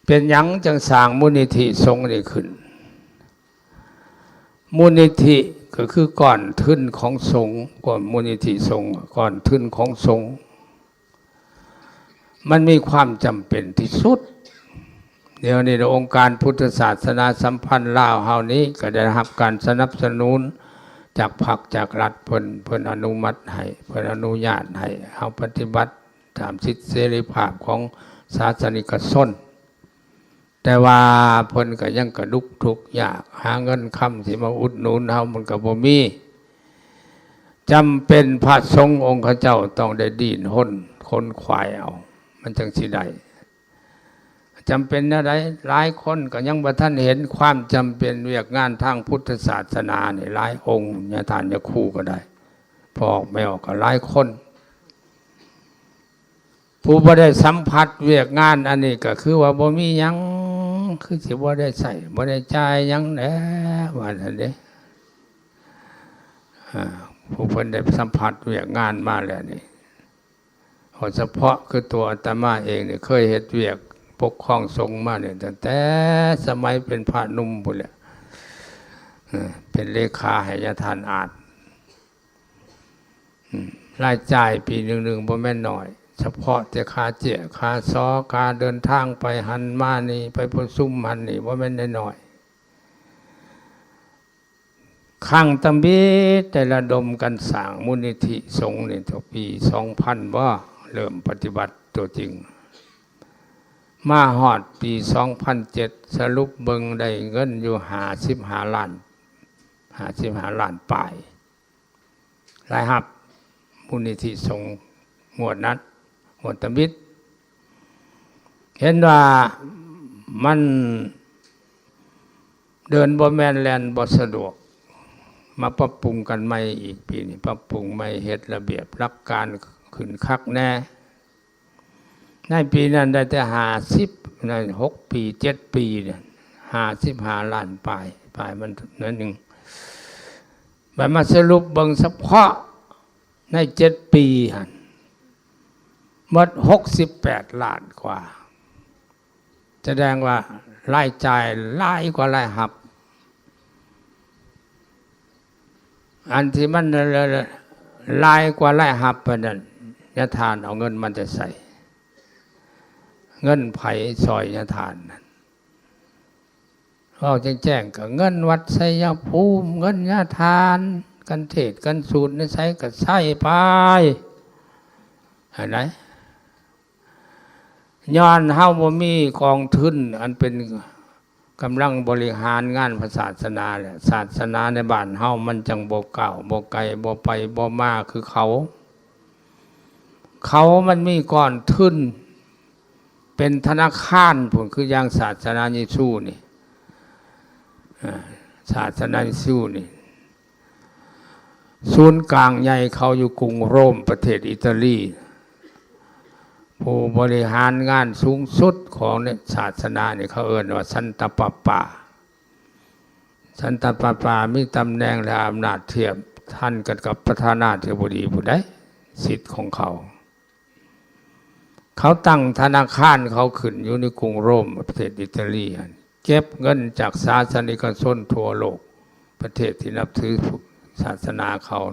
ເປັນຫຍັງຈຶ່ງສ້າງມູນນິທິສົງນີ້ຂຶ້ນ? ມູນນິທິກໍຄືກ້ອນທຶນຂອງສົງ, ກ້ອນ ມູນນິທິສົງ, ກ້ອນທຶນຂອງສົງ. ມັນມີຄວາມຈຳເປັນທີ່ສຸດ. ດຽວນີ້ອົງການພຸດທະສາສະໜາສຳພັນລາວເຮົານີ້ ກໍໄດ້ຮັບການສະໜັບສະໜູນຈາກພັກຈາກລັດເພິ່ນ, ເພິ່ນອະນຸມັດໃຫ້, ເພິ່ນອະນຸຍາດໃຫ້ເຮົາປະຕິບັດຕາມສິດເສລີພາບຂອງສາສະນິກະຊົນ. ແຕ່ວ່າເພິ່ນກໍຍັງກະດຸກທຸກຍາກ, ຫາເງິນຄຳຊິມາອຸດໜູນເຮົາມັນກໍບໍ່ມີ. ຈຳເປັນພະສົງອົງຂະເຈົ້າຕ້ອງໄດ້ດີ້ນຮົນຂົນຂວາຍເອົາ, ມັນຈັ່ງຊິໄດ້. ຈຳເປັນແນວໃດ? ຫຼາຍຄົນກໍຍັງບໍ່ທັນເຫັນຄວາມຈຳເປັນວຽກງານທາງພຸດທະສາສະໜານີ້. ຫຼາຍອົງ, ຍາທ່ານຍາຄູກໍໄດ້, ພໍ່ອອກແມ່ອອກກໍຫຼາຍຄົນ. ຜູ້ບໍ່ໄດ້ສຳຜັດວຽກງານອັນນີ້ກໍຄືວ່າບໍ່ມີຫຍັງ, ຄືຊິບໍ່ໄດ້ໃຊ້ ບໍ່ໄດ້ຈ່າຍຫຍັງແຫຼະ ວ່າຊັ້ນເດ້. ອາ ຜູ້ເພິ່ນໄດ້ສຳຜັດວຽກງານມາແລ້ວນີ້, ເອົາສະເພາະຄືຕົວອາດຕະມາເອງນີ້ ເຄີຍເຮັດວຽກປົກຄອງສົງມານີ້ ຕັ້ງແຕ່ສະໄໝເປັນພະໜຸ່ມພຸ້ນແຫຼະ. ເປັນເລຂາໃຫ້ຍາທ່ານອາດ. ອາ ລາຍຈ່າຍປີໜຶ່ງໆ ບໍ່ແມ່ນໜ້ອຍ, ສະເພາະແຕ່ຄ່າເຈ້ຍ ຄ່າຊໍ ຄ່າເດີນທາງໄປຫັ້ນມານີ້ ໄປປະຊຸມຫັ້ນນີ້ ບໍ່ແມ່ນນ້ອຍໆ. ຄັ້ງທຳອິດໄດ້ລະດົມກັນສ້າງມູນນິທິສົງນີ້ ຕັ້ງແຕ່ປີສອງພັນບໍ ເລີ່ມປະຕິບັດຕົວຈິງ. ມາຮອດປີສອງພັນເຈັດ ສະຫຼຸບເບິ່ງໄດ້ເງິນຢູ່ຫ້າສິບຫ້າລ້ານ, ຫ້າສິບຫ້າລ້ານປາຍ ລາຍຮັບມູນນິທິສົງງວດນັ້ນ ງວດທຳອິດ. ເຫັນວ່າມັນເດີນບໍ່ແມ່ນ ແລ່ນບໍ່ສະດວກ, ມາປັບປຸງກັນໃໝ່ອີກ. ປີນີ້ປັບປຸງໃໝ່ ເຮັດລະບຽບຫຼັກການຂຶ້ນຄັກແດ່. ໃນປີນັ້ນໄດ້ແຕ່ຫ້າສິບ ໃນຫົກປີ ເຈັດປີນີ້ ຫ້າສິບຫ້າລ້ານປາຍ ປາຍມັນໜ້ອຍໜຶ່ງ. ບັດມາສະຫຼຸບເບິ່ງສະເພາະໃນເຈັດປີຫັ້ນ ໝົດຫົກສິບແປດລ້ານກວ່າ. ສະແດງວ່າລາຍຈ່າຍຫຼາຍກວ່າລາຍຮັບ. ອັນທີ່ມັນຫຼາຍກວ່າລາຍຮັບປານນັ້ນ ຍາທ່ານເອົາເງິນມາແຕ່ໃສ? ເງິນໃຜຊ່ອຍຍາທ່ານນັ້ນ? ເວົ້າແຈ້ງໆ ກໍເງິນວັດໄຊຍະພູມ, ເງິນຍາທ່ານ, ກັນເທດກັນສູດໃນໃສກໍໃຊ້ໄປ ຫັ້ນໃດ. ຍ້ອນເຮົາບໍ່ມີກອງທຶນອັນເປັນກຳລັງບໍລິຫານງານພະສາສະໜາ ແລະ ສາສະໜາໃນບ້ານເຮົາມັນຈັ່ງບໍ່ກ້າວບໍ່ໄກ ບໍ່ໄປບໍ່ມາຄືເຂົາ. ເຂົາມັນມີກອງທຶນເປັນທະນາຄານພຸ້ນ ຄືຢ່າງສາສະໜາເຢຊູນີ້ ເອີ ສາສະໜາເຢຊູນີ້ ສູນກາງໃຫຍ່ເຂົາຢູ່ກຸງໂຣມ ປະເທດອີຕາລີ. ຜູ້ບໍລິຫານງານສູງສຸດຂອງໃນສາສະໜານີ້ ເຂົາເອີ້ນວ່າສັນຕະປາປາ. ສັນຕະປາປາມີຕຳແໜ່ງ ແລະ ອຳນາດທຽບທັນກັນກັບປະທານາທິບໍດີຜູ້ໃດ, ສິດຂອງເຂົາ. ເຂົາຕັ້ງທະນາຄານເຂົາຂຶ້ນຢູ່ໃນກຸງໂຣມ ປະເທດອີຕາລີຫັ້ນ ເກັບເງິນຈາກສາສະນິກະຊົນທົ່ວໂລກ, ປະເທດທີ່ນັບຖືສາສະໜາເຂົາ.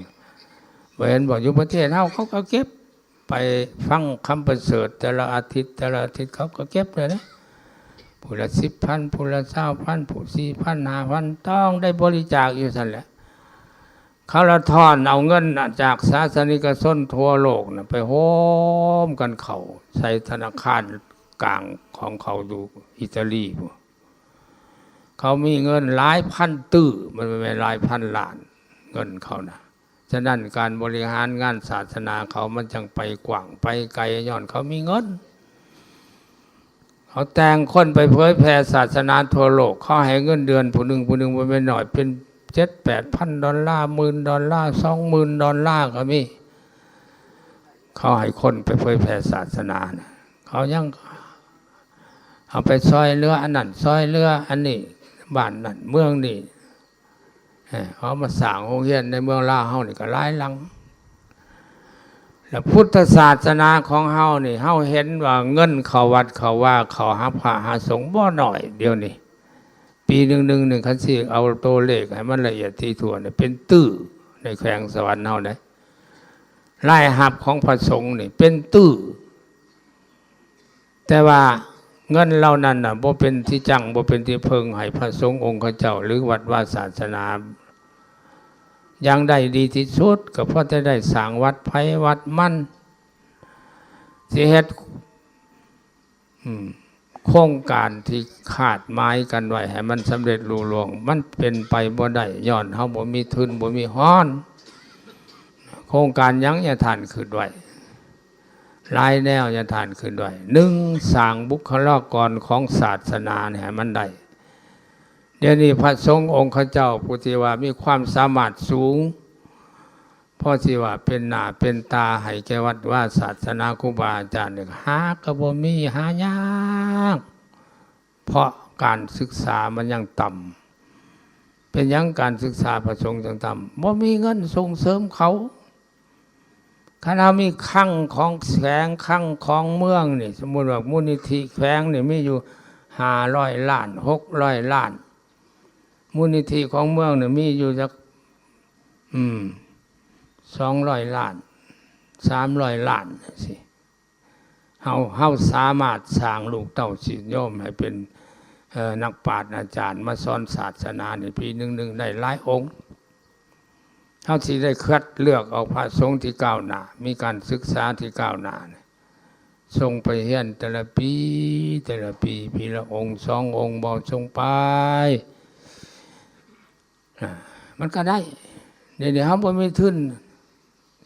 ບໍ່ເຫັນບໍ່ ຢູ່ປະເທດເຮົາເຂົາກໍເກັບ ໄປຟັງຄຳປະເສີດແຕ່ລະອາທິດ ແຕ່ລະອາທິດເຂົາກໍເກັບເລີຍນະ, ຜູ້ລະສິບພັນ ຜູ້ລະຊາວພັນ ຜູ້ສີ່ພັນ ຫ້າພັນ ຕ້ອງໄດ້ບໍລິຈາກຢູ່ຊັ້ນແຫຼະ. ເຂົາລະທ້ອນເອົາເງິນຈາກສາສະນິກະຊົນທົ່ວໂລກນະ ໄປໂຮມກັນເຂົ້າໃສ່ທະນາຄານກາງຂອງເຂົາຢູ່ອີຕາລີພຸ້ນ. ເຂົາມີເງິນຫຼາຍພັນຕື້ ມັນບໍ່ແມ່ນຫຼາຍພັນລ້ານ ເງິນເຂົານະ. ສະນັ້ນ ການບໍລິຫານງານສາສະໜາເຂົາມັນຈັ່ງໄປກວ້າງໄປໄກ ຍ້ອນເຂົາມີເງິນ. ເຂົາແຕ່ງຄົນໄປເຜີຍແຜ່ສາສະໜາທົ່ວໂລກ, ເຂົາໃຫ້ເງິນເດືອນຜູ້ໜຶ່ງ ຜູ້ໜຶ່ງບໍ່ແມ່ນໜ້ອຍ ເປັນເຈັດແປດພັນດອນລາ, ໝື່ນດອນລາ, ສອງໝື່ນດອນລາກໍມີ. ເຂົາໃຫ້ຄົນໄປເຜີຍແຜ່ສາສະໜານະ, ເຂົາຍັງເອົາໄປຊ່ອຍເຫຼືອອັນນັ້ນ ຊ່ອຍເຫຼືອອັນນີ້, ບ້ານນັ້ນເມືອງນີ້. ເອີ ເອົາມາສ້າງໂຮງຮຽນໃນເມືອງລາວເຮົານີ້ກໍຫຼາຍຫຼັງ. ແລະ ພຸດທະສາສະໜາຂອງເຮົານີ້ ເຮົາເຫັນວ່າເງິນເຂົ້າວັດເຂົ້າວາ ເຂົ້າຫາພະຫາສົງບໍ່ໜ້ອຍດຽວນີ້. ປີໜຶ່ງໆ ນີ້ ຄັນຊິເອົາຕົວເລກໃຫ້ມັນລະອຽດຖີ່ຖ້ວນ ເປັນຕື້ໃນແຂວງສະຫວັນເຮົາເດ້. ລາຍຮັບຂອງພະສົງນີ້ເປັນຕື້. ແຕ່ວ່າເງິນເຫຼົ່ານັ້ນນະ ບໍ່ເປັນທີ່ຈັງ ບໍ່ເປັນທີ່ເພິ່ງໃຫ້ພະສົງອົງຄະເຈົ້າ ຫຼື ວັດວາສາສະໜາ. ຢ່າງໃດດີທີ່ສຸດ ກໍພໍແຕ່ໄດ້ສ້າງວັດໃຜວັດມັນ, ຊິເຮັດ ອືມ ໂຄງການທີ່ຄາດໝາຍກັນໄວ້ໃຫ້ມັນສຳເລັດລຸລ່ວງ ມັນເປັນໄປບໍ່ໄດ້ ຍ້ອນເຮົາບໍ່ມີທຶນ ບໍ່ມີຮອນ. ໂຄງການຫຍັງ ຍາທ່ານຄິດໄວ້? ຫຼາຍແນວ ຍາທ່ານຂຶ້ນດ້ວຍ. ໜຶ່ງ, ສ້າງບຸກຄະລາກອນຂອງສາສະໜາໃຫ້ມັນໄດ້. ດຽວນີ້ພະສົງອົງຄະເຈົ້າຜູ້ທີ່ວ່າມີຄວາມສາມາດສູງ ພໍຊິວ່າເປັນໜ້າເປັນຕາໃຫ້ແກ່ວັດວາສາສະໜາ ຄູບາອາຈານນີ້ ຫາກໍບໍ່ມີ, ຫາຍາກ ເພາະການສຶກສາມັນຍັງຕ່ຳ. ເປັນຫຍັງການສຶກສາພະສົງຈຶ່ງຕ່ຳ? ບໍ່ມີເງິນສົ່ງເສີມເຂົາ. ຄັນເຮົາມີຄັງຂອງແຂວງ ຄັງຂອງເມືອງນີ້, ສົມມຸດວ່າມູນນິທິແຂວງນີ້ມີຢູ່ຫ້າຮ້ອຍລ້ານ ຫົກຮ້ອຍລ້ານ, ມູນນິທິຂອງເມືອງນີ້ມີຢູ່ຈັກ ອືມ ສອງຮ້ອຍລ້ານ ສາມຮ້ອຍລ້ານ ຈັ່ງຊີ້. ເຮົາ ເຮົາສາມາດສ້າງລູກເຕົ້າສິດໂຍມໃຫ້ເປັນ ເອີ ນັກປາດອາຈານມາສອນສາສະໜາໃນປີໜຶ່ງໆ ໄດ້ຫຼາຍອົງ. ເຮົາຊິໄດ້ຄັດເລືອກເອົາພະສົງທີ່ກ້າວໜ້າ, ມີການສຶກສາທີ່ກ້າວໜ້າ, ສົ່ງໄປຮຽນແຕ່ລະປີ ແຕ່ລະປີ, ປີລະອົງສອງອົງ ບໍ່ສົ່ງໄປ. ອາ ມັນກໍໄດ້. ດຽວນີ້ເຮົາບໍ່ມີທຶນ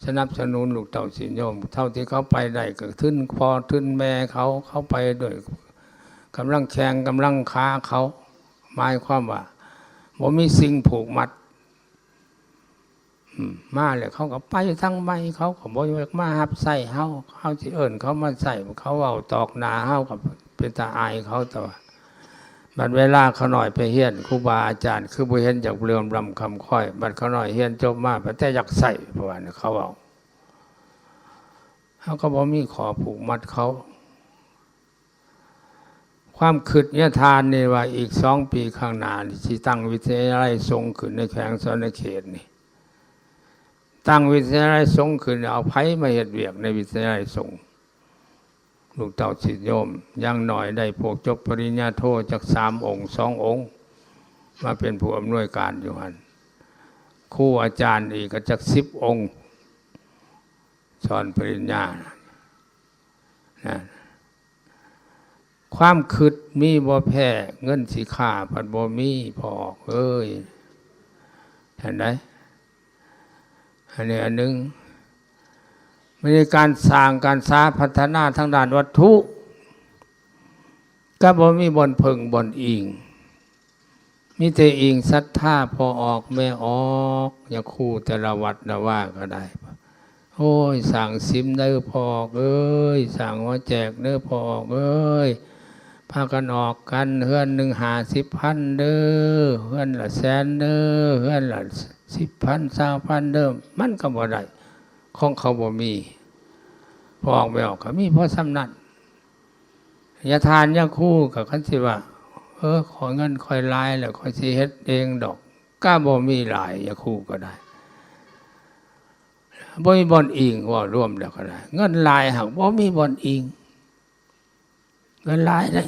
ສະໜັບສະໜູນລູກເຕົ້າສິດໂຍມ, ເທົ່າທີ່ເຂົາໄປໄດ້ກໍທຶນພໍ່ທຶນແມ່ເຂົາ, ເຂົາໄປດ້ວຍກຳລັງແຂ້ງກຳລັງຂາເຂົາ, ໝາຍຄວາມວ່າບໍ່ມີສິ່ງຜູກມັດ. ອືມ ມາແລ້ວເຂົາກໍໄປທາງໃໝ່, ເຂົາກໍບໍ່ຢາກມາຮັບໃຊ້ເຮົາ, ເຮົາຊິເອີ້ນເຂົາມາໃຊ້, ເຂົາເວົ້າຕອກໜ້າເຮົາກໍເປັນຕາອາຍເຂົາ. ແຕ່ວ່າບັດເວລາຂ້ານ້ອຍໄປຮຽນ ຄູບາອາຈານຄືບໍ່ເຫັນຢາກເລື່ອມລ້ຳຄຳຄອຍ, ບັດຂ້ານ້ອຍຮຽນຈົບມາ ບັດແຕ່ຢາກໃຊ້, ເພາະວ່າເຂົາເວົ້າ, ເຮົາກໍບໍ່ມີຂໍ້ຜູກມັດເຂົາ. ຄວາມຄິດຍາທ່ານນີ້ວ່າ ອີກສອງປີຂ້າງໜ້ານີ້ ຊິຕັ້ງວິທະຍາໄລສົງຂຶ້ນໃນແຂວງສະຫວັນນະເຂດນີ້, ຕັ້ງວິທະຍາໄລສົງຂຶ້ນ ເອົາໃຜມາເຮັດວຽກໃນວິທະຍາໄລສົງ? ລູກເຕົ້າສິດໂຍມ ຢ່າງໜ້ອຍໄດ້ພວກຈົບປະລິນຍາໂທຈັກສາມອົງ ສອງອົງ ມາເປັນຜູ້ອຳນວຍການຢູ່ຫັ້ນ, ຄູອາຈານອີກກໍຈັກສິບອົງ ສອນປະລິນຍານະ. ຄວາມຄິດມີບໍ່ແພ້ ເງິນຊິຂ້າພັດບໍ່ມີ ພໍ່ອອກເອີຍ. ຫັ້ນໃດ໋ ອັນນີ້ອັນໜຶ່ງ, ມີການສ້າງການສາພັດທະນາທາງດ້ານວັດຖຸ ກໍບໍ່ມີບ່ອນເພິ່ງບ່ອນອີງ. ມີແຕ່ອີງສັດທາພໍ່ອອກແມ່ອອກ, ຍາຄູແຕ່ລະວັດລະວາກໍໄດ້, ໂອ້ຍ ສ້າງສິມເດີພໍ່ອອກເອີຍ, ສ້າງຫໍແຈກເດີພໍ່ອອກເອີຍ, ພາກັນອອກກັນ, ເຮືອນໜຶ່ງຫ້າສິບພັນເດີ, ເຮືອນລະແສນເດີ, ເຮືອນລະສິບພັນ ຊາວພັນເດີ, ມັນກໍບໍ່ໄດ້, ຂອງເຂົາບໍ່ມີ, ພໍ່ອອກແມ່ອອກກໍມີພໍສ່ຳນັ້ນ. ຍາທ່ານຍາຄູກໍຄັນຊິວ່າ ເອີ ຂໍເງິນຂ້ອຍຫຼາຍແລ້ວ ຂ້ອຍຊິເຮັດເອງດອກ, ກໍບໍ່ມີຫຼາຍ, ຍາຄູກໍໄດ້ ບໍ່ມີບ່ອນອີງ, ເວົ້າລວມແລ້ວກໍໄດ້ ເງິນຫຼາຍຫາກບໍ່ມີບ່ອນອີງ. ເງິນຫຼາຍເດ້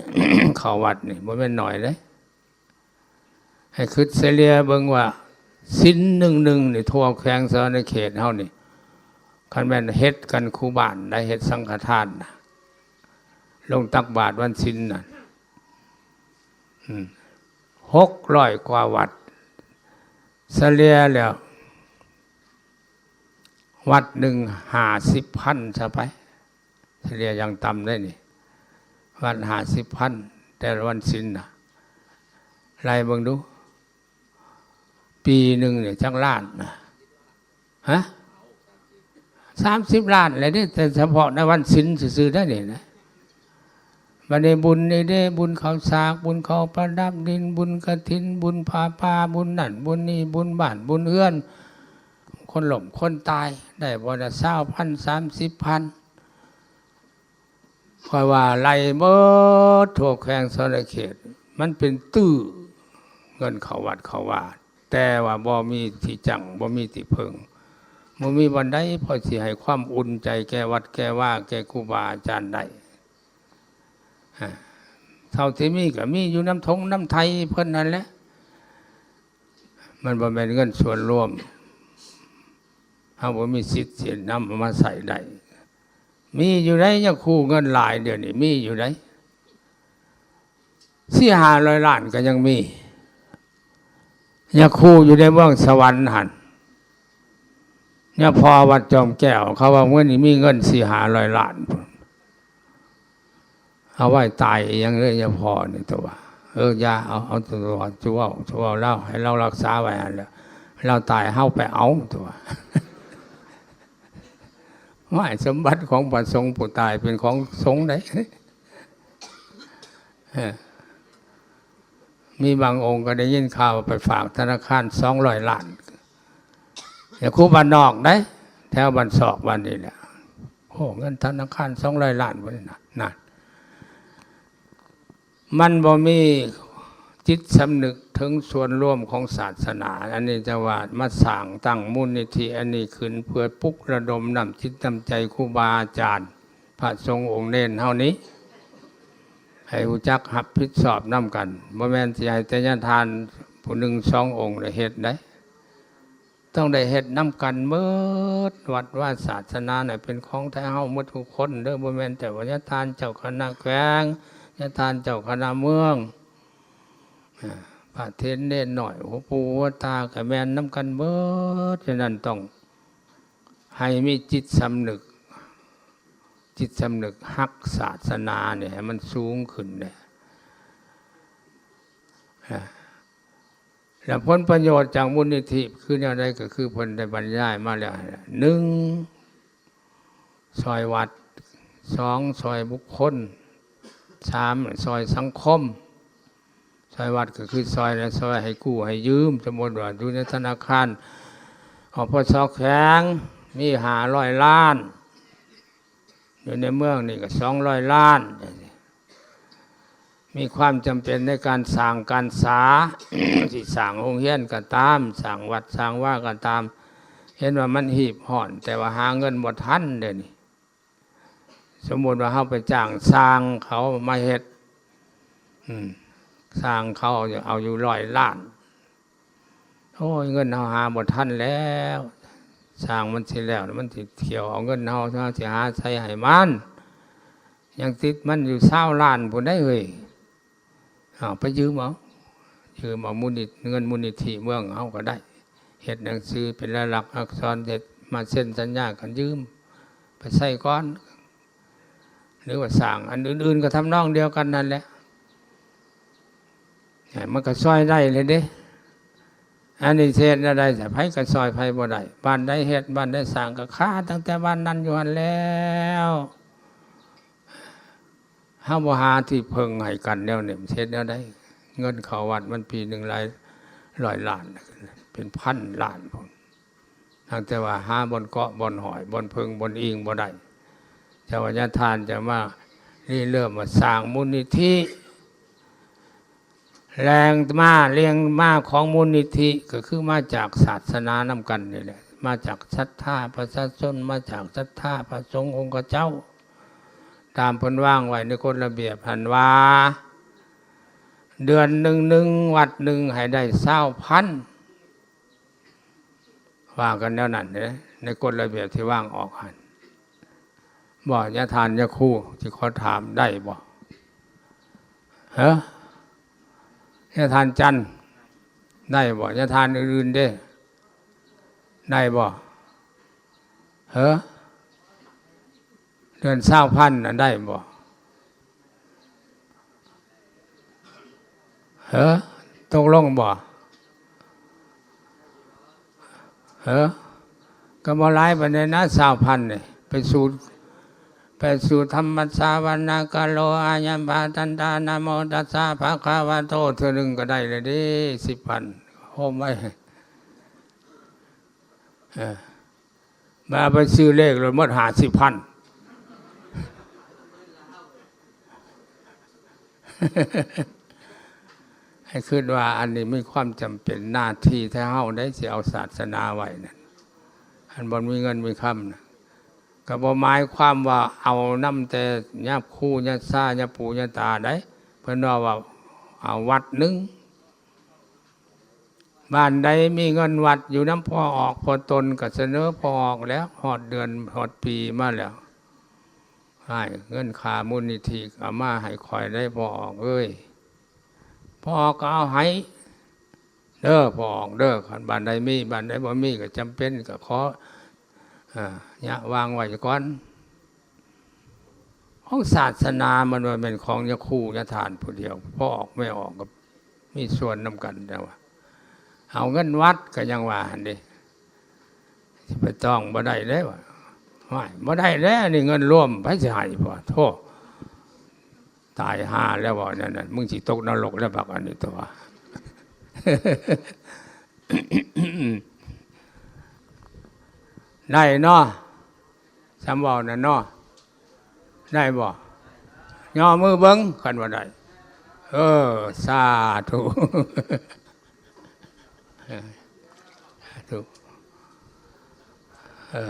ເຂົ້າວັດນີ້ບໍ່ແມ່ນໜ້ອຍເດ້. ໃຫ້ຄິດສະເລ່ຍເບິ່ງວ່າ ສິນໜຶ່ງໜຶ່ງນີ້ ທົ່ວແຂວງສະຫວັນນະເຂດເຮົານີ້ ຄັນແມ່ນເຮັດກັນຄູ່ບ້ານໄດ້ ເຮັດສັງຄະທານນະ ລົງຕັກບາດວັນສິນນະ ອືມ ຫົກຮ້ອຍກວ່າວັດ, ສະເລ່ຍແລ້ວ ວັດໜຶ່ງຫ້າສິບພັນຊະໄປ. ສະເລ່ຍຢ່າງຕ່ຳໄດ້ນີ້ ວັນຫ້າສິບພັນ ແຕ່ລະວັນສິນນະ ໄລ່ເບິ່ງດູ ປີໜຶ່ງນີ້ຈັກລ້ານນະ? ຮະ? ສາມສິບລ້ານແຫຼະເດ້ ແຕ່ສະເພາະໃນວັນສິນຊື່ໆໄດ້ນີ້ນະ. ບັດນີ້ບຸນນີ້ເດ້ ບຸນເຂົ້າສາກ ບຸນເຂົ້າປະດັບດິນ ບຸນກະຖິນ ບຸນຜ້າປ່າ ບຸນນັ້ນບຸນນີ້ ບຸນບ້ານບຸນເຮືອນ ຄົນລົ້ມຄົນຕາຍ ໄດ້ບໍ່ລະຊາວພັນ ສາມສິບພັນ. ຂ້ອຍວ່າໄລ່ເບິດທົ່ວແຂວງສະຫວັນນະເຂດ ມັນເປັນຕື້ເງິນເຂົ້າວັດເຂົ້າວາ, ແຕ່ວ່າບໍ່ມີທີ່ຈັ້ງ ບໍ່ມີທີ່ເພິ່ງ ບໍ່ມີບ່ອນໃດພໍຊິໃຫ້ຄວາມອຸ່ນໃຈແກ່ວັດແກ່ວາ ແກ່ຄູບາອາຈານໄດ້. ເທົ່າທີ່ມີກໍມີຢູ່ນຳທົ່ງນຳໄທເພິ່ນນັ້ນແຫຼະ, ມັນບໍ່ແມ່ນເງິນສ່ວນລວມ, ເຮົາບໍ່ມີສິດຊິນຳເອົາມາໃຊ້ໄດ້. ມີຢູ່ໃດ໋ ຍາຄູເງິນຫຼາຍດຽວນີ້ ມີຢູ່ໃດ໋ ສີ່ຫ້າຮ້ອຍລ້ານກໍຍັງມີ. ຍາຄູຢູ່ໃນເມືອງສະຫວັນຫັ້ນ ຍາພໍ່ວັດຈອມແກ້ວ ເຂົາວ່າມື້ນີ້ມີເງິນສີ່ຫ້າຮ້ອຍລ້ານ ເອົາໄວ້ຕາຍອີ່ຫຍັງເລີຍ ຍາພໍ່ນີ້ຕົວະ. ເອີ ຢ່າ ເອົາ ເອົາຕົວະ ຈະເວົ້າ ຈະເວົ້າລາວ ໃຫ້ລາວຮັກສາໄວ້ຫັ້ນແຫຼະ, ລາວຕາຍເຮົາໄປເອົາຕົວະ. ຫວາຍ ສົມບັດຂອງພະສົງຜູ້ຕາຍເປັນຂອງສົງໃດ໋. ເອີ ມີບາງອົງກໍໄດ້ຍິນຂ່າວໄປຝາກທະນາຄານສອງຮ້ອຍລ້ານ ຍາຄູບ້ານນອກໃດ໋ ແຖວບ້ານຊອກບ້ານນີ້ແຫຼະ. ໂອ້ ເງິນທະນາຄານສອງຮ້ອຍລ້ານພຸ້ນນະ ນັ້ນ ມັນບໍ່ມີຈິດສຳນຶກ ເຖິງສ່ວນລວມຂອງສາສະໜາ. ອັນນີ້ຈະວ່າມາສ້າງຕັ້ງມູນນິທິອັນນີ້ຂຶ້ນ ເພື່ອປຸກລະດົມນ້ຳຈິດນ້ຳໃຈຄູບາອາຈານ ພະສົງອົງເນນເຮົານີ້ ໃຫ້ຮູ້ຈັກຮັບຜິດຊອບນຳກັນ. ບໍ່ແມ່ນຊິໃຫ້ແຕ່ຍາທ່ານຜູ້ໜຶ່ງສອງອົງໄດ້ເຮັດໄດ໋. ຕ້ອງໄດ້ເຮັດນຳກັນເໝິດ. ວັດວາສາສະໜານະເປັນຂອງແທ້ເຮົາເໝິດທຸກຄົນເດີ, ບໍ່ແມ່ນແຕ່ວ່າຍາທ່ານເຈົ້າຄະນະແຂວງ, ຍາທ່ານເຈົ້າຄະນະເມືອງ, ອາ ພະເຖນເນນນ້ອຍ, ຫົວປູ່ຫົວຕາກໍແມ່ນນຳກັນເໝິດ. ສະນັ້ນຕ້ອງໃຫ້ມີຈິດສຳນຶກ, ຈິດສຳນຶກຮັກສາສະໜານີ້ໃຫ້ມັນສູງຂຶ້ນແດ່. ອາ ແລະ ຜົນປະໂຫຍດຈາກມູນນິທິຄືແນວໃດ? ກໍຄືເພິ່ນໄດ້ບັນຍາຍມາແລ້ວ. ໜຶ່ງ ຊ່ອຍວັດ, ສອງ ຊ່ອຍບຸກຄົນ, ສາມ ຊ່ອຍສັງຄົມ. ຊ່ອຍວັດກໍຄືຊ່ອຍ ແລະ ຊ່ອຍໃຫ້ກູ້ໃຫ້ຢືມ. ສົມມຸດວ່າຢູ່ໃນທະນາຄານ ອພສ ແຂວງ ມີຫ້າຮ້ອຍລ້ານ, ຢູ່ໃນເມືອງນີ້ກໍສອງຮ້ອຍລ້ານ. ມີຄວາມຈຳເປັນໃນການສ້າງການສາ, ຊິສ້າງໂຮງຮຽນກໍຕາມ, ສ້າງວັດສ້າງວາກໍຕາມ, ເຫັນວ່າມັນຮີບຮ້ອນ, ແຕ່ວ່າຫາເງິນບໍ່ທັນເດນີ້. ສົມມຸດວ່າເຮົາໄປຈ້າງຊ່າງເຂົາມາເຮັດ, ອືມ, ຊ່າງເຂົາເອົາຢູ່ຮ້ອຍລ້ານ. ໂອ້ຍ ເງິນເຮົາຫາບໍ່ທັນແລ້ວ, ຊ່າງມັນຊິແລ້ວ ມັນຊິຖ້ຽວເອົາເງິນເຮົາ, ເຮົາຊິຫາໃສໃຫ້ມັນ? ຍັງຕິດມັນຢູ່ຊາວລ້ານພຸ້ນໃດ໋ເຮີ້ຍ. ເອົາໄປຢືມເອົາ, ຢືມເອົາມູນນິ, ເງິນມູນນິທິເມືອງເຮົາກໍໄດ້, ເຮັດໜັງສືເປັນລາຍລັກອັກສອນ, ເຮັດມາເຊັນສັນຍາກັນຢືມໄປໃຊ້ກ່ອນ. ຫຼືວ່າສ້າງອັນອື່ນໆກໍທຳນອງດຽວກັນນັ້ນແຫຼະ, ມັນກໍຊ່ອຍໄດ້ແຫຼະເດ້. ອັນນີ້ຊິເຮັດແນວໃດ? ໃຜກໍຊ່ອຍໃຜບໍ່ໄດ້. ບ້ານໃດເຮັດ, ບ້ານໃດສ້າງ, ກໍຄາຕັ້ງແຕ່ບ້ານນັ້ນຢູ່ຫັ້ນແລ້ວ. ເຮົາບໍ່ຫາທີ່ເພິ່ງໃຫ້ກັນແນວນີ້, ມັນຊິເຮັດແນວໃດ? ເງິນເຂົ້າວັດມັນປີໜຶ່ງຫຼາຍຮ້ອຍລ້ານ, ເປັນພັນລ້ານພຸ້ນ. ຕັ້ງແຕ່ວ່າຫາບ່ອນເກາະບ່ອນຫ້ອຍ, ບ່ອນເພິ່ງບ່ອນອີງບໍ່ໄດ້. ເຈົ້າວ່າຍາທ່ານຈະມາລິເລີ່ມມາສ້າງມູນນິທິ, ແຫຼ່ງມາ, ແຫຼ່ງມາຂອງມູນນິທິກໍຄືມາຈາກສາສະໜານຳກັນນີ້ແຫຼະ, ມາຈາກສັດທາປະຊາຊົນ, ມາຈາກສັດທາພະສົງອົງຄະເຈົ້າ. ຕາມເພິ່ນວາງໄວ້ໃນກົດລະບຽບຫັ້ນວ່າ ເດືອນໜຶ່ງ ໜຶ່ງວັດໜຶ່ງໃຫ້ໄດ້ຊາວພັນ. ວ່າກັນແນວນັ້ນເດ້ ໃນກົດລະບຽບທີ່ວາງອອກຫັ້ນ. ບໍ່ ຍາທ່ານຍາຄູ ຊິຂໍຖາມໄດ້ບໍ່? ເອີ ຍາທ່ານຈັນ ໄດ້ບໍ່? ຍາທ່ານອື່ນໆເດ້ ໄດ້ບໍ່? ເອີ ເດືອນຊາວພັນນະໄດ້ບໍ່? ເອີ ຕົກລົງບໍ່? ເອີ ກໍບໍ່ຫຼາຍປານໃດນະ ຊາວພັນນີ້. ໄປສູ່ ໄປສູ່ທຳມະສາວະນາກາໂລ ອາຍັມພະທັນຕາ ນະໂມຕັດສະພະຄະວະໂຕ ເທື່ອໜຶ່ງກໍໄດ້ແລ້ວເດ້ ສິບພັນ ໂຮມໄວ້. ເອີ ບາດໄປຊື້ເລກໂລດໝົດຫ້າສິບພັນ. ໃຫ້ຄິດວ່າອັນນີ້ມີຄວາມຈຳເປັນ ໜ້າທີ່ແທ້ເຮົາໄດ້ຊິເອົາສາສະໜາໄວ້ນັ້ນ, ອັນບໍ່ມີເງິນມີຄຳນະ ກໍບໍ່ໝາຍຄວາມວ່າເອົານຳແຕ່ຍາຄູຍາຊາຍາປູຍາຕາໄດ໋. ເພິ່ນວ່າ ວ່າເອົາວັດໜຶ່ງ ບ້ານໃດມີເງິນວັດຢູ່ນຳພໍ່ອອກພໍ່ຕົນ ກໍສະເໜີພໍ່ອອກແລ້ວ, ຮອດເດືອນຮອດປີມາແລ້ວ, ໃຫ້ເງິນຄ່າມູນນິທິເອົາມາໃຫ້ຂ້ອຍໄດ້ພໍ່ອອກເອີຍ. ພໍ່ອອກກໍເອົາໃຫ້ເດີ ພໍ່ອອກເດີ. ຄັນບ້ານໃດມີ, ບ້ານໃດບໍ່ມີ ກໍຈຳເປັນກໍຂໍ ອາ ຍະວາງໄວ້ກ່ອນ. ຂອງສາສະໜາມັນບໍ່ແມ່ນຂອງຍາຄູຍາທ່ານຜູ້ດຽວ, ພໍ່ອອກແມ່ອອກກໍມີສ່ວນນຳກັນ. ແຕ່ວ່າເອົາເງິນວັດກໍຍັງວ່າຫັ້ນເດ້, ຊິໄປຕ້ອງບໍ່ໄດ້ເດ້ວ່າ. ໂອ້ຍ ບໍ່ໄດ້ແລ້ວ, ອັນນີ້ເງິນລວມ ໃຜຊິໃຫ້? ໂທ້ ຕາຍຫ່າແລ້ວ ເວົ້າແນວນັ້ນ, ມຶງຊິຕົກນະລົກແລ້ວບັກອັນນີ້ຕົວະ. ໄດ້ເນາະ ຊ່ຳເວົ້ານັ້ນເນາະ, ໄດ້ບໍ່? ຍໍມືເບິ່ງ ຄັນວ່າໄດ້. ເອີ ສາທຸ. ເອີ ສາທຸ ເອີ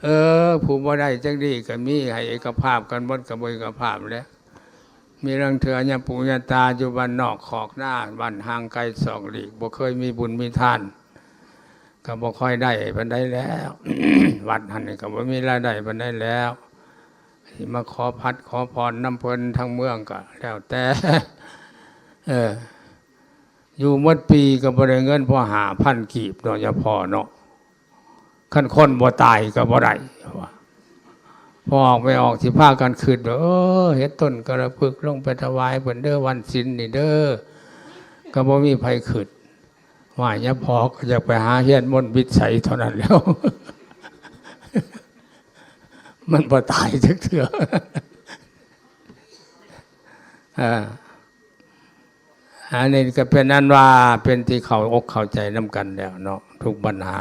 ເອີ ຜູ້ບໍ່ໄດ້ຈັກດີກໍມີ ໃຫ້ເອກະພາບກັນໝົດກໍບໍ່ເອກະພາບແຫຼະ. ມີລາງເທື່ອຍາປູຍາຕາຢູ່ບ້ານນອກຄອກນາ ບ້ານຫ່າງໄກສອກຫຼີກ ບໍ່ເຄີຍມີບຸນມີທານ ກໍບໍ່ຄ່ອຍໄດ້ປານໃດແລ້ວ. ວັດຫັ້ນນີ້ກໍບໍ່ມີລາຍໄດ້ປານໃດແລ້ວ ຊິມາຂໍພັດຂໍພອນນຳເພິ່ນທາງເມືອງກໍແລ້ວແຕ່. ເອີ ຢູ່ໝົດປີກໍບໍ່ໄດ້ເງິນພໍຫ້າພັນກີບເນາະ ຍາພໍ່ເນາະ. ຄັນຄົນບໍ່ຕາຍກໍບໍ່ໄດ້ວ່າ ພໍອອກໄປອອກ ຊິພາກັນຄິດວ່າ ເອີ ເຮັດຕົ້ນກະລະພຶກລົງໄປຖວາຍເພິ່ນເດີ ວັນສິນນີ້ເດີ ກໍບໍ່ມີໃຜຄິດ. ວ່າຍາພໍ່ກໍຢາກໄປຫາຮຽນມົນວິດໄສເທົ່ານັ້ນແລ້ວ ມັນບໍ່ຕາຍຈັກເທື່ອ. ເອີ ອັນນີ້ກໍເປັນອັນວ່າເປັນທີ່ເຂົ້າອົກເຂົ້າໃຈນຳກັນແລ້ວເນາະ ທຸກບັນຫາ.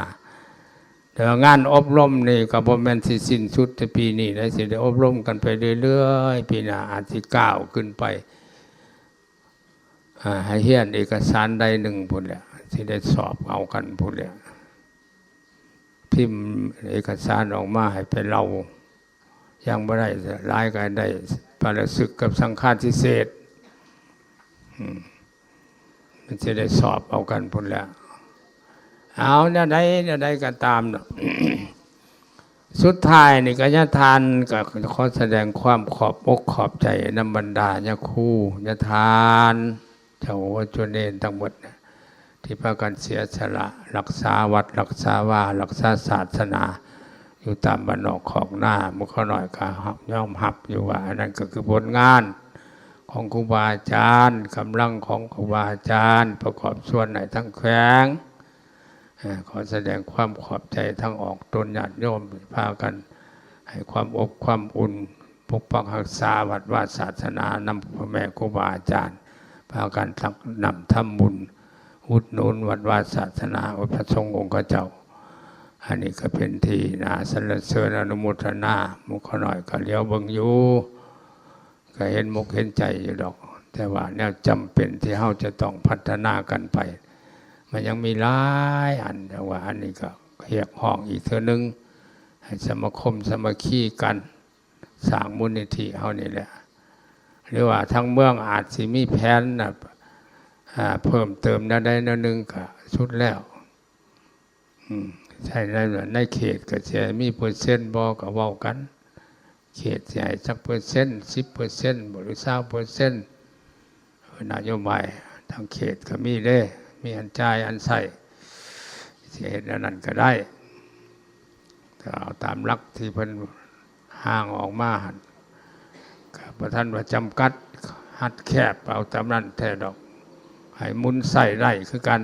ແຕ່ວ່າງານອົບຮົມນີ້ກໍບໍ່ແມ່ນຊິສິ້ນສຸດແຕ່ປີນີ້ໄດ໋ ຊິໄດ້ອົບຮົມກັນໄປເລື້ອຍໆ ປີໜ້າອາດຊິກ້າວຂຶ້ນໄປ ອາ ໃຫ້ຮຽນເອກະສານໃດໜຶ່ງພຸ້ນແຫຼະ ຊິໄດ້ສອບເອົາກັນພຸ້ນແຫຼະ. ພິມເອກະສານອອກມາໃຫ້ໄປເລົ່າ ຍັງບໍ່ໄດ້ຫຼາຍກໍໄດ້ປາລະຊຶກກັບສັງຄາທິເສດ ອືມ ມັນຊິໄດ້ສອບເອົາກັນພຸ້ນແຫຼະ. ເອົາ ແນວໃດແນວໃດກໍຕາມເນາະ ສຸດທ້າຍນີ້ກໍຍາທ່ານກໍຂໍສະແດງຄວາມຂອບອົກຂອບໃຈນຳບັນດາຍາຄູຍາທ່ານ ເຈົ້າຫົວໂຈເນນທັງໝົດ ທີ່ພາກັນເສຍສະຫຼະ ຮັກສາວັດ ຮັກສາວາ ຮັກສາສາສະໜາ ຢູ່ຕາມບ້ານນອກຄອກນາ. ໝູ່ຂ້ານ້ອຍກໍຍອມຮັບຢູ່ວ່າ ອັນນັ້ນກໍຄືຜົນງານຂອງຄູບາອາຈານ, ກຳລັງຂອງຄູບາອາຈານ ປະກອບສ່ວນໃຫ້ທັງແຂວງ. ເອີ ຂໍສະແດງຄວາມຂອບໃຈທັງອອກຕົນຍາດໂຍມ ພາກັນໃຫ້ຄວາມອົບຄວາມອຸ່ນ ປົກປັກຮັກສາວັດວາສາສະໜານຳພໍ່ແມ່ຄູບາອາຈານ ພາກັນຕັກນ້ຳທຳບຸນ ອຸດໜູນວັດວາສາສະໜາ ພະສົງອົງຄະເຈົ້າ. ອັນນີ້ກໍເປັນທີ່ໜ້າສັນລະເສີນອະນຸໂມທະນາ. ໝູ່ຂ້ານ້ອຍກໍຫຼຽວເບິ່ງຢູ່ ກໍເຫັນອົກເຫັນໃຈຢູ່ດອກ ແຕ່ວ່າແນວຈຳເປັນທີ່ເຮົາຈະຕ້ອງພັດທະນາກັນໄປ ມັນຍັງມີຫຼາຍອັນ. ຈັ່ງວ່າອັນນີ້ກໍຮຽກຮ້ອງອີກເທື່ອໜຶ່ງ ໃຫ້ສະມາຄົມສາມັກຄີກັນ ສ້າງມູນນິທິເຮົານີ້ແຫຼະ ຫຼືວ່າທາງເມືອງອາດຊິມີແຜນນະ ອາ ເພີ່ມເຕີມແນວໃດແນວໜຶ່ງກໍສຸດແລ້ວ. ອືມ ໃຊ່ ໃນ ໃນເຂດກໍຊິໃຫ້ມີເປີເຊັນບໍ່ ກໍເວົ້າກັນ ເຂດຊິໃຫ້ຈັກເປີເຊັນ ສິບເປີເຊັນບໍ່ ຫຼື ຊາວເປີເຊັນ. ນະໂຍບາຍທາງເຂດກໍມີເດ້ ມີອັນຈ່າຍອັນໃຊ້ ຊິເຮັດແນວນັ້ນກໍໄດ້ ກໍເອົາຕາມຫຼັກທີ່ເພິ່ນຮ່າງອອກມາຫັ້ນ ກໍບໍ່ທັນວ່າຈຳກັດ ຮັດແຄບເອົາຕາມນັ້ນແທ້ດອກ ໃຫ້ໝູນໃຊ້ໄດ້ຄືກັນ.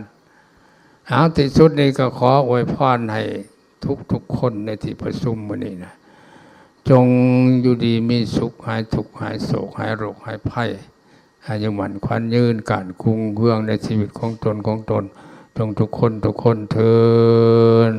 ເອົາ ທີ່ສຸດນີ້ກໍຂໍອວຍພອນໃຫ້ທຸກໆຄົນໃນທີ່ປະຊຸມມື້ນີ້ນະ ຈົ່ງຢູ່ດີມີສຸກ ຫາຍທຸກຫາຍໂສກ ຫາຍໂລກຫາຍໄພ ອາຍຸໝັ້ນຂວັນຍືນ ການຮຸ່ງເຮືອງໃນຊີວິດຂອງຕົນ ຂອງຕົນ ຈົ່ງທຸກຄົນທຸກຄົນເທີ້ນ.